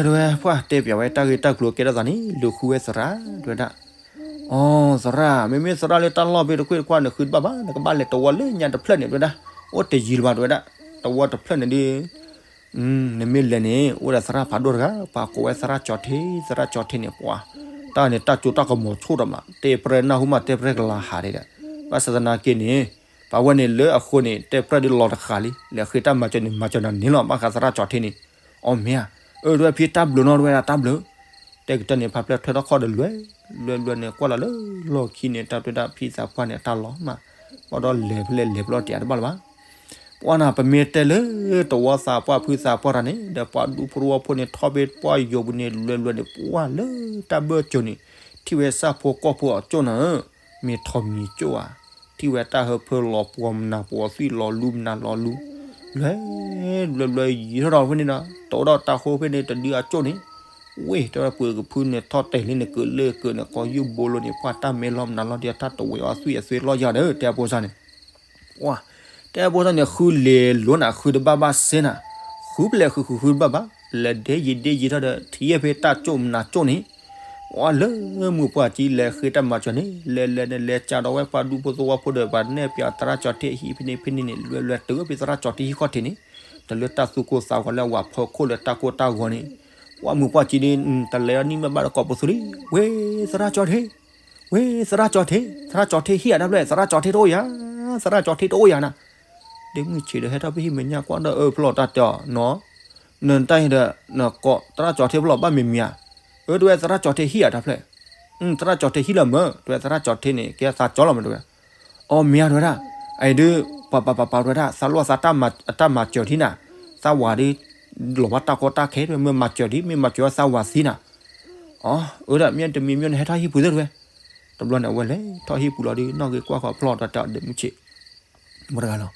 တဲဝဲ ပှၤတဲပျးဝဲတၢ်ဂ့ၢ်တၢ်ကျိၤကဲထီၣ်သးန့ၣ် လူၤဃုဝဲသရၣ် တဲဝဲဒၣ်, အိ သရၣ်, မ့မ့ၢ်သရၣ်လၢတၢ်လီၢ်ဖဲတခွ့ၣ်တခွါန့ၣ် ဃုတဘၣ်ဘၣ်, နကဘၣ်လဲၤတဝီလၢညါတဖျၢၣ်န့ၣ် တဲဝဲဒၣ်, အိၣ်တယံၤလၢၤဘၣ် တဲဝဲဒၣ်, တဝီတဖျၢၣ်န့ၣ်ဒီး နမ့ၢ်လဲၤန့ၣ် အိၣ်ဒီးသရၣ်ဖးဒိၣ်တဂၤ ပှၤကိးဝဲသရၣ်ကၠီၤထ့, သရၣ်ကၠီၤထ့န့ၣ် ပှၤ, တၢ်န့ၣ်တၢ်ကၠိတၢ်ကမီၤဆိၣ်ဒီးမး တဲပြဲနၢ်ဟူမး တဲပြဲကလၤဟးဒဲးဒီး, ဘၣ်ဆၣ်သနာ်က့န့ၣ် ပှၤဝဲန့ၣ်လၢအဃိန့ၣ် တဲပြဲဒ်လီၤတဃာ်လံ, လဲၤဃ့တၢ်မၤစၢၤန့ၣ် မၤစၢၤနၤန့ၣ်လီၤ ဘၣ်ဃးသရၣ်ကၠီၤထ့န့ၣ်, အိ မ့ၢ်ဧါ, အၢ တဲဝဲဖံတၢ်ဘျုးနီၤ တဲဝဲဒၣ်တၢ်ဘျုး, တဲကတၢၢ်န့ၣ် ဖးဖျဲၣ်ထွဲထီၣ်ခီၣ်ဒီးလွဲၢ်, လွဲၢ်လွဲၢ်န့ၣ် ကွၢ်လီၤလၢလီၢ်ခံန့ၣ် တၢ်တဲဒၣ်ဖံသးပှၢ်န့ၣ် အတၢ်လီၤမး, ဘၣ်ဒီးလဲၤဖဲလဲၣ်လဲၤဖဲလဲၣ်တယၤတဘၣ်လၢၤဘၣ် ပှၤနၤ ပမ့ၢ်တဲလၢ တဝီသးပှၢ်ဖုသးပှၢ်တၢ်န့ၣ် ဒီးပှၤဒူဖိတဝီဖိန့ၣ် ထီၣ်ဖဲပှၢ်ယိာ်ပူၤန့ၣ် လွဲၢ်လွဲၢ်န့ၣ် ပှၤလၢတၢ်ဘၢၣ်စၢၤန့ၣ် ထံၣ်ဝဲစၢ်ဖိကီၢ်ဖိအကၠိၣ်နၤဧၢ, မ့ၢ်ထီၣ်မံၤကၠိၣ်ဧါ, ထံၣ်ဝဲတၢ်ဟၢဖၢလီၤပှီၢ်မနၤပှီၢ်သွံၣ်လီၤလူမနၤလီၤလူ, လွဲၢ်လွဲၢ်လွဲၢ်ယံၤထီၣ်ဒီးဖဲန့ၣ်ဒီး တအိၣ်ဒီးတၢ်ဃိဖဲန့ၣ်တဒုအကၠိၣ်န့ၣ်, ဝ့ၢ် တဲဝဲပှၤကဖုန့ၣ်ထီၣ်တဲာ်လံန့ၣ် ကလၢကၢးန့ၣ် ကီယုၢ်ဘိလိန့ၣ် ပှၤတၢ်မဲလီၤမနၤလီၤဒီး တၢ်တဝဲအီၤသွံၣ်အသွံၣ်လီၤယၤဒီး တဲအဖိစၢ်န့ၣ် ပှၤ, တဲအဖိစၢ်န့ၣ် ဃုလ့ၤလိၤနၤ ဃုတဘၣ်ဘၣ်စ့နၤ, ဃုဖဲလဲၣ်ဃုဃုဃုတဘၣ်ဘၣ်, လဲၤဒ့ယံၤဒ့ယံၤထီၣ်ဒီး ထံၣ်ဖဲတၢ်ကၠိၣ်မနၤကၠိၣ်န့ၣ်, ပှၤလၢမုၢ်ပှၢ်ကၠံလဲၤဃ့တၢ်မၤစၢၤန့ၣ် လဲၤလဲၤန့ၣ် လဲၤကးဒီးဝဲပှၤဒူဖိသဝီဖိဒီး ပှၤနဲၣ်ပၠးသရၣ်ကၠီၤထ့ဟံၣ်ဖဲန့ၣ်ဖဲန့ၣ်န့ၣ် လွဲၢ်လွဲၢ်တုၤဖဲသရၣ်ကၠီၤထ့ဟံၣ်ခီၣ်ထံးန့ၣ်, တၢ်လၢတၢ်သူၣ်ကိၢ်သးဂီၤလၢအဝၤဖီခိၣ်လၢတၢ်ကိၢ်တၢ်ဂီၤန့ၣ်, ပှၤမုၢ်ပှၢ်ကၠံဒ် တလဲၤအီၤနံၣ်မ့ၢ်ဘၣ်ဒီးကိးပသူလံ, ဝ့ၢ်သရၣ်ကၠီၤထ့ ဝ့ၢ်သရၣ်ကၠီၤထ့, သရၣ်ကၠီၤထ့ဟံၣ်အတၢ်ဖျၢၣ် သရၣ်ကၠီၤထ့တအိၣ်ယၤ, သရၣ်ကၠီၤထ့တအိၣ်ယၤနၤ, ဒ့မုၢ်ဆံးဒီးဟဲထီၣ်ဖဲဟံၣ်မဲာ်ညါကွၢ်ဒီးအၢဖျီၣ်တၢ်တဲအီၤနီၤ, နတၢ်ဟ့ၣ်ဒီး နကိးသရၣ်ကၠီၤထ့ဖျီၣ်ဘၣ်မံၤမံၤဧါ, အၢ တဲဝဲသရၣ်ကၠီၤထ့ဟံၣ်အတၢ်ဖျၢၣ်, သရၣ်ကၠီၤထ့ဟံၣ်လၢမၢ် တဲဝဲ သရၣ်ကၠီၤထ့န့ၣ် ကဲသးကၠီၤလီၤမၢ်တဲဝဲ, အိ မ့ၢ်ဧါတဲဝဲဒၣ်, အံၤဒုး ပှၤပှၤပှၤပှၤတဲဝဲဒၣ် သးလီၢ်သးတၢ်မၤစၢၤထံနၤ, သးဝၤဒုး လီၤဘၣ်တၢ်ကီတၢ်ခဲတဲဝဲ မ့ၢ်မၤစၢၤဒ် မ့ၢ်မၤစၢၤသးဝၤသံနၤ, အိ အၢဒၣ် မ့ၢ်တမံၤမ့ၢ်နဟဲထီၣ်ဟံၣ်ပူၤသ့ၣ်တဲဝဲ, တဘျီန့ၣ် အဝဲလဲၤထီၣ်ဟံၣ်ပူၤလီၤဒုး နီၣ်ဂံၢ်ကွၢ်ဃီဖျီၣ်ဒီးတဲအီၤဒ့မုၢ်ဆံး မတဂၤလီၤ,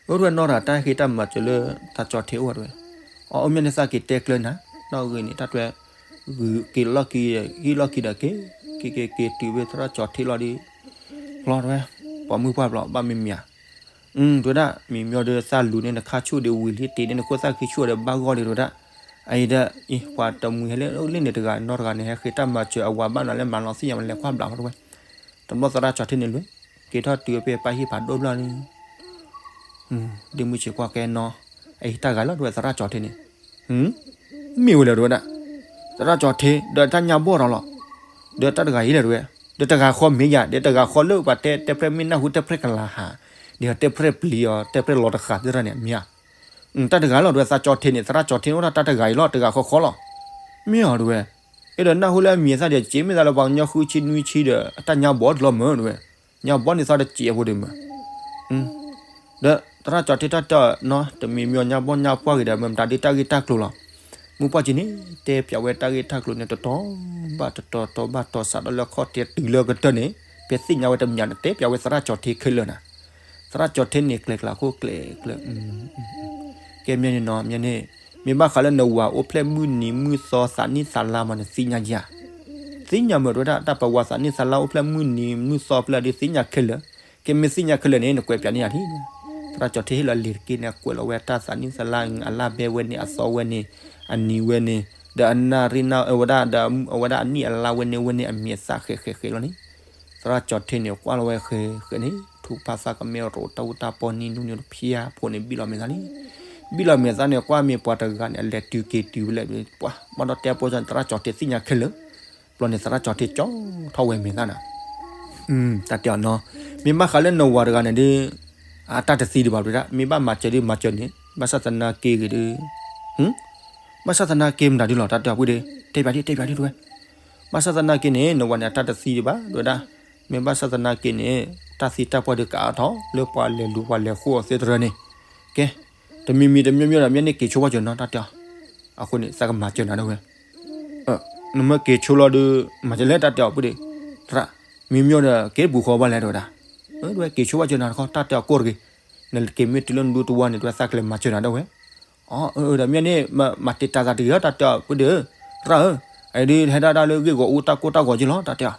အိၣ်တဝဲနီၢ်တဂၤ တၢ်ဟ့ၣ်တၢ်မၤစၢၤလၢ သးကၠီၤထ့အိၣ်ဝဲတဝဲ, အီ အိၣ်မ့ၢ်န့ၣ်သးက့ၤတဲကျၢၤနၤ, နီၢ်ဂ့ၤန့ၣ် တၢ်တဝဲ ဂုာ်က့ၤလီၢ်ခံ ဟံၣ်လီၢ်ခံဒီးက့ၤ က့ၤက့ၤက့ၤတုၤဝဲသရၣ်ကၠီၤထ့လီၤဒီး လီၤတဝဲ, ပှၤမုၢ်ပှၢ်ဘျီ ဘၣ်မ့ၢ်မ့ၢ်ဧါ, တဝဲဒၣ် မံၤမံၤဒီးသးလူၤန့ၣ် နခါဆူၣ်ဒီးဝံၤလံ တ့ၢ်န့ၣ် နခိၣ်သၣ်ခံဆူၣ်ဒီးဘၣ်ဂီၢ်လံတဝဲဒၣ်, အအံၤဒီး အံၤ ပှၤတမှံၤဟဲလၢလ့ၣ်န့ၣ်တဂၤ နီၢ်တဂၤန့ၣ် ဟဲဃ့တၢ်မၤစၢၤအဝၤဘၣ်နၤလၢမၤလီၤသ့ၣ်ညါမလဲၤကွၢ်ဘျးဃီတဝဲ, တဘျီသရၣ်ကၠီၤထ့န့ၣ်လွဲၢ် က့ၤထီၣ်တုၤဖဲပၢ်ဟံၣ်ဖးဒိၣ်ဘျီန့ၣ် ဒ့မုၢ်ဆံးကွၢ်ကဲနီၤ, အအံၤတၢ်ဂၤလီၤတဝဲသရၣ်ကၠီၤထ့န့ၣ်, မ့ၢ်ဝဲလဲၣ်တဝဲဒၣ်, သရၣ်ကၠီၤထ့ ဒီးတၢ်ညါဘီၣ်ဒီးလီၤ, ဒီးတၢ်တဂၤအံၤလဲၣ်တဝဲ, ဒီးတဂၤဃီမ့ၢ်ယၤ ဒီးတဂၤဃီလၢပှၤတဲ တဲဖျဲၣ်မ့ၢ်နၢ်ဟူတဲဖျဲၣ်ကလၤဟး, ဒီးတဲဖျဲၣ်ပျံၤအီၤ တဲဖျဲၣ်လီၤတဃာ်သ့ၣ်တဖၣ်န့ၣ် မ့ၢ်ဧါ, တၢ်တဂၤလီၤတဝဲ သရၣ်ကၠီၤထ့န့ၣ် သရၣ်ကၠီၤထ့န့ၣ်အိၣ်ဒၣ်တၢ်တဂၤအံၤလီၤ တဂၤဃီဃီလီၤ, မ့ၢ်အီၤတဝဲ, အဲၣ်ဒိးနၢ်ဟူလၢအမံၤအသၣ်ဒီး က့ၤမ့ၢ်သးလၢပှၤကညီဃုဆံနွံဆံဒီး အတၢ်ညါဘီၣ်တလီၤမၢ်တဝဲ, ညါဘီၣ်န့ၣ်သီတစဲးဖိဒံးမၢ် ဒီးသရၣ်ကၠီၤထ့တၢ်တဲအီၤနီၤ တမံၤမံၤညါဘီၣ်ညါပှၢ်ဂ့ၤဒီး မ့ၢ်မတၤဒ်တၢ်ဂ့ၢ်တၢ်ကျိၤလီၤ, မုၢ်ပှၢ်ကံန့ၣ် တဲပၠးဝဲတၢ်ဂ့ၢ်တၢ်ကျိၤန့ၣ် တတီၤဘၣ်တတီၤ တီၤဘၣ်တီၤ စးထီၣ်လၢခီၣ်ထံးတုၤလၢကတၢၢ်န့ၣ် ဖဲသ့ၣ်ညါဝဲတမံၤန့ၣ် တဲပၠးဝဲသရၣ်ကၠီၤထ့ခဲလၢာ်နၤ, သရၣ်ကၠီၤထ့န့ၣ် ကျဲၤကျလးခိၣ်ကျဲၤကျၢၤ ကဲမ့ၢ်န့ၣ်နီၤ မ့ၢ်န့ၣ်, မ့ၢ်ဘၣ်ဃးလၢနဝၤအိၣ်ဖျဲၣ်မုၢ်နံၤမုၢ်သီသးနံၣ်သးလါမးန့ၣ် သ့ၣ်ညါယၤ, သ့ၣ်ညါမၢ်တဝဲဒၣ် တၢ်ပဝၤသးနံၣ်သးလါအိၣ်ဖျဲၣ်မုၢ်နံၤမုၢ်သီဖျဲၣ်ဒီးသ့ၣ်ညါခဲလၢာ်, ကဲမ့ၢ်သ့ၣ်ညါခဲလၢာ်န့ၣ် နကွဲးပၠးန့ၢ်ယၤလံ, သရၣ်ကၠီၤထ့ဟ့ၣ်လီၤလံာ်တက့ၢ်န့ၣ် ကွဲးလီၤဝဲတၢ်သးနံၣ်သးလါ အလါဘဲဝဲန့ၣ် အသီဝဲန့ၣ် အနံၤဝဲန့ၣ် ဒီးအနၣ်ရံၣ်နၣ်ဝဲဒၣ်ဒီး အဝဲဒၣ်အနံၣ်အလါဝဲန့ၣ် ဝဲန့ၣ်အမံၤအသၣ်ဃဲးဃဲးဃဲးလီၤန့ၣ်, သရၣ်ကၠီၤထ့န့ၣ် ကွၢ်လီၤဝဲဃဲးဃဲးန့ၣ် ထူၣ်ဖးသးကမဲရိးတၢ်အူတၢ်ပီနံၤနူနံၤတဖၠၣ်ဖိန့ၣ် ဘံၣ်လီၤမဲာ်သးန့ၣ်, ဘံၣ်လီၤမဲာ်သးန့ၣ် ကွၢ်မ့ၢ်ပှၤတဂၤန့ၣ် အလဲၤတုၤက့ၤတုၤဝဲလဲၣ် ပှၤဘၣ်ဒီးတဲပိစၢ်န့ၣ် သရၣ်ကၠီၤထ့သ့ၣ်ညါခဲလၢာ်, ဘျီန့ၣ်သရၣ်ကၠီၤထ့ကၠီထီၣ်ဝဲမဲာ်သးနၤ တၢ်တဲအီၤနီၤ, မ့ၢ်ဘၣ်ဃးလၢနဝၤတဂၤန့ၣ်ဒီး အတၢ်တသံဒံးဘၣ်တဝဲဒၣ် မ့ၢ်ဘၣ်မၤစၢၤဒ်မၤစၢၤန့ၣ် ဘၣ်ဆၣ်သနာ်က့ဂ့ၤဒီး ဘၣ်ဆၣ်သနာ်က့မတၤဒ်လီၤ တၢ်တဲအီၤပုၢ်ဒီး တဲပၠးဒ်တဲပၠးဒ်တဝဲ, ဘၣ်ဆၣ်သနာ်က့န့ၣ် နဝၤန့ၣ်အတၢ်တသံဒံးဘၣ်တဝဲဒၣ်, မ့ၢ်ဘၣ်ဆၣ်သနာ်က့န့ၣ် တၢ်သံတၢ်ပှၢ်ဒုးကအါထီၣ်လၢပှၤလဲၤလူၤပှၤလဲၤဃိအီၤသ့တရၢန့ၣ်, ကဲ တမံၤမံၤတမံၤမံၤဒီး မ့ၢ်န့ၢ်က့ၤဆိဘၣ်စၢၤနီၤ တၢ်တဲအီၤ, အဃိန့ၣ် သးကမၤစၢၤနၤဒၣ်ဝဲ နမ့ၢ်က့ၤဆိလီၤဒီး မၤစၢၤလဲၣ်တၢ်တဲအီၤပုၢ်ဒီး, သရၣ်, မံၤမံၤဒီး က့ၤပူၤဃီဘၣ်လဲၣ်တဝဲဒၣ်, တဝဲက့ၤဆိဘၣ်စၢၤနၤတခီ တၢ်တဲအီၤကိၢ်တဂ့ၤ, နက့ၤမ့ၢ်တုၤလၢနဒူတဝီန့ၣ် တဝဲသးကလဲၤမၤစၢၤနၤဒၣ်ဝဲ, အၢ ဒီးမ့ၢ်န့ၣ် မၤတ့ၢ်တၢ်သးတဂ့ၤလီၤ တၢ်တဲအီၤပုၢ်ဒီး, သရၣ်ဧၢ, အအံၤဒုးဟဲဒၣ်တၢ်လၢဂ့ၢ်ဂီၤအူတၢ်ကိၢ်တၢ်ဂီၤက့လီၤ တၢ်တဲအ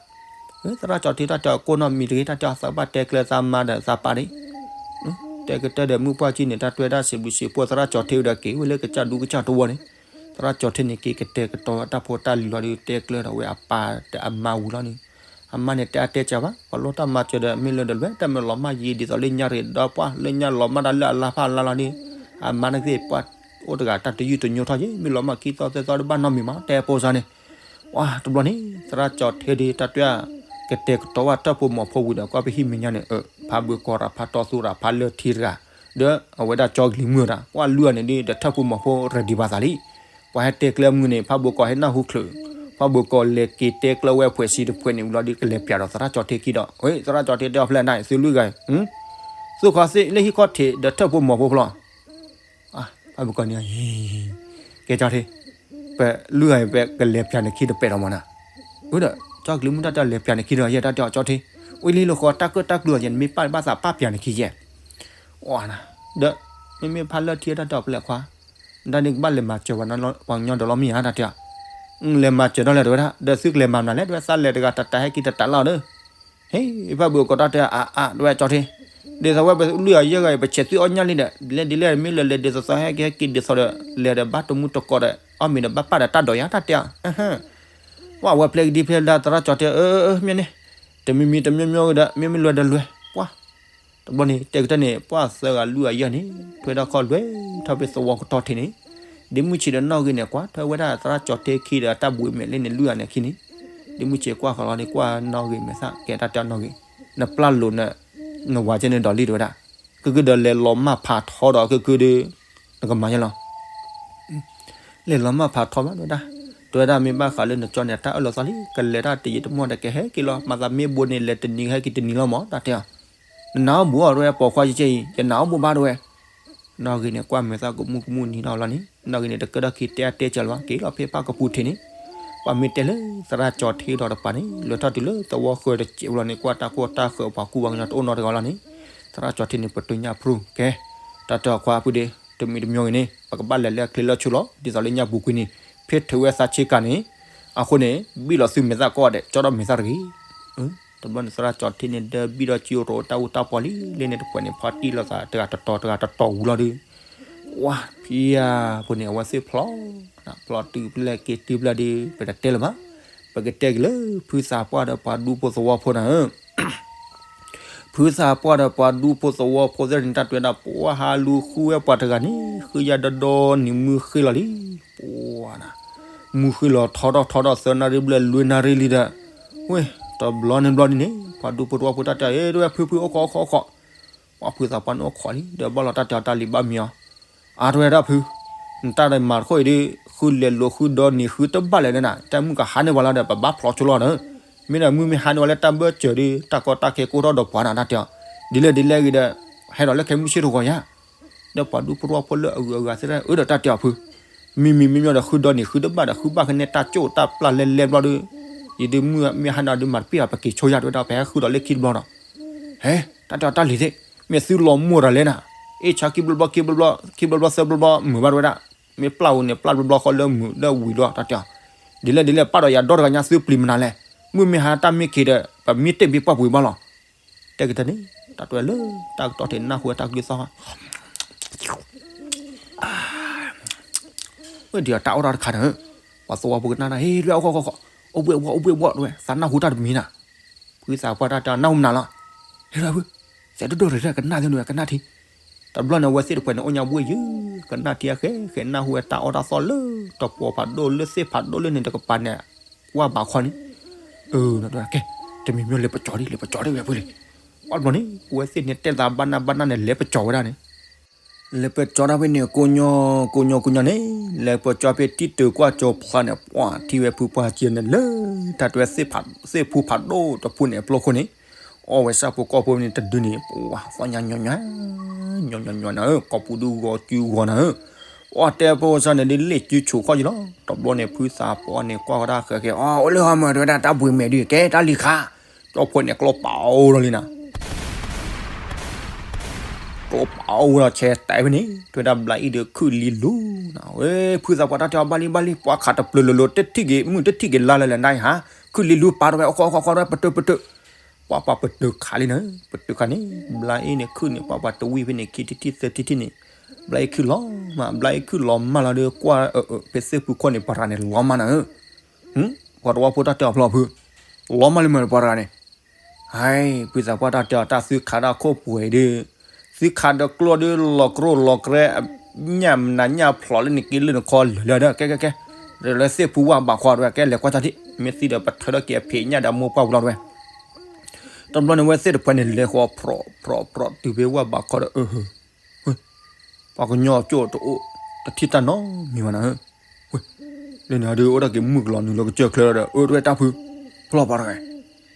ီၤ, သရၣ်ကၠီၤထ့တၢ်တဲအီၤကိၢ်နီၢ်မံၤတဂ့ၤ တၢ်တဲအီၤသးဘၣ်တဲကျၢၤသးမါဒီးသးပၢ်ဒၣ် တဲကတၢၢ်ဒီးမုၢ်ပှၢ်ကံန့ၣ် တၢ်တွဲဒၣ်စံးဘျုးစံးဖှိၣ်သရၣ်ကၠီၤထ့ဝံၤဒီးက့ၤဝဲလၢကစၢ်ဒူကစၢ်တဝီန့ၣ်, သရၣ်ကၠီၤထ့န့ၣ်က့ၤကတဲာ်ကတီၤတၢ်ဖိတၢ်လံၤလီၤဒီး တဲကျၢၤဒီးဝဲအပၢ်ဒီးအမါဝံၤလီၤန့ၣ်, အမါန့ၣ်တဲအါတဲစှၤဘၣ် ပှၤလီၢ်တၢ်မၤစၢၤဒီး မ့ၢ်လၢဒီးလွဲၢ် တၢ်မ့ၢ်လီၤမၢ်ယံာ်ဒ်သိးလၢညါရ့ၣ်ဒီးပှၢ် လၢညါလီၤမၢ်တၢ်လၢအလါဖးအလါလီၤန့ၣ်, အမါန့ၣ်သ့ၣ်ပှၢ်အိၣ်တဂၤတၢ်တယုၢ်တညိထီၣ်ယဲ မ့ၢ်လီၤမၢ်ခံသီသၢသီတဘၣ်နီတမံၤမး တဲပိစၢၤန့ၣ် ပှၤတဘျီန့ၣ် သရၣ်ကၠီၤထ့ဒီး တၢ်တွဲ ကတဲာ်ကတီၤဝဲတၢ်ဖိမီၤဖိဝံၤဒီး ကွၢ်ပဟံၣ်မဲာ်ညါန့ၣ် အၢ ဖးဘၢကီၢ်ရၣ် ဖးတီသူရၣ် ဖးလၢထံတဂၤ, ဒီးအဝဲဒၣ်ကၠီကလံၤမုၢ်တၢ် ကွၢ်လုၢ်အီၤန့ၣ်ဒီး တၢ်ဖိမီၤဖိ ready ဘၣ်သးလံ. ပှၤဟဲတဲကျဲမုၢ်န့ၣ် ဖးဘၢကီၢ်ဟဲနၢ်ဟူချုး, ဖးဘၢကီၢ်လဲၤက့ၤတဲကျဲဝဲဖှဲးစံတဖှဲးန့ၣ်ဝံၤလီၤဒီး ကလဲၤပၠးဒီးသရၣ်ကၠီၤထ့ခံဒီး ဝဲ သရၣ်ကၠီၤထ့တဲအီၤဖျဲၣ်နၤ သုလုၢ်ဂၤအံၤ သုးခီသ့ၣ်လၢဟံၣ်ခီၣ်ထံးဒီးထၢၣ်ဖိမီၤဖိဖျီၣ် ဖးဘၢကီၢ်န့ၣ် ကဲကၠီၤထ့, ပလုၢ်ဂၤအံၤ ပကလဲၤပၠးနခံတပဲာ်ဒီးမးနၤ, ဝဲဒီး ကၠီကလံၤမုၢ်တၢ်တဲလဲၤပၠးနခံဒီး ယဲတၢ်တဲအီၤကၠီၤထ့, ဝံၤလံလၢဃီတၢ်ကၢၣ်တၢ်ကျူအီၤယဲ နမ့ၢ်ပာ်ဘၣ်သးပာ်ပၠးနခံယဲ, အီနၤ, ဒီး မ့မ့ၢ်ဖးလၢထံတၢ်တဲအီၤဖျဲၣ်ခွါ, နဒၣ်န့ၣ်ကဘၣ်လဲၤမၤစၢၤပှၤကညီဒီးလီမ့ၢ်ဧါ တၢ်တဲအီၤ, လဲၤမၤစၢၤဒီးလဲၣ်တဝဲဒၣ် ဒီးသုကလဲၤမၤမနုၤလဲၣ် တဝဲသးလဲၤတဂၤတတးဟဲက့ၤတတးလီၤဒီး ဟ့ၣ် ဖးဘၢကီၢ်တၢ်တဲအါအါ တဝဲကၠီၤထ့, ဒ်သိးဝဲပလုၢ်အယဲၢ်ဂၤအံၤ ပဆဲးသုအီၣ်ညၣ်လံဒီး လဲၤဒ်လဲၣ်မ့ၢ်လၢလဲၤဒ်သိးသိးဟဲက့ၤဟဲက့ၤဒ်သိးဒီး လဲၤဒီးဘၣ်တမူတကိးဒီး အီၣ်မ့ၤဒီးဘၣ်ပာ်ဒီးတၢ်ဒိးယၤတၢ်တဲအီၤ, ဝဲဖျဲးကဒံဖျဲးဒါသရၣ်ကၠီၤထ့ အၢ အၢ မ့ၢ်န့ၣ်, တမံၤမံၤတမံၤမံၤဒီး မ့မ့ၢ်လွဲဒီးလွဲ ပှၤ တဘျီန့ၣ် တဲကတၢၢ်န့ၣ် ပှၤသၢဂၤလွံၢ်ဂၤယဲၢ်န့ၣ် ထွဲဒၣ်ခီၣ်လွဲထီၣ်ဖဲသဝီကတီၢ်ထံးန့ၣ်, ဒ့မုၢ်ဆံးဒီးနီၢ်ဂ့ၤန့ၣ် ကွၢ်ထွဲဝဲဒၣ်သရၣ်ကၠီၤထ့ခံဒီးတၢ်ဘှံးမဲာ်လံန့ၣ်လွံၢ်ဂၤန့ၣ်ခံန့ၣ်, ဒ့မုၢ်ဆံးကွၢ်ဃီလီၤန့ၣ် ကွၢ်နီၢ်ဂ့ၤမဲာ်သၣ် ကဲတၢ်တဲနီၢ်ဂ့ၤ, နပျၢ်လိာ်န နဝၤကဲန့ၣ်ဒီးလံတဝဲဒၣ်, ကကဒီးလဲၤလီၤမၢ်ဖးထီဒီးကကဒီး နကမၤယဲလီၤ လဲၤလီၤမၢ်ဖးထီမးတဝဲဒၣ်, တဝဲဒၣ်မ့ၢ်ဘၣ်ဃးလၢနကၠီန့ၣ် တၢ်အၢၣ်လီၤသးလံ ကလဲၤတၢ်တယံာ်တမီၢ်ဒီးကဟဲက့ၤလီၤ မၤသးမ့ၢ်ဘိန့ၣ် လဲၤတနံၤဟဲက့ၤတနံၤလီၤမး တၢ်တဲအီၤ, နနာ်အီၣ်ဘူးအီၤတဝဲ ပိာ်ခွါကဲအံၤ ယနာ်အီၣ်ဘူးဘၣ်တဝဲ, နီၢ်ဂ့ၤန့ၣ် ကွၢ်မဲာ်သၣ်ကမူကမူနံၤထီၣ်လီၤန့ၣ် နီၢ်ဂ့ၤန့ၣ် တကၢၢ်ထီၣ်ခံတဲအါတဲစၢၤလီၤ က့ၤလီၤဖဲပၢ်ကပူၤထံးန့ၣ်, ပှၤမ့ၢ်တဲလၢသရၣ်ကၠီၤထ့ဒီးတပၤန့ၣ် လဲၤထီၣ်တုၤလၢသဝီဃၢၤတစဲးဝံၤလီၤန့ၣ် ကွၢ်တၢ်ခိၣ်တၢ်ဃၢၤပှၤကူပှၤကညီတအိၣ်နီတဂၤလီၤန့ၣ်, သရၣ်ကၠီၤထ့န့ၣ် ပတုၤညၣ်ဖရူၣ် ကဲ တၢ်တဲအီၤခွါဖုဒ့ တမံၤတမံၤဂ့ၤန့ၣ် ပကဘၣ်လဲၤလၢအချ့လၢာ်ဆူလီၤ ဒ်သိးလၢညၣ်ပူၤကွံာ်န့ၣ် ဖဲထုးဝဲသးဆ့ကၤန့ၣ် အဃိန့ၣ် ဘံၣ်လီၤသုမဲာ်သၣ်ကိးဂၤဒဲး ကၠီထီၣ်မဲာ်သၣ်တဂ့ၤ. တဘျီန့ၣ် သရၣ်ကၠီထံန့ၣ် ဒၢဘံၣ်ဒီးကၠိရိၤတၢ်အူတၢ်ပီၤလံ လၢန့ၣ်တပှဲၤန့ၣ် ဖီတံၢ်လိာ်သး တဂၤတတီၤ တဂၤတတီၤဝံၤလီၤဒီး ဝါ ဖံယၤဖိန့ၣ် အဝဲသ့ၣ်ဖျီ ဖျီတုၤဖျဲၣ်က့ၤတုၤဖျဲၣ်ဒီး ပတတဲလၢၤဘၣ်. ပကတဲက့ၤလၢ ဖုသးပှၢ်ဒီးပှၤဒူဖိသဝီဖိနၤဧၢ ဖုသးပှၢ်ဒီးပှၤဒူဖိသဝီဖိသ့ၣ်န့ၣ် တၢ်တဲဝဲဒၣ်ပှၤဟးလူၤဃုဝဲပှၤတဂၤန့ၣ် ဃုယၤဒီဒီနံၤမုၢ်ဃ့လီၤလံ. ပှၤနၤ မုၢ်ဃ့လီၤထီထီၣ်ထီထီၣ်သၢနၣ်ရံၣ်ဘျဲၣ်လွံၢ်နၣ်ရံၣ်လံဒီး ဝ့ၢ် တဘျီန့ၣ်ဘျီဒ်န့ၣ် ပှၤဒူဖိသဝီဖိတၢ်တဲအီၤ အဲၣ် တဝဲဖုဖုအိၣ်ခိးအိၣ်ခိးအိၣ်ခိး ပှၤဖုသးပှၢ်န့ၣ်အိၣ်ခိးလံ ဒီးဘၣ်လီၤတၢ်တဲအီၤတၢ်လံၤဘၣ်မံၤအီၤ အါတဝဲဒၣ်ဖု နတၢ်ဒီးမၤတခိၣ်အံၤဒီး ဃုလဲၤလိာ်ဃုဒီနံၤဃုတဘၣ်လဲၣ်ဒီးနၤ တၢ်မုၢ်ကဟါန့ၢ်ပှၤလီၤဒီး ပဘၣ်ဖျီဆိလီၤဒီး မ့ၢ်ဒီးမုၢ်မ့ၢ်ဟါန့ၢ်ဝဲလၢတၢ်ဘၢၣ်စၢၤဒီး တၢ်ကီတၢ်ခဲကအိၣ်ထီၣ်ဒီးပှၤနၤတၢ်တဲအီၤ ဒ်လဲၣ်ဒ်လဲၣ်ဂ့ၤဒီး ဟဲဒီးလၢခဲမုၢ်ဆ့ၣ်တဂီၤယါ ဒီးပှၤဒူဖိသဝီဖိလၢအဂုၤအဂၤသ့ၣ်တဖၣ် အၢဒီးတၢ်တဲအီၤဖု မံၤမံၤမံၤမံၤဒီးဃုဒီနံၤဃုတဘၣ်ဒီး ဃုဘၣ်ကနဲတၢ်ကၠိၣ်တၢ်ပျၢ်လဲလဲဘျီဒီး ယဒုးမုၢ်မ့ၢ်ဟါန့ၢ်ဒီးမၤတပ့ၢ်ဘၣ် ပက့ၤဆိယါတဝဲဒၣ် ပဟဲဃုဒီးလၢခံတဘျီဒီး ဟဲ တၢ်တဲအီၤတၢ်လံၤသ့ၣ် မ့ၢ်သုလီၤမိၢ်တၢ်လဲၣ်နၤ အ့ၣ်ဆါခံဘျီဘျီ ခံဘျီဘျီ ခံဘျီဘျီသၢဘျီဘျီ မုာ်ဘၣ်တဝဲဒၣ် မ့ၢ်ပျၢ်ဧိၤန့ၣ် ပျၢ်ဘျီဘျီဃီလၢမုာ်လၢဝံၤလီၤ တၢ်တဲအီၤ ဒ်လဲၣ်ဒ်လဲၣ် ပာ်ဒီးယၤဒီတဂၤညါသုပျံၤမနုၤလဲၣ် မုၢ်မ့ၢ်ဟါတၢ်မ့ၢ်က့ၤဒီး ပမ့ၢ်တ့ၢ်ဘ့ၣ်ပှၢ်ပူၤဘၣ်လီၤ တဲက့ၤတၢ်န့ၣ် တၢ်တဲလၢ တၢ်ကတီၢ်ထံးနၢ်ဟူဝဲတၢ်ကလုၢ်သီၣ် ဝဲဒ်အတၢ်အီၣ်တၢ်တခါန့ၣ် ပှၤသဝီဖိကနၣ်တၢ် ဟ့ၣ် တဝဲ အိၣ်ခိးခိးခိး အိၣ်ဘှံးဝီ အိၣ်ဘှံးဝီ တဝဲ သးနၢ်ဟူတၢ်တမံၤနၤ ဖုသးပှၢ်တၢ်တဲနၢ်ဟူမနုၤလီၤ ဟ့ၣ် တဝဲဖု စဲးဒိၣ်ဒိၣ်တဝဲ ကနၣ်သ့ၣ်တဝဲ ကနၣ်ထံ တဘျီန့ၣ် အဝဲသ့ၣ်တဖၣ်န့ၣ် အိၣ်ညါဘှ့ၣ်ယုၢ် ကနၣ်ထံအဃဲဃဲ နၢ်ဟူဝဲတၢ်အီၣ်တၢ်သီၣ်လၢ တပှီၤဖးဒိၣ်လၢသ့ၣ်ဖးဒိၣ်လၢန့ၣ်တကပၤန့ၣ် ဝၢ်ဘးခီန့ၣ် အၢ ကဲ တမံၤမံၤလဲၤပကၠီၤဒံး လဲၤပကၠီၤဒံးဝဲဖုလံ ပှၤတဘျီန့ၣ် အဝဲသ့ၣ်န့ၣ်တဲသးဘၣ်နၢ်ဘၣ်နၢ်န့ၣ် လဲၤပကၠီၤဝဲဒၣ်န့ၣ် လဲၤပကၠီၤဒၣ်ဖဲန့ၣ် ကိးညီ ကိးညီကိးညီန့ၣ် လဲၤပကၠီၤဖဲတံၢ်တုၤကွၢ်ကၠီၤဖျါန့ၣ် ပှၤထံၣ်ဝဲဖုပှၢ်ကၠီၤန့ၣ်လၢ တၢ်တဲဝဲ သ့ၣ်ဖူဖးဒိၣ်တဖုန့ၣ်အပျိခိၣ်န့ၣ် အီၣ်ဝဲဆၣ်ဖိကီၢ်ဖိန့ၣ်တဒုန့ၣ် ပှၤသီၣ်ညါညီညီ ညီညီညီနၤဧၢ ကိာ်ပူၤဒုဂီၤစုဂီၤနၤဧၢ အီၣ်တဲဖိစၢ်န့ၣ်ဒ်လ့ၣ်စုဆိးခီၣ်က့ၤလီၤ တဘျီန့ၣ် ဖုသးပှၢ်န့ၣ် ကွၢ်ဝဲဒၣ်ဃဲဃဲ အီ အိၣ်လၢဟီမၢ် တဝဲဒၣ်တၢ်ဘှံးမဲာ်ဒုး ကဲတၢ်လံၤခါ ကၠီဖီန့ၣ် ကျီပာ်အိၣ်လီၤလံနၤ ကျီပာ်အိၣ်ဝဲဒီးဆဲးတဲဖဲန့ၣ် တဝဲဒၣ်ဘျါအံၤဒီးခုၣ်လံလူၤနၤ ဝဲ ဖုသးပှၢ်တၢ်တဲအီၤ ဘၣ်လံဘၣ်လံ ပှၤခးတပျၢၤလိၤလိၤ တထံၣ်က့ၤမုၢ်တထံၣ်က့ၤလါလၢလဲၣ်နၤအံၤဟါ ခုၣ်လံလူၤပာ်တဝဲ အိၣ်ခိးအိၣ်ခိးအိၣ်ခိးတဝဲ ပတုာ်ပတုာ် ပှၤပှၤပတုာ်ခးလံနၤ ပတုာ်ခးန့ၣ် ဘျါအံၤန့ၣ်ခုၣ်န့ၣ် ပှၤပှၤတဝံၣ်ဖဲန့ၣ် ခံထံၣ်ထံၣ်သၢထံၣ်ထံၣ်န့ၣ် ဘျါအံၤခုၣ်လီၤမး ဘျါအံၤခုၣ်လီၤမးလီၤဒီး ကွၢ်အၢ ဖဲသ့ၣ်ဖူခိၣ်န့ၣ် ပှၤတဂၤန့ၣ် လီၤမးနၤဧၢ ပှၤသဝီဖိတၢ်တဲအီၤဖျီဖု လီၤမးလံမးပှၤတဂၤန့ၣ် ဟဲ ဖုသးပှၢ်တၢ်တဲအီၤ တၢ်သုခးဒၣ်ခိၣ်ပှဲၤအံၤဒီး သုခးဒီးကျိဒီးလီၤကြိလီၤကြဲ ညၣ်မနုၤညၣ်ဖျိးလၢနက့ၤလၢနခီလၢာ်လၢာ်ဒီး ကဲကဲကဲ လၢသ့ၣ်ဖူဝၢ်ဘးခီတဝဲ ကဲလဲၤကွၢ်တၢ်ထံၣ် မ့ၢ်သံဒီးပထၢထီၣ်က့ၤအဖံးညၣ်ဒီးမိၢ်ပှၢ်ပူၤလီၤတဝဲ တဘျီန့ၣ် အဝဲသ့ၣ်တဖၣ်န့ၣ် လဲၤဃီၤဖြီးဖြီးဖြီးတုၤဖဲဝၢ်ဘးခီဒီး အၢ ပှၤကညီကၠိၣ်တအိၣ် တထံၣ်တၢ်နီတမံၤဘၣ်နၤဧၢ လၢန့ၣ်ဒီး အိၣ်ဒၣ်က့ၤမုၢ်ကလီၤနုာ်လီၤကစၢၢ်ချၢဒီး အၢ တဝဲတၢ်ဖု ဖျီပှၤတဂၤ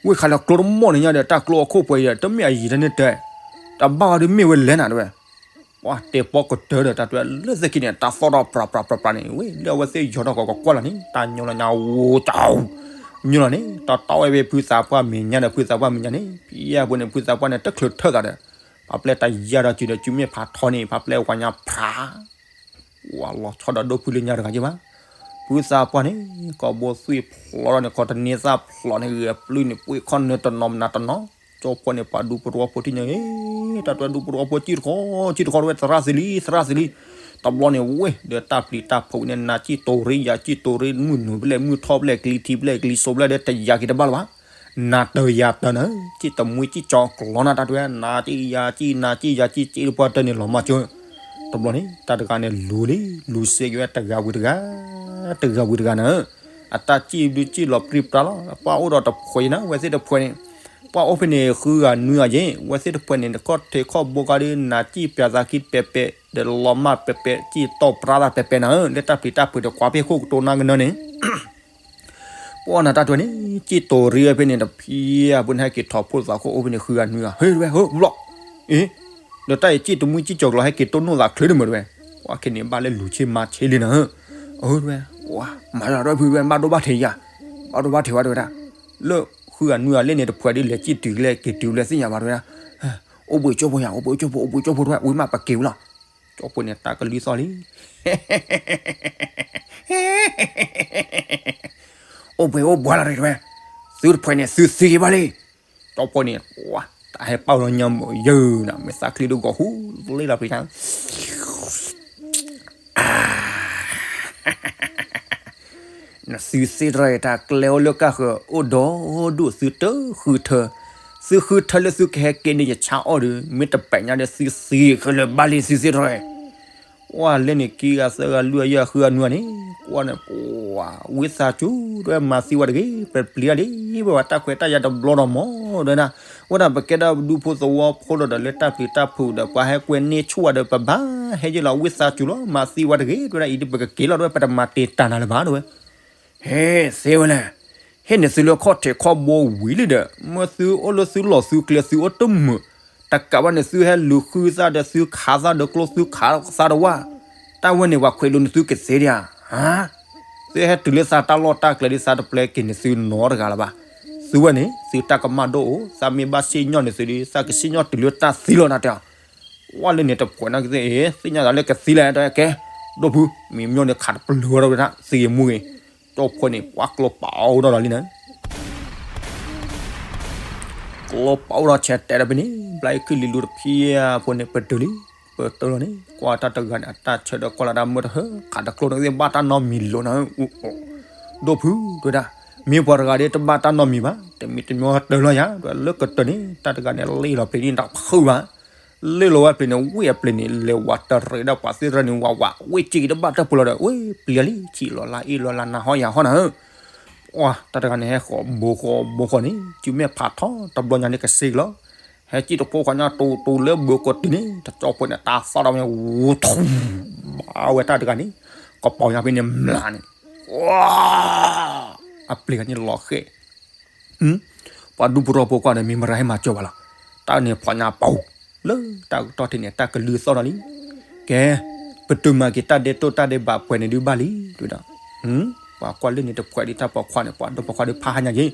ဝ့ၢ်ခးလၢကျိတမီၢ်န့ၣ်ညါဒီး တၢ်ကျိအခိၣ်ပှဲၤအံၤဒီး တမ့ၢ်အယံၤတၢ်န့ၣ်တဲ တဘၣ်ဝဲဒီးမ့ၢ်ဝဲလဲၣ်နၤတဝဲ ပှၤတဲပီကတၢၢ်ဒီး တၢ်တဝဲလၢသ့ၣ်ခံန့ၣ် တၢ်သီၣ်ထီၣ်ပြးပြးပြးပြးန့ၣ် ဝ့ၢ်လၢအဝဲသ့ၣ်ယီၤထီၣ်ကီးကကွၢ်လီၤန့ၣ် တၢ်ညိလီၤညါဝိကၠီ ညိလီၤန့ၣ် တၢ်တီဝဲဖဲဖုသးပှၢ်မဲာ်ညါဒီး ဖုသးပှၢ်မဲာ်ညါန့ၣ် ဖံယၢ်ဖိန့ၣ် ဖုသးပှၢ်န့ၣ် တချုးထၢၣ်သးဒီး ဖးပျဲၢ်တၢ်ယါဒီးစုဒီး စုမ့ၢ်ဖးထီန့ၣ် ဖးပျဲၢ်ဝါညါဖြး ဝၤလီၤဆီဒီးဒိၣ်ဖုလၢညါတဂၤက့ဘၣ်. ဖုသးပှၢ်န့ၣ် ကိာ်ဘိသွံၣ်ဖျိးထီၣ်န့ၣ် ခီတန့သၣ်ဖျိးန့ၣ် ဂဲၤပျုၢ်န့ၣ် ပှ့ၤခီၣ်နၢတနီၤမနုၤတနီၤ, ကၠီဖီန့ၣ် ပှၤဒူဖိတဝီဖိထံၣ်ညါအံၤ, တၢ်တွဲဒူဖိတဝီဖိ စံၣ်တခီစံၣ်တခီဝဲ သရၣ်သ့လံ သရၣ်သ့လံ. တဘျီန့ၣ်ဝဲ ဒီးတၢ်ပျံၤတၢ်ဖုးဝဲန့ၣ် နၤစံၣ်တိၤရ့ ယၤစံၣ်တိၤရ့ မုၢ်နုာ်ဖဲလဲၣ် မုၢ်ထီၣ်ဖဲလဲၣ် ကလံၤထံးဖဲလဲၣ် ကလံၤစိးဖဲလဲၣ်ဒီး တယၤက့ၤတဘၣ်လၢၤဘၣ် နၤတယၤတၢ်နၤ, စံၣ်တမှံစံၣ်ကၠီၤကျီနၤတၢ်တွဲ နၤစံၣ်ယၤစံၣ် နၤစံၣ်ယၤစံၣ် စံၣ်တပှၢ်တၢၢ်န့ၣ်လီၤမၢ်ကၠိ. တဘျီန့ၣ် တၢ်တဂၤန့ၣ်လူၤလံ လူၤစ့ၢ်ကီးဝဲတဂၤဝံၤတဂၤ, တဂၤဝံၤတဂၤနၤ, အတၢ်စံၣ်ဒုးစံၣ်လီၤပြံပြါလီၤ. ပှၤအိၣ်ဒီးတဖှဲးယံၤနၤ ဝဲသ့ၣ်တဖှဲးန့ၣ်, ပှၤအိၣ်ဖဲန့ၣ်ဃုဂၤနွံဂၤယံၤ ဝဲသ့ၣ်တဖှဲးန့ၣ် ခီၣ်ထံးခီၣ်ဘိကါဒီး နၤစံၣ်ပျးသးခံပဲပဲ ဒီးလီၤမၢ်ပဲပဲ စံၣ်တီၢ်ပြါသးပဲပဲနၤဧၢ, လၢတၢ်ပျံၤတၢ်ဖုးဒီးကွၢ်ဖဲခိၣ်ကတိၤနၤကနၢန့ၣ် ပှၤနၤတၢ်တွဲန့ၣ် စံၣ်တိၤရ့ဝဲဖဲန့ၣ် တဖံးအပူၤန့ၣ် ဟဲက့ၤထီၣ်ဖိသးခိၣ်အိၣ်ဖဲန့ၣ်ဃုဂၤနွံဂၤ ဟ့ၣ်တဝဲ ဟ့ၣ်ဘျီ, အ့ ဒီးတၢ်အံၤစံၣ်တမှံစံၣ်ကၠီၤကျီၤ ဟဲက့ၤတိၢ်နီၣ်သးချုးတမုာ်တဝဲ, ပှၤခဲန့ၣ်ဘၣ်လၢလူၤဆ့မၤဆ့လံနၤဧၢ, အၢတဝဲ, မၤလီၤတဝဲဖုတဝဲ ဘၣ်ဒိဘၣ်ထံးယၤ, ဘၣ်ဒိဘၣ်ထံးဝဲတဝဲဒၣ်, လၢဃုဂၤနွံဂၤလၢန့ၣ်တဖှဲးဒ်လဲၣ်စံၣ်တုၤလဲၣ်က့ၤတုၤလဲၣ်သ့ၣ်ညါဘၣ်တဝဲဒၣ်, အိၣ်ဘှံးကၠိဖိယၤ အိၣ်ဘှံးကၠိဖိ အိၣ်ဘှံးကၠိဖိတဝဲ ဝံၤမးပက့ၤဝံၤလီၤ ကၠီဖီန့ၣ် တၢ်ကလုၢ်သီၣ်လံ. အိၣ်ဘှံးအိၣ်ဘှါလီၤတဂ့ၤတဝဲ, သုတဖှဲးန့ၣ်သုသံဘၣ်လံ. ကၠီဖီန့ၣ် တၢ်ဟဲပာ်လီၤညါမုာ်ယုာ်နီၤ မ့ၢ်သးချံဒုးဂီၤဟူလ့လီၤပျံၤတၢ် နသုသ့တြီၤအံၤ တၢ်ကျဲအိၣ်လၢကၢ်ဃၢၤ အိၣ်ဒီဒူၣ်သုတဃုထၢ, သုဃုထၢလၢသုကဟဲက့ၤန့ၢ်ယဆါအီၣ်ဒီး မ့ၢ်တပဲာ်ညါဒီးသုသံဃၢလၢၤဘၣ်လံ သုသ့တြီၤအံၤ. ကွၢ်လၢန့ၣ် ခံဂၤသၢဂၤလွံၢ်ဂၤယဲၢ်ဂၤဃုဂၤနွံဂၤန့ၣ် ကွၢ်န့ၣ် ပှၤဝံသးစူၤ ဒွဲမၤသံဝဲတဂ့ၤ ပပျံၤတၢ်လံ ပဝဲတၢ်ခွဲးတၢ်ယာ်တဘျီဒီးမၢ် ဒဝဲဒၣ် ဝဲဒၣ်ပကဲဒၣ်ဒူဖိသဝီဖိဒီး လၢတၢ်ပျံၤတၢ်ဖုးဒီး ပှၤဟဲကွဲန့ၢ်ဆူၣ်ဝဲဒီး ပဘၣ်ဟဲယဲၢ်လီၤ ဝံသးစူၤလီၤ မၤသံဝဲတဂ့ၤ ဒဝဲဒၣ် အံၤဒ်ပကက့ၤလီၤ ဒဝဲ ပတမၤတ့ၢ်တၢ်နၤလၢၤဘၣ် ဒဝဲ. ဟဲသ့ဝဲလဲၣ်, ဟ့ၣ်န့ၢ်သုလၢခီၣ်ထံးခီၣ်ဘိဝံၤလံဒီး မ့ၢ်သုအိၣ်လၢသုလီၢ်သုကျဲသုအိၣ်တမုာ်, တကးဘၣ်န့ၣ် သုဟဲလူၤဃုသးဒီးသုခးသးဒီးကျိသုခးသးဒီးဝၣ်, တၢ်ဝဲန့ၣ် ပှၤခွဲးလိန့ၢ်သုကသ့ဒံးဧါ. သုဟဲတုၤလၢသးတၢ်လီၢ်တၢ်ကျဲဒီး သးတပျဲက့ၤန့ၢ်သုနီတဂၤလၢၤဘၣ်. သုဝဲန့ၣ် သုတၢ်ကမၣ်ဒိၣ်အိၣ်, သးမ့ၢ်ဘၣ်စံၣ်ညီၣ်န့ၢ်သုဒီး သးကစံၣ်ညီၣ်တုၤလၢတၢ်သံလီၤနၤတဲအီၤ ကွၢ်လၢန့ၣ်တဖှဲးနာ်က့သ့ၣ်အံၤ သ့ၣ်ညါသးလၢကသံလဲၣ် တဲကဲ, ဒိၣ်ဖု, မ့ၢ်မညီန့ၣ်ခးတပျုာ်ဝဲဒၣ်ဝဲဒၣ် သံဂ့ၤမူဂ့ၤ, ကၠီဖီန့ၣ် ပှၤကျိပာ်အိၣ်ဒီးလီၤလံန့ၣ်, ကျိပာ်အိၣ်ဒီးဆဲးတဲာ်ဒီးဖဲန့ၣ် ဘျါအံၤခုၣ်လံၤလူၤတဖံးအဖိန့ၣ် ပတုာ်လံ, ပတုာ်လီၤန့ၣ် ကွၢ်တၢ်တဂၤန့ၣ် အတၢ်ဆၢဒီးကွၢ်လီၤဒၣ်မ့ၢ်တဟၢခးတကျိန့ၣ်သ့ၣ် ဘၣ်တၢ်နီတမံၤလိာ်နၤ, ဒိၣ်ဖု, တဲဝဲဒၣ်, မ့ၢ်ပှၤတဂၤဒီးတဘၣ်တၢ်နီတမံၤဘၣ်, တမံၤတမံၤတၢ်လီၤယၤ လၢကတၢၢ်န့ၣ် တၢ်တဂၤန့ၣ် လ့ၣ်လီၤဖဲန့ၣ်တဖုဘၣ် လ့ၣ်လီၤဝဲဖဲန့ၣ် ဝ့ၢ်အပျ့ၤန့ၣ် လဲၤဝးတရံးဒၣ်ပှၤသ့ၣ်တဖၣ်န့ၣ် ဝးဝး ဝ့ၢ်က့ၤတဘၣ်တၢ်ပူၤလီၤဒီး ဝ့ၢ်ပျံၤလံ ဆံးလီၤလၢအ့ၣ်လီၤလၢနၤဟီယၤဟီနၤဧၢ, ပှၤတၢ်တဂၤန့ၣ် ဟဲဃီၤဘိဃီၤဘိဃီၤန့ၣ် စုမဲာ်ဖးထီတဘျီညါန့ၣ် ကစ့ကလီၤ, ဟဲစံၣ်တဖိခွါညါ တူတူလၢဘၢကိးတုၤန့ၣ် တကၠီဖီန့ၣ် တၢ်သီၣ်ဒီးဝဲ ဝူထူ, ဘၣ်ဝဲတၢ်တဂၤန့ၣ် ကပီၤညါဖဲန့ၣ်မျးန့ၣ်, အပျ့ၤဂၤန့ၣ်လီၤဃဲၣ် ပှၤဒူဖိသဝီဖိကွၢ်ဒီးမ့ၢ်မရၤဟဲမၤစၢၤဝဲလီၤ, တၢ်န့ၣ်ဖီညါပူၤ, လၢတၢ်ကတီၢ်ထံးန့ၣ် တၢ်ကလုၢ်သီၣ်နီၤလံ, ကဲ, ပတုာ်မၤက့ၤတၢ်ဒဲးတိၢ်တၢ်ဒဲးဘးပှဲၤန့ၣ်ဒုးဘၣ်လံ, တဲဝဲဒၣ်, ပှၤကွၢ်လၢန့ၣ်တဖှဲးဒ်တၢ်ပိာ်ခွါန့ၣ် ပှၤဒိၣ်ပိာ်ခွါဒုးဖးဟါညါက့ၤ,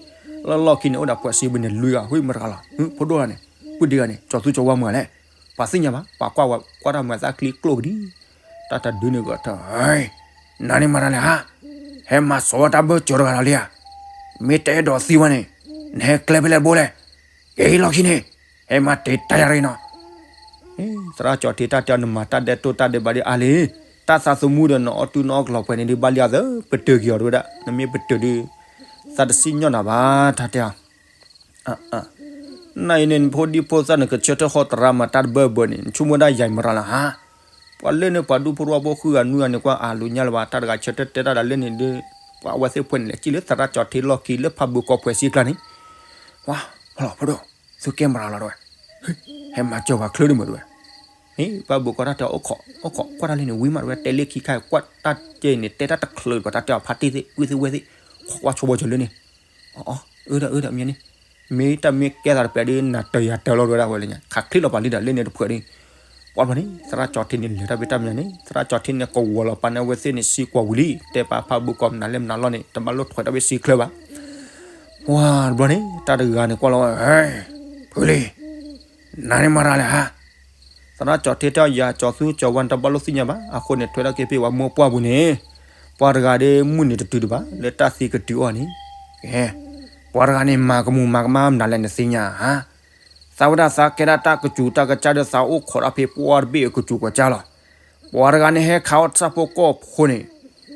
လၢလီၢ်ခံန့ၣ် အိၣ်ဒီးပှၤစံးဘၣ်န့ၣ်လွံၢ်ဂၤ ဟ့ၣ်မတၤတဂၤလီၤ, ဖိဒိၣ်တဂၤန့ၣ် ပုၢ်ဒ့ဂၤန့ၣ် ကၠီၤသူကၠီၤဝါမုၢ်ဂၤလဲၣ်, ပှၤသ့ၣ်ညါဘၣ် ပှၤကွၢ်ဝဲကွၢ်တၢ်မၤသးချံကျိၣ်ကဒံ တၢ်တဒုန့ၣ်ဂီၤထၢၣ်, နၤန့ၣ်မၤတၢ်လဲၣ်ဧါ, ဟဲမၤစီၤဝဲတၢ်ဘၢၣ်စၢၤတဂၤလီၤလံဧါ, မ့ၢ်တအဲၣ်ဒိးသံဝဲန့ၣ်, နဟဲကျဲဖဲလဲၣ်ဘိလဲၣ်, က့ၤလီၢ်ခံန့ၣ်, ဟဲမၤတ့ၢ်တၢ်ယၤရ့နီၤ, သရၣ်ကၠီၤထံတၢ်တဲအီၤ နမၤတၢ်ဒဲးတိၢ်တၢ်ဒဲးဘးဒ်အါလံ, တၢ်သးသမူဒီးနအီၣ်တူၢ်နအီၣ်ကလီၤပှဲၤန့ၣ်ဒုးဘၣ်လံအသး ပတုာ်က့ၤအီၤတဲဝဲဒၣ် နမ့ၢ်ပတုာ်ဒုး, သးတစံၣ်ညီၣ်နၤဘၣ် တၢ်တဲအီၤ နၤအံၤန့ၣ် နဖိဒံဖိသၣ်န့ၣ် ကဆၢထၢၣ်ဃီတရါမၤတၢ်တဘၢဘၢန့ၣ် နဆိကမိၣ်ဒၣ်ယၤအံၤမရၤလၢဟါ, ပှၤလၢန့ၣ် ပှၤဒူဖိသဝီဖိဃုဂၤနွံဂၤန့ၣ် ကွၢ်အလူၤညါလၢၤဘၣ် တၢ်တဂၤဆၢထၢၣ်တဲတၢ်ဒီးလၢန့ၣ်ဒီး ပှၤအဝဲသ့ၣ်ဖှဲးန့ၣ်လဲၤစံၣ်လၢသရၣ်ကၠီၤထံလီၢ်ခံလၢဖးဘုကီၢ်ဖှဲးစံကျါန့ၣ်, ဝါဖီဒိၣ် သုကဲမရၤလီၤတဲဝဲ, ဟဲမၤစၢၤပှၤချၢဒုးမးတဲဝဲ ဖးဘုကီၢ်တၢ်တဲအီၤ အိၣ်ခိး အိၣ်ခိး ကွၢ်တၢ်လၢန့ၣ်ဝံၤမးတဲဝဲ တဲလၢခံခါ ကွၢ်တၢ်ကဲန့ၣ် တဲတၢ်တချုးဘၣ် တၢ်တဲအီၤ ဖါတံၢ်သ့ၣ် ဝံသ့ၣ်ဝဲသ့ၣ် ကွၢ်ဆိဘီစၢၤလၢန့ၣ်, အၢ ဒီး အၢ ဒီး မ့ၢ်န့ၣ် မ့ၢ်တၢ်မ့ၢ်ကဲသးတပျးဒ်နၤတယၤတၢ်လီၤတဲဝဲဒၣ်ဝဲလၢညါ ခးချ့လီၤပာ်လံဒီးလၢန့ၣ်တဖှဲးဒ်, ကွၢ်ဖီန့ၣ် သရၣ်ကၠီၤထံန့ၣ် လဲၤတၢ်ဖဲတၢ်မညါန့ၣ် သရၣ်ကၠီၤထံန့ၣ် ကဝီၤလီၤပာ်န့ၢ်အဝဲသ့ၣ်န့ၣ် စံကွၢ်ဝံၤလံ တဲပာ်ဖးဘုကီၢ်မနုၤလဲၣ်မနုၤလီၤန့ၣ် တဘၣ်လိၣ်ထွဲတၢ်ဖဲစံချၢဘၣ် ပှၤတဘျီန့ၣ် တၢ်တဂၤန့ၣ်ကွၢ်လီၤဝဲ ဖုလံ, နၤန့ၣ်မၤတၢ်လဲၣ်ဧါ, သရၣ်ကၠီၤထံတဲအီၤ ယၤကၠီၤသူကၠီၤဝါန့ၣ် တဘၣ်လိၣ်သ့ၣ်ညါဘၣ် အဃိန့ၣ် ထွဲထီၣ်က့ၤဖဲပှၤမိၢ်ပှၢ်ပူၤန့ၣ်, ပှၤတဂၤဒီးမုၢ်နံၤတတုၤတဘၣ် လၢတၢ်သံကတုၤအီၤန့ၣ်, ကဲ, ပှၤတဂၤန့ၣ် မၤကမူၤမၤကမၣ်မနုၤလဲၣ်နသ့ၣ်ညါဧါ သးဝဲဒၣ်သးကဲဒၣ်တၢ်ကစူၤတၢ်ကစၢ်ဒီး သးအိၣ်ခိးတၢ်ဖဲပှၢ်တဘ့ၣ်အကစူၤကစၢ်လီၤ. ပှၤတဂၤန့ၣ် ဟဲခးအီၣ်ဆၣ်ဖိကီၢ်ဖိန့ၣ်,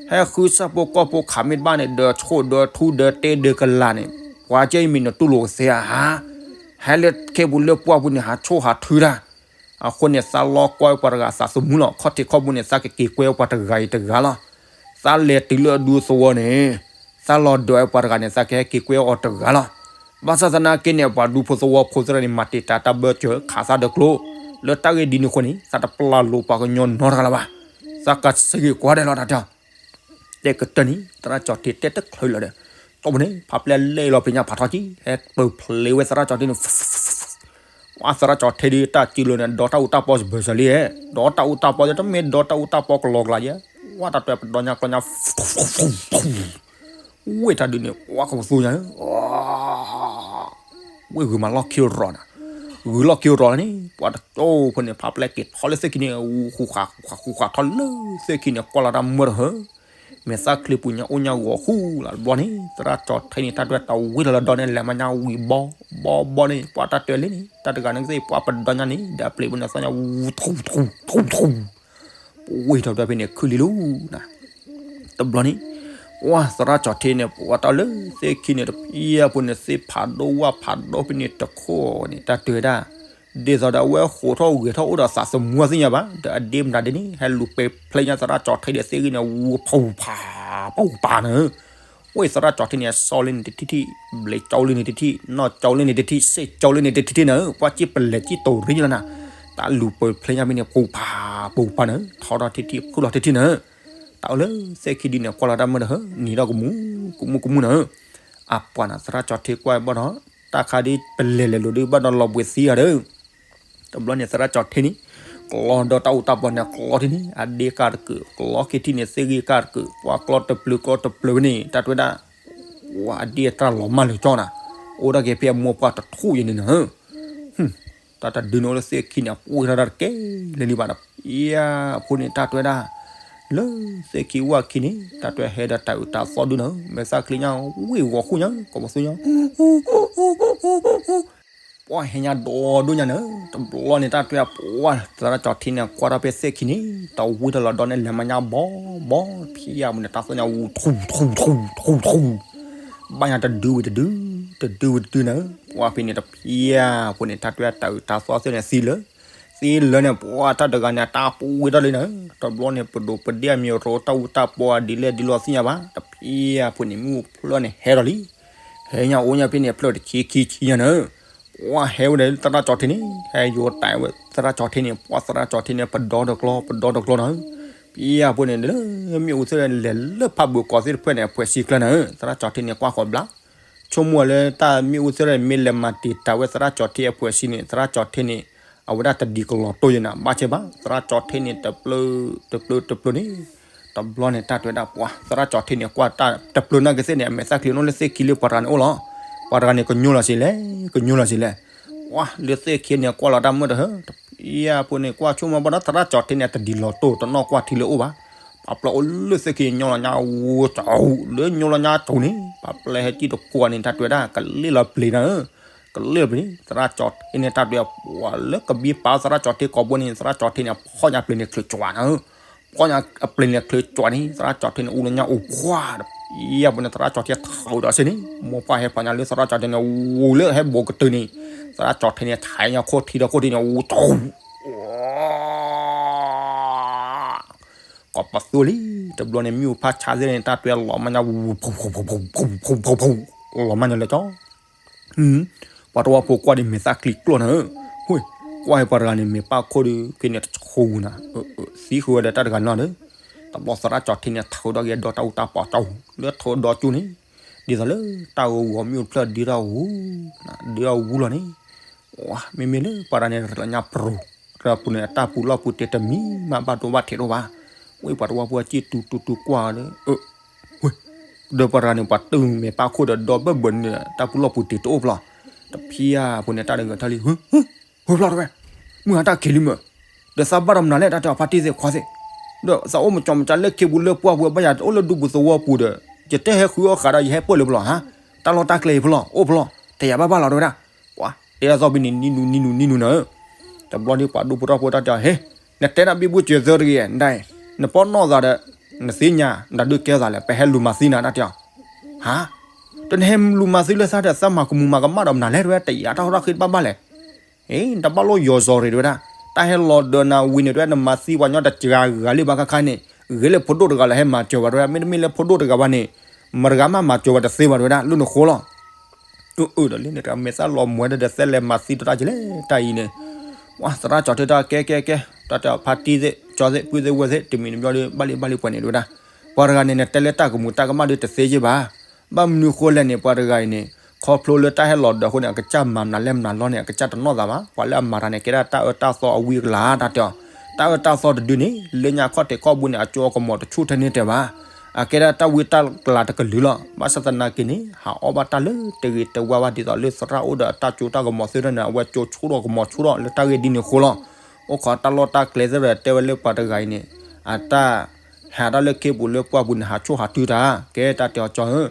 ဟဲဃုဆၣ်ဖိကီၢ်ဖိခးမ့ၢ်တဘၣ်န့ၣ် ဒၢးဆိၣ်ဒၢးထူဒၢးတဲဒၢးကလာ်န့ၣ်, ပှၤကဲအံၤမ့ၢ်နတူၢ်လိာ်ကသ့ဧါဟါ, ဟဲလၢခဲပူၤလၢပှၢ်ပူၤန့ၣ် ဟးဆိၣ်ဟးထုတၢ် အဃိန့ၣ် သးလီၤကွၢ်ပှၤတဂၤသးသမူလီၤ. ခီၣ်ထံးခီၣ်ဘိန့ၣ် သးကက့ၤကွဲပှၤတဂၤအံၤတဂၤလီၤ. သးလဲၤတုၤလၢအဒူသဝီန့ၣ်, သးလီၤဒွးပှၤတဂၤန့ၣ် သးကဟဲက့ၤကွဲအီၤတဂၤလီၤ. ဘၣ်ဆၣ်သနာ်က့န့ၣ် ပှၤဒူဖိသဝီဖိသ့ၣ်န့ၣ် မၤတံာ်တာ်တၢ်ဘၢၣ်စၢၤခးသးဒီးကျိ, လၢတၢ်ဂ့ၢ်ဒ်န့ၣ်အဃိန့ၣ် သးတပျၢ်လိာ်ပှၤကညီနီတဂၤလၢၤဘၣ်. သးကစံးက့ၤကွၢ်ဒဲးလီၤတၢ်တဲ တဲကတၢၢ်န့ၣ် သရၣ်ကၠီၤထံတဲတချုးလၢၤဒီး, တီၢ်ပူၤန့ၣ် ဖးပျဲၢ်လဲၣ်လီၤပညါဖးထီကံ, ဟဲပၢၢ်ဖျ့ဝဲသရၣ်ကၠီၤထံန့ၣ်, ဝဲသရၣ်ကၠီၤထံဒုးတၢ်စုလိၤန့ၣ် ဒီတၢ်အူတၢ်ပီစဘၢၣ်စၢၤလံ, ဒီတၢ်အူတၢ်ပီ တမ့ၢ်ဒီတၢ်အူတၢ်ပီကလီကလီယဲ, ဝဲတၢ်တွဲပဒီညါကျီညါ ဝ့ၢ်တၢ်ဒုးန့ၣ် ဝဲကပသူညါ, ဝ့ၢ်ဂုာ်မးလီၢ်ခံရီၤနၤ, ဂုၤလီၢ်ခံကရီလီၤန့ၣ် ပှၤတကၠိဖိန့ၣ် ဖးပျဲက့ၤထီၣ်လၢသ့ၣ်ခံန့ၣ် ဃူဃာ်ဃူဃာ်ဃူဃာ်ထီၣ်လၢသ့ၣ်ခံန့ၣ် ကွၢ်လီၤတၢ်မုၢ်တဟၢ မဲာ်သၣ်ချံပူၤညါအိၣ်ညါဂီၤဃူလၢ်တဘျီန့ၣ် သရၣ်ကၠီၤထ့န့ၣ် တၢ်တွဲတဝံၣ်ထီၣ်လၢဒီန့ၣ် လဲၤမၤညါဝံၤဘီဘီဘီန့ၣ် ပှၤတၢ်တွဲလံန့ၣ် တၢ်တဂၤန့ၣ်ကသ့ၣ် ပှၤပဒီညါန့ၣ် ဒီးအပျ့ၤပူၤန့ၣ်သီညါဝူထူထူထူထူ ပဝံၣ်ထီၣ်ဒီးဖဲန့ၣ် ခုၣ်လံလူၤနၤ တဘျီန့ၣ် ပှၤသရၣ်ကၠီၤထ့န့ၣ် ပှၤတၢ်လၢသ့ၣ်ခံန့ၣ် တဖံအပူၤန့ၣ် သ့ၣ်ဖးဒိၣ်ဝၣ်ဖးဒိၣ်ဖဲန့ၣ်တခိၣ်န့ၣ် တၢ်တဲဒၣ် ဒ်သိးဒီးအဝဲဃိးထီၣ်ဂဲၤထီၣ်အိၣ်ဒီးသးသမူသ့ၣ်ညါဘၣ် ဒီးအဒ့မတၤဒ်န့ၣ် ဟဲလူၤပဲာ်ဖျဲညါသရၣ်ကၠီၤထ့ဒီးသ့ၣ်ဂ့ၢ်န့ၣ် ဝူဖူဖးပူဖးနၤ ဝဲသရၣ်ကၠီၤထ့န့ၣ် စီလ့န့ၣ်တထံၣ်ထံၣ် ဘျဲးကၠီလ့န့ၣ်တထံၣ်ထံၣ် နီၢ်ကၠီလ့န့ၣ်တထံၣ်ထံၣ် စ့ၣ်ကၠီလ့န့ၣ်တထံၣ်ထံၣ်နၤ ပှၤစ့ၢ်ပလဲၤစ့ၢ်တိၤရ့လီၤနၤ တၢ်လူၤပဲာ်ဖျဲညါဖဲန့ၣ် ပူဖးပူဖးနၤ ထီထီၣ်ထံၣ်ထံၣ် ခုၣ်လီၤထံၣ်ထံၣ်နၤ တၢ်အိၣ်လၢသ့ၣ်ခံဒ်န့ၣ် ကွၢ်လီၤတၢ်မုၢ်တဟၢ နံၤထီၣ်ကမူ ကမူကမူနၤ အပှၤနၤ သရၣ်ကၠီၤထ့ကွၢ်ဘၣ်ဒီး တၢ်ခါဒ်ပလဲၤလဲၤလိၤဒ် ဘၣ်ဒီးလီၤဘှံးသံအီၤဒီး တဘျီန့ၣ် သရၣ်ကၠီၤထ့န့ၣ် ကျီဒီးတၢ်အိၣ်တၢ်ပီၢ်န့ၣ် ကျီထံၣ်န့ၣ် အဒ့ကၢ်တကုး ကျီခံထံၣ်န့ၣ် သ့ၣ်ဂ့ၢ်ကၢ်တကုး ပှၤကျီတပျုာ်ကျီတပျုာ်ဖဲန့ၣ် တၢ်တဲဒၣ် ပှၤအဒ့တၢ်လီၤမၢ်လၢာ်ကၠီနၤ အိၣ်ဒၣ်က့ၤဖဲအမိၢ်ပှၢ်တထူၣ်ယဲန့ၣ်နၤ တၢ်တဒုန့ၣ်အိၣ်လၢသ့ၣ်ခံန့ၣ် အပှ့ၤထီၣ်တၢ်တကဲလၢၤလံဘၣ်ဒီး ဖံအဖိန့ၣ် တၢ်တဲဒၣ် လၢသ့ၣ်ခံဝၣ်ခံန့ၣ် တၢ်တဲဟဲဒီးတၢ်အုးတၢ်သီဒုနၤ မဲာ်သၣ်ချံညါဝ့ၢ်ဂီၤဃူညါ ကီးပသူညါ ပှၤဟဲညါဒီဒိၣ်ညါနၤ တဘျီန့ၣ် တၢ်တဲပှၤ သရၣ်ကၠီၤထ့န့ၣ် ကွၢ်ထီၣ်ဖဲသ့ၣ်ခံန့ၣ် တဝံထီၣ်လီၤဒီးန့ၣ် လဲၤမၤညါဘီဘီ ဖံအပူၤန့ၣ် တၢ်သီညါဝူထူထူထူထူ ဘၣ်ညါတဒုဝံၤတဒု တဒုဝံၤတဒုနၤ ပှၤဖဲန့ၣ်တဖံအပူၤန့ၣ် တၢ်တဲတၢ်အုးတၢ်သီသ့ၣ်န့ၣ်သံလၢ သံလၢန့ၣ် ပှၤတၢ်တဂၤန့ၣ် တၢ်ပှ့ၤထီၣ်လံနၤ တဘျီန့ၣ် ပဒိၣ်ပဒ့ၣ်အမံၤရိတၢ်အူတၢ်ပီအဒ်လဲၣ်ဒ်လဲၣ်သ့ၣ်ညါဘၣ် တဖံအပူၤန့ၣ် မ့ၣ်အူဖျၢၣ်န့ၣ်ဟဲဒီးလံ ဟဲညါအိၣ်ညါဖဲန့ၣ် အဖျၢၣ်တဆံခံဆံညါနၤ ပှၤဟဲဝဲဒီးလၢသရၣ်ကၠီၤထ့န့ၣ် ဟဲယိၤတၢ်ဝဲသရၣ်ကၠီၤထ့န့ၣ် ပှၤသရၣ်ကၠီၤထ့န့ၣ် ပဒီတကျီ ပဒီတကျီနၤ ဖံအပူၤန့ၣ် လၢမ့ၣ်အူသ့ၣ်လဲၤလၢဖးဘၢၣ်ကီးသ့ၣ်တဖျၢၣ်န့ၣ် အဖှဲးဆံကျၢနၤ သရၣ်ကၠီၤထ့န့ၣ် ကွၢ်ဃီၤဘျါ ဆိကမိၣ်လၢတၢ်မ့ၣ်အူသ့ၣ်တဖျၢၣ်န့ၣ် မ့ၢ်လဲၤမၤတံာ်တာ်ဝဲသရၣ်ကၠီၤထ့အဖှဲးဆံန့ၣ် သရၣ်ကၠီၤထ့န့ၣ် အဝဲဒၣ်တဒံးကလီၤတိၢ်ယဲနၤ ဘၣ်ဆဲဘၣ် သရၣ်ကၠီၤထ့န့ၣ် တပျုာ် တပျုာ် တပျုာ်န့ၣ် တဘျီန့ၣ် တၢ်တဲဒၣ်ပှၤ သရၣ်ကၠီၤထ့န့ၣ် ကွၢ်တၢ်တပျုာ်နာ်က့သ့ၣ်န့ၣ် အမဲာ်သၣ်ချံအိၣ်လၢသ့ၣ်ခံလၢပှၤတဂၤန့ၣ်အိၣ်လီၤ ပှၤတဂၤန့ၣ် ကညိလီၤစ့လဲၣ် ကညိလီၤစ့လဲၣ် ပှၤလၢသ့ၣ်ခံန့ၣ် ကွၢ်လီၤတၢ်မုၢ်တဟၢ တဖံအပူၤန့ၣ် ကွၢ်ဆိကမိၣ်ဘၣ်ဒီး သရၣ်ကၠီၤထ့န့ၣ် တဒံးလီၤတိၢ် တနီၣ်ကွၢ်ထံလၢအိၣ်ဘၣ် ပှၤပျဲအိၣ်လၢသ့ၣ်ခံ ညိလီၤညါဝူကၠီ လၢညိလီၤညါကၠီန့ၣ် ပှၤပျဲဟဲကံၢ်တကွီၢ်န့ၣ် တၢ်တဲဒၣ် ကလ့ၢ်လီၤပျ့ၤနၤ ကလ့ၢ်လီၤပျ့ၤ သရၣ်ကၠီၤထ့န့ၣ် တၢ်တဲပှၤလၢကဘံပာ်သရၣ်ကၠီၤထ့ကိးဘိန့ၣ် သရၣ်ကၠီၤထ့န့ၣ် ဖီၣ်ညါပျ့ၤန့ၣ်ချုးကွၢ်နၤ ဖီၣ်ညါအပျ့ၤန့ၣ်ချုးကွၢ်န့ၣ် သရၣ်ကၠီၤထ့န့ၣ် အူလၢညါအိၣ်ခွါဒီး ဖံအပူၤန့ၣ် သရၣ်ကၠီၤထ့ထးဒီးစ့န့ၣ် မိၢ်ပှၢ်ဟဲဖီၣ်ညါလၢသရၣ်ကၠီၤထ့န့ၣ် ဝူလၢဟဲဘိးကတၢၢ်န့ၣ် သရၣ်ကၠီၤထ့န့ၣ် ထးညါခိၣ်ထံဒီးခိၣ်ထံန့ၣ် ဝူကၠီ ကီးပသူလံ တဘျီန့ၣ် မ့ၣ်အူဖးဆါသ့ၣ်န့ၣ် တၢ်တဲလီၤမၢ်ညါဝူ လီၤမၢ်ညါလၢကၠီ ပှၤတဝၢဖိကွၢ်ဒ်မဲာ်သၣ်ချံကျိၣ်နၤဧၢ, ကွၢ်ဟဲပှၤတဂၤန့ၣ် မဲာ်ပၢ်ခိၣ်ဒီး ဖဲန့ၣ်တဆူနၤ, သံဃုာ်ဝဲဒီးတၢ်တဂၤနီၤဒီး, တဘျီသရၣ်ကၠီၤထ့န့ၣ် ထုးဒီးက့ၤဒီတၢ်အူတၢ်ပီးကၠီ လၢထုးဒီကၠူန့ၣ်, ဒ်သိးလၢတၢ်ဂီၤမ့ၣ်အူတဖျၢၣ်ဒုးထီၣ်ဝူ, ဒုးထီၣ်ဝူလီၤန့ၣ်, မ့မ့ၢ်လၢပှၤတဂၤန့ၣ် ရၤလီၤညါပြူၤ, ရၤပူၤန့ၣ် အတၢ်ပူၤလီၢ်ပူၤတ့ၢ်တမံၤမး ဘၣ်ဒိဘၣ်ထံးတအိၣ်ဘၣ်, ဝဲပှၤတဝၢဖိအစံၣ်တူၤတူၤတူၤကွၢ်ဒီး ဝဲ, ဒီးပှၤတဂၤန့ၣ် ပှၤတုၤမဲာ်ပၢ်ခိၣ်ဒီး ဒီဘၢၣ်ဘၢၣ်န့ၣ် တၢ်ပူၤလီၢ်ပူၤတ့ၢ်တအိၣ်ဖျီ, တဖံယါဖိန့ၣ် တၢ်တဂၤထီၣ်လံ, ဟၢဖျီတဝဲ, မုၢ်ဟါတၢ်ခံးလံမ့ၢ်, ဒီးသးဘၣ်ဒီးမနုၤလဲၣ် တၢ်တဲအီၤဖါတံၢ်သ့ၣ်ခွါသ့ၣ်, ဒီးသးအိၣ်မကၠီမကၠါလၢခ့ပူၤလၢပှၢ်ပူၤ ဘၣ်ယၤတအိၣ်လၢဒူပူၤသဝီပူၤဒီး ယတဲဟဲဃုအီၣ်ဃာ်ဒီး ယဟဲပၢၢ်လၢပလီၢ်ဟါ, တၢ်လီၢ်တၢ်ကျဲအံၤဖျီ အိၣ်ဖျီ, တယာ်ဘၣ်ဘၣ်လီၤတဝဲဒၣ်, ပှၤတဲတၢ်သီၣ်ဘံန့ၣ် နံၤနူၤ နံၤနူၤ နံၤနူၤနၤ, တဘျီန့ၣ် ပှၤဒူဖိထီၣ်ဖိတၢ်တဲအီၤ ဟ့ၣ်, နတဲတၢ်ဘံဘူစၢၤသၢတဂ့ၤ, နတဲ, နပီၢ်နီၢ်သးဒီး, နသ့ၣ်ညါ, နတၢ်ဒုးကဲသးလဲၣ်, ပဟဲလူၤမၤသံနၤတၢ်တဲအီၤ, ဟါ, တနဟဲလူၤမၤသံလၢသးဒီး သးမၤကမူၤမၤကမၣ်ဒီးမနုၤလဲၣ်တဝဲ တယာ်တၢ်ဟီၣ်တၢ်ဃ့တဘၣ်ဘၣ်လဲၣ်, အ့ နတဘၣ်လိၣ်ယီၤစီၤရ့ၤတဝဲဒၣ်, တၢ်ဟဲလီၤဒီးနၤဝံၤန့ၣ်တဝဲ နမၤသံပှၤညီတစှၤဂၤလံဘၣ်ခါခါန့ၣ်, ဂ့ၤလၢဖိဒိၣ်တဂၤလၢဟဲမၤစၢၤဝဲတဝဲ, မ့တမ့ၢ်လၢဖိဒိၣ်တဂၤဘၣ်န့ၣ်, မတဂၤမးမၤစၢၤဝဲတသ့ဘၣ်တဝဲဒၣ် လၢနဃိလီၤ အၢ အၢ ဒီးလၢန့ၣ်တဂၤ မဲာ်သၣ်လီၤမွဲဒီး သဲလဲၤမၤသံတၢ်ကလဲၣ် တၢ်အံၤန့ၣ်, ဝဲသရၣ်ကၠီၤထ့တၢ်ကဲကဲကဲ, တၢ်တဲအီၤဖါတံၢ်သ့ၣ် ကၠီသ့ၣ် ပုၢ်သ့ၣ်ဝဲၢ်သ့ၣ် တမံၤတမံၤဒီး ဘၣ်လံဘၣ်လံပှဲၤန့ၣ်တဝဲဒၣ်, ပှၤတဂၤန့ၣ် နတဲလၢတၢ်ကမူၤတၢ်ကမၣ်ဒီးတသ့ယ့ၢ်ဘၣ်, ဘၣ်မနုၤဃိလဲၣ်န့ၣ် ပှၤတဂၤအံၤန့ၣ်, ခီဖျိလၢတၢ်ဟဲလီၤဒီးအဃိန့ၣ် အကစၢ်မၤမနုၤလဲၣ်မနုၤလီၤန့ၣ် အကစၢ်တနီၣ်သးဘၣ်, ပှၤလၢအမၤတၢ်န့ၣ် ကဲဒၣ်တၢ်အၢတၢ်သီအဝံအကလၤ တၢ်တဲအီၤ, တၢ်အၢတၢ်သီတဒုန့ၣ် လၢညါခီၣ်ထံးခီၣ်ဘိန့ၣ် အကၠိအကမီၤတဆူၣ်ထဲန့ၣ်တဲဘၣ်, အကဲဒၣ်တၢ်ဝံတၢ်ကလၤတကလုာ်လီၤ. ဘၣ်ဆၣ်သနာ်က့န့ၣ် ဟးအီၣ်ဘၣ်တၢ်လၢတဂ့ၤတဝါဘၣ် ဒ်သိးလၢသရၣ်အိၣ်ဒီးအတၢ်စိတၢ်ကမီၤသ့ၣ်တဖၣ်န့ၣ် အဝဲစိဆိၣ်ထီၣ်ကမီၤဆိၣ်ထီၣ်လၢတၢ်ဂ့ၢ်ဒ်န့ၣ်အဃိလီၤ. အိၣ်ခိးတၢ်လီၢ်တၢ်ကျဲသ့ၣ်တဖၣ်ဒီး တဲဝဲလၢပှၤတဂၤအံၤန့ၣ် အတၢ်ဟးတၢ်လၢခ့ပူၤလၢပှၢ်ပူၤန့ၣ် ဟးဆိၣ်ဟးထုတၢ် ကဲတၢ်တဲအီၤကၠီ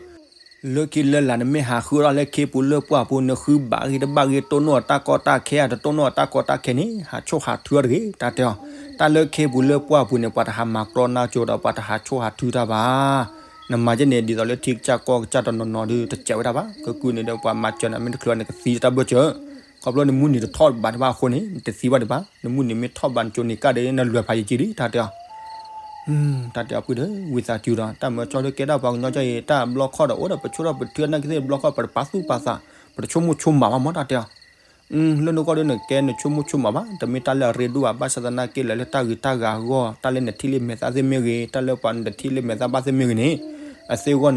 ဧၢ လၢခံလၢလာ်နမ့ၢ်ဟးဃုထီၣ်လၢခ့ပူၤလၢပှၢ်ပူၤ နဃုဘၣ်ဂ့ၤတဘၣ်ဂ့ၤ တိၢ်နီၣ်အတၢ်ကီတၢ်ခဲ တတိၢ်နီၣ်အတၢ်ကီတၢ်ခဲန့ၣ် ဟးဆိၣ်ဟးထုအီၤတဂ့ၤ တၢ်တဲအီၤ. တၢ်လၢခ့ပူၤလၢပှၢ်ပူၤန့ၣ် ပှၤတဟးမၤကြီနါကၠိဒီး ပှၤတဟးဆိၣ်ဟးထုတၢ်ဘၣ်. နမၤကဲန့ၣ် ဒ်သိးလၢထံကစၢ်ကီၢ်ကစၢ်တနီၤနီၤဒီး တစဲးဝဲဒၣ်ဘၣ်. ကကုန့ၣ်ဒီး ပှၤမၤစၢၤနၤမ့ၢ်တချုးန့ၣ် ကသံတၢ်ဘၢၣ်စၢၤ ခီဖျိနမုၢ်နံၤတထီၣ်ဘးတဘၣ်အဃိန့ၣ် နတသံဘၣ်ဒံးဘၣ်. နမုၢ်နံၤမ့ၢ်ထီၣ်ဘးနကၠိန့ၣ်ကၢ်ဒီး နလွဲၢ်ဖးယံာ်ကံလံ တၢ်တဲအီၤ တၢ်တဲအီၤပုၢ်ဒီး ဝံသးစူၤဒီး တၢ်မၢကၠီဒုးကဲဒၣ်ပှၤကညီကၠီအံၤ တၢ်ဘျီခီၣ်ဒီး အိၣ်ဒီးပဆိၣ်ထီၣ်ပထုအနၢ်ကသ့ၣ်ဘျီခီၣ် ပတပာ်သူၣ်ပာ်သး ပတဆိကမိၣ်ဆိကမးဘၣ်မ့ၢ်တၢ်တဲအီၤ လၢနဂီၢ်ဒီးနကဲနဆိကမိၣ်ဆိကမးဘၣ် တမ့ၢ်တၢ်လၢအရ့ဒိၣ်ဘၣ် ဘၣ်ဆၣ်သနာ်က့လၢ လၢတၢ်ဂ့ၤတၢ်ဂၤအဂီၢ် တၢ်လၢနထံၣ်လံမဲာ်သၣ်သ့ၣ်မ့ၢ်ဂ့ၤ တၢ်လၢပှၤနတထံၣ်လံမဲာ်သၣ်ဘၣ်သ့ၣ်မ့ၢ်ဂ့ၤ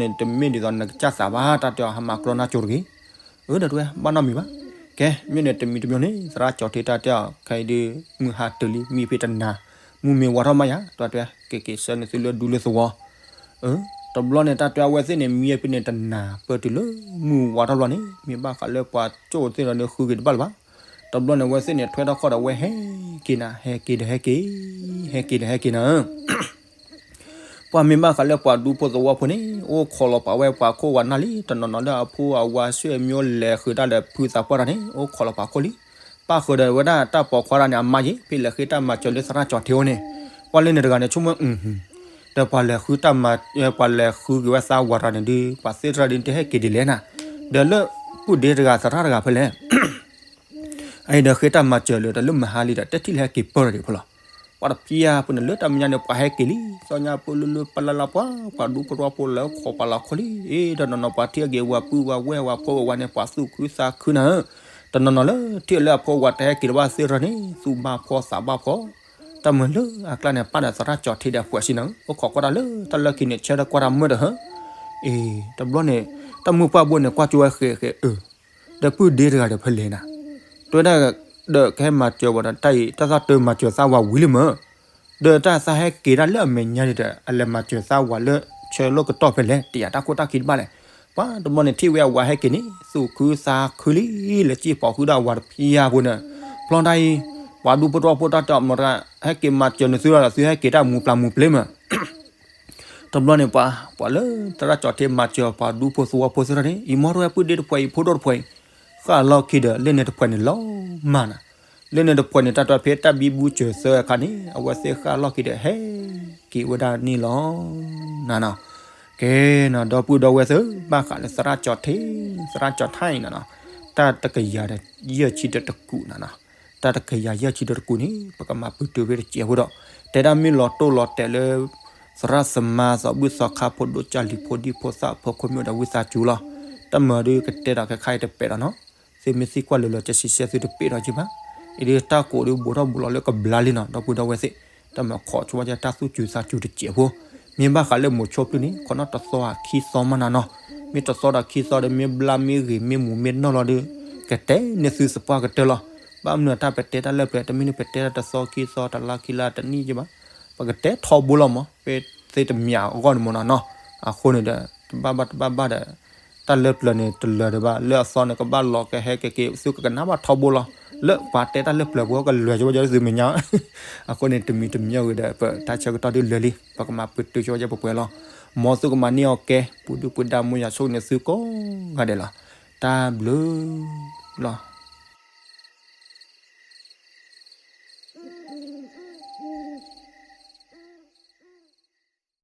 န့ၣ် အသ့ၣ်အဂီၢ်န့ၣ် တမ့ၢ်ဒ်သိးနကစၢ်သးဘၣ် တၢ်တဲအီၤ ဟးမၤကြီနါကၠိတဂ့ၤ အၢ ဒီးတဝဲ ဘၣ်နီတမံၤဘၣ်. ကဲ မ့ၢ်န့ၣ်တမံၤတမံၤန့ၣ် သရၣ်ကၠီထံတၢ်တဲအီၤ ခဲအံၤဒုး မုၢ်ဟါတုၤလံ မံဖဲတနၤ မုၢ်မ့ၢ်ဝါထီၣ်မးယၤ တၢ်တဲ က့ၤက့ၤဆှၢနသုလၢဒူလၢသဝီ အၢ တဘျီန့ၣ် တၢ်တဲအဝဲသ့ၣ်န့ၣ် မံဖဲန့ၣ်တနၤ ပၢၢ်တုၤလၢမုၢ်ဝါထီၣ်ဘျီန့ၣ် မ့ၢ်ဘၣ်ဃးလၢပှၤကၠိၣ်သ့ၣ်ဒီး ဒုးဃုက့ၤတဘၣ်လၢၤဘၣ်. တဘျီန့ၣ် အဝဲသ့ၣ်န့ၣ် ထွဲထီၣ်ခီၣ်ဒီး အဝဲဟဲက့ၤနၤ ဟဲက့ၤဒီးဟဲက့ၤ ဟဲက့ၤဒီးဟဲက့ၤနၤ ပှၤမ့ၢ်ဘၣ်ဃးလၢပှၤဒူဖိသဝီဖိန့ၣ် အိၣ်ခိးလီၤပာ်ဝဲပှၤခိၣ်ဝၤနၢ်လံ တနီၤနီၤလၢအဖိအဝၤဆှဲၣ်မိၢ်လဲၤဃုာ်တၢ်ဒီးဖုသးပှၢ်တၢ်န့ၣ် အိၣ်ခိးလီၤပာ်ခိၣ်လံ. ပၣ်ဃုာ်ဒီးဝဲဒၣ်တၢ်ပိာ်ခွါတၢ်န့ၣ် အမါယ့ၣ် ဖဲလဲၤဃ့တၢ်မၤစၢၤလၢသရၣ်ကၠီထံအအိၣ်န့ၣ် ပှၤလၢန့ၣ်တဂၤန့ၣ် ဆိကမိၣ် ဒီးပှၤလဲၤဃုတၢ်မၤ ပှၤလဲၤဃုက့ၤဝဲသးဝၤတၢ်န့ၣ်ဒုး ပှၤသ့ၣ်တဖၣ်ဒ်တဟဲက့ၤဒ်လဲၣ်နၤ ဒီးလၢပုၢ်ဒ့တဂၤသရၣ်တဂၤဖဲလဲၣ် အအံၤဒီးဃ့တၢ်မၤစၢၤလၢၤဒီးလၢမဟါလံဒီး တထံၣ်လၢဟဲက့ၤပၢၢ်ထီၣ်ဒံးဖိလီၤ. ပှၤတဖျါဖိန့ၣ်လၢတၢ်မဲာ်ညါန့ၣ် ပှၤဟဲက့ၤလံ သီညါပၢၢ်လၢလၢပှၤလၢလၢပှၤ ပှၤဒူဖိသဝီဖိလၢခိးပာ်လီၤခိၣ်လံ အ့ တနီၤနီၤပှၤထံၣ်အက့ၤဝၤပုၢ်ဝၤဝဲၢ်ဝၤဖိဝဲၢ်န့ၣ် ပှၤသူၣ်ခုသးခုနၤဧၢ တနီၤနီၤလၢထံၣ်လၢအဖိဝၤတဟဲက့ၤတဘၣ်သ့ၣ်တဖၣ်န့ၣ် သူၣ်ဘၣ်ဖှီၣ်သးဘၣ်ဖှီၣ် တၢ်မုာ်လၢအကျါန့ၣ် ပၣ်ဒီးသရၣ်ကၠီထံဒီးအပှဲၤစံနၤဧၢ အိၣ်ခိးကွၢ်တၢ်လၢတၢ်လၢခံန့ၣ် ဆၢထၢၣ်ကွၢ်တၢ်မုာ်တဟၢ အ့ တဘျီန့ၣ် တၢ်မုၢ်ပှၢ်ဘိန့ၣ် ကွၢ်ကၠိဝဲဃဲးဃဲးအၢ ဒီးပုၢ်ဒ့တဂၤဒီးဖဲလဲၣ်နၤ တဲဝဲဒၣ် ဒီးကဟဲမၤစၢၤဝဲဒီး တၢ်အံၤ တၢ်သးတမၤစၢၤသးဝၤဝံၤလံမၢ် ဒီးတၢ်သးဟဲက့ၤတၢ်လၢအမဲာ်ညါန့ၣ်ဒီး အလဲၤမၤစၢၤသးဝၤလၢဆၢလိာ်ကတီၢ်ဖဲလဲၣ် တယာ်တၢ်ခိၣ်တၢ်ခံတဘၣ်လဲၣ်. ပှၤတဘျီန့ၣ်ထံၣ်ဝဲအဝၤဟဲက့ၤန့ၣ် သူၣ်ခုသးခုလံ လဲၤစံၣ်ပိာ်ဃုာ်ဒီးအဝၤတဖျါဖိန့ၣ် ဖျီတၢ်အံၤ ပှၤဒူဖိသဝီဖိတၢ်တဲအီၤမ့ၢ်တဂၤ ဟဲက့ၤမၤစၢၤနသုလီၤဒီး သုဟဲက့ၤတၢ်မူပျၢ်မူပျ့မၢ် တဘျီန့ၣ်ပှၤ ပှၤလၢသရၣ်ကၠီထံမၤစၢၤပှၤဒူဖိသဝီဖိသ့ၣ်တဖၣ်န့ၣ် အံၤမ့ၢ်တဝဲပုၢ်ဒ့တဖှဲးအံၤ ဖိဒိၣ်တဖှဲးအံၤ ဃၣ်လီၢ်ခံဒီး လၢန့ၣ်တဖှဲးန့ၣ်လီၤမၢ်နၤ လၢန့ၣ်တဖှဲးန့ၣ် တၢ်တဲဖဲတၢ်ဘံဘူစၢၤသၢအခါန့ၣ် အဝဲသ့ၣ်ဃၣ်လီၢ်ခံဒီးဟဲက့ၤဝဲဒၣ်န့ၣ်လီၤ နၤနီၤ ကဲနီၤ ဒီပုၢ်ဒီဝဲၢ်သ့ၣ် ဘၣ်ဃးလၢသရၣ်ကၠီထံ သရၣ်ကၠီထံအံၤနၤနီၤ တၢ်တကယၤဒီးယဲၢ်ဆံဒီးတကူာ်နၤနီၤ တၢ်တကယၤယဲၢ်ဆံဒီးတကူာ်န့ၣ် ပကမၤပတုာ်ဖဲတစဲးဖိဒီး တဲဒၣ်မ့ၢ်လီၤတိၢ်လီၤတဲာ်လၢ သရၣ်သမါသီဘူၣ်သီခါဖိဒိၣ်ကၢ်လံၤဖိဒံဖိသၣ်ဖိခိၣ်မ့ၢ်ဒီးဝံသးစူၤလီၤ တၢ်မၤဒုးကတဲဒီးခဲခါအံၤတပဲာ်ဒီးနီၤ သုမ့ၢ်သံကွၢ်လၢာ်လၢာ်ကဆံးစဲသုတပ့ၢ်ဒီးက့ဘၣ် အံၤဒုးတၢ်ကိးဒုးဘူးထီၣ်ဘူးလီၤလၢကဘျါလံနီၤ ဒီပုၢ်ဒီဝဲၢ်သ့ၣ် တၢ်မၤခိးဆိဝဲဒၣ်တၢ်သူၣ်စူၤသးစူၤတစဲးဖိ မ့ၢ်ဘၣ်ဃးလၢမိၤဆိဖျုၢ်န့ၣ် ခိးနီၣ်တသီဧါခံသီမးနၤနီၤ မ့ၢ်တသီဒီးခံသီဒီးမ့ၢ်ဘျါမ့ၢ်ဂ့ၤမ့ၢ်မူၤမ့ၢ်နီၢ်လီၤဒီး ကတဲန့ၢ်သုသပှၢ်ကတၢၢ်လီၤ ဘၣ်မနုၤတၢ်ပတဲတၢ်လၢပျၢၤ တမ့ၢ်န့ၣ်ပတဲတၢ်တသီခံသီတလါခံလါတနံၣ်က့ဘၣ် ပကတဲထီဘိလီၤမး ပသ့တမံၤအဂီၢ်န့ၣ်မးနၤနီၤ အဃိန့ၣ်ဒီး တဘၣ်ဘၣ်တဘၣ်ဘၣ်ဒီး တၢ်လၢပျၢၤန့ၣ်တလၢာ်ဒံးဘၣ် လၢအသီန့ၣ်ကဘၣ်လီၤကဟဲက့ၤက့ၤ သုကကနၣ်ဘၣ်ထီဘိလီၤ လၢပှၤတဲတၢ်လၢပျၢၤပူၤကလၢာ်ဆိဝဲဒၣ်သုမဲာ်ညါ အဃိန့ၣ်တမံၤတမံၤအဂ့ၤဒီး ပတၢ်ဆၢကတီၢ်ဒုးလၢာ်လံ ပကမၤပတုာ်ဆိဝဲဒၣ်ပှဲၤပှဲၤလီၤ မ်သုကမၤန့ၢ်အီၤကဲ ပူၤဒုၣ်ပူၤဒါမိၢ်ယၤဆိၣ်ဂ့ၤန့ၢ်သုကိးဂၤဒဲးလီၤ တၢ်ဘျုးလီၤ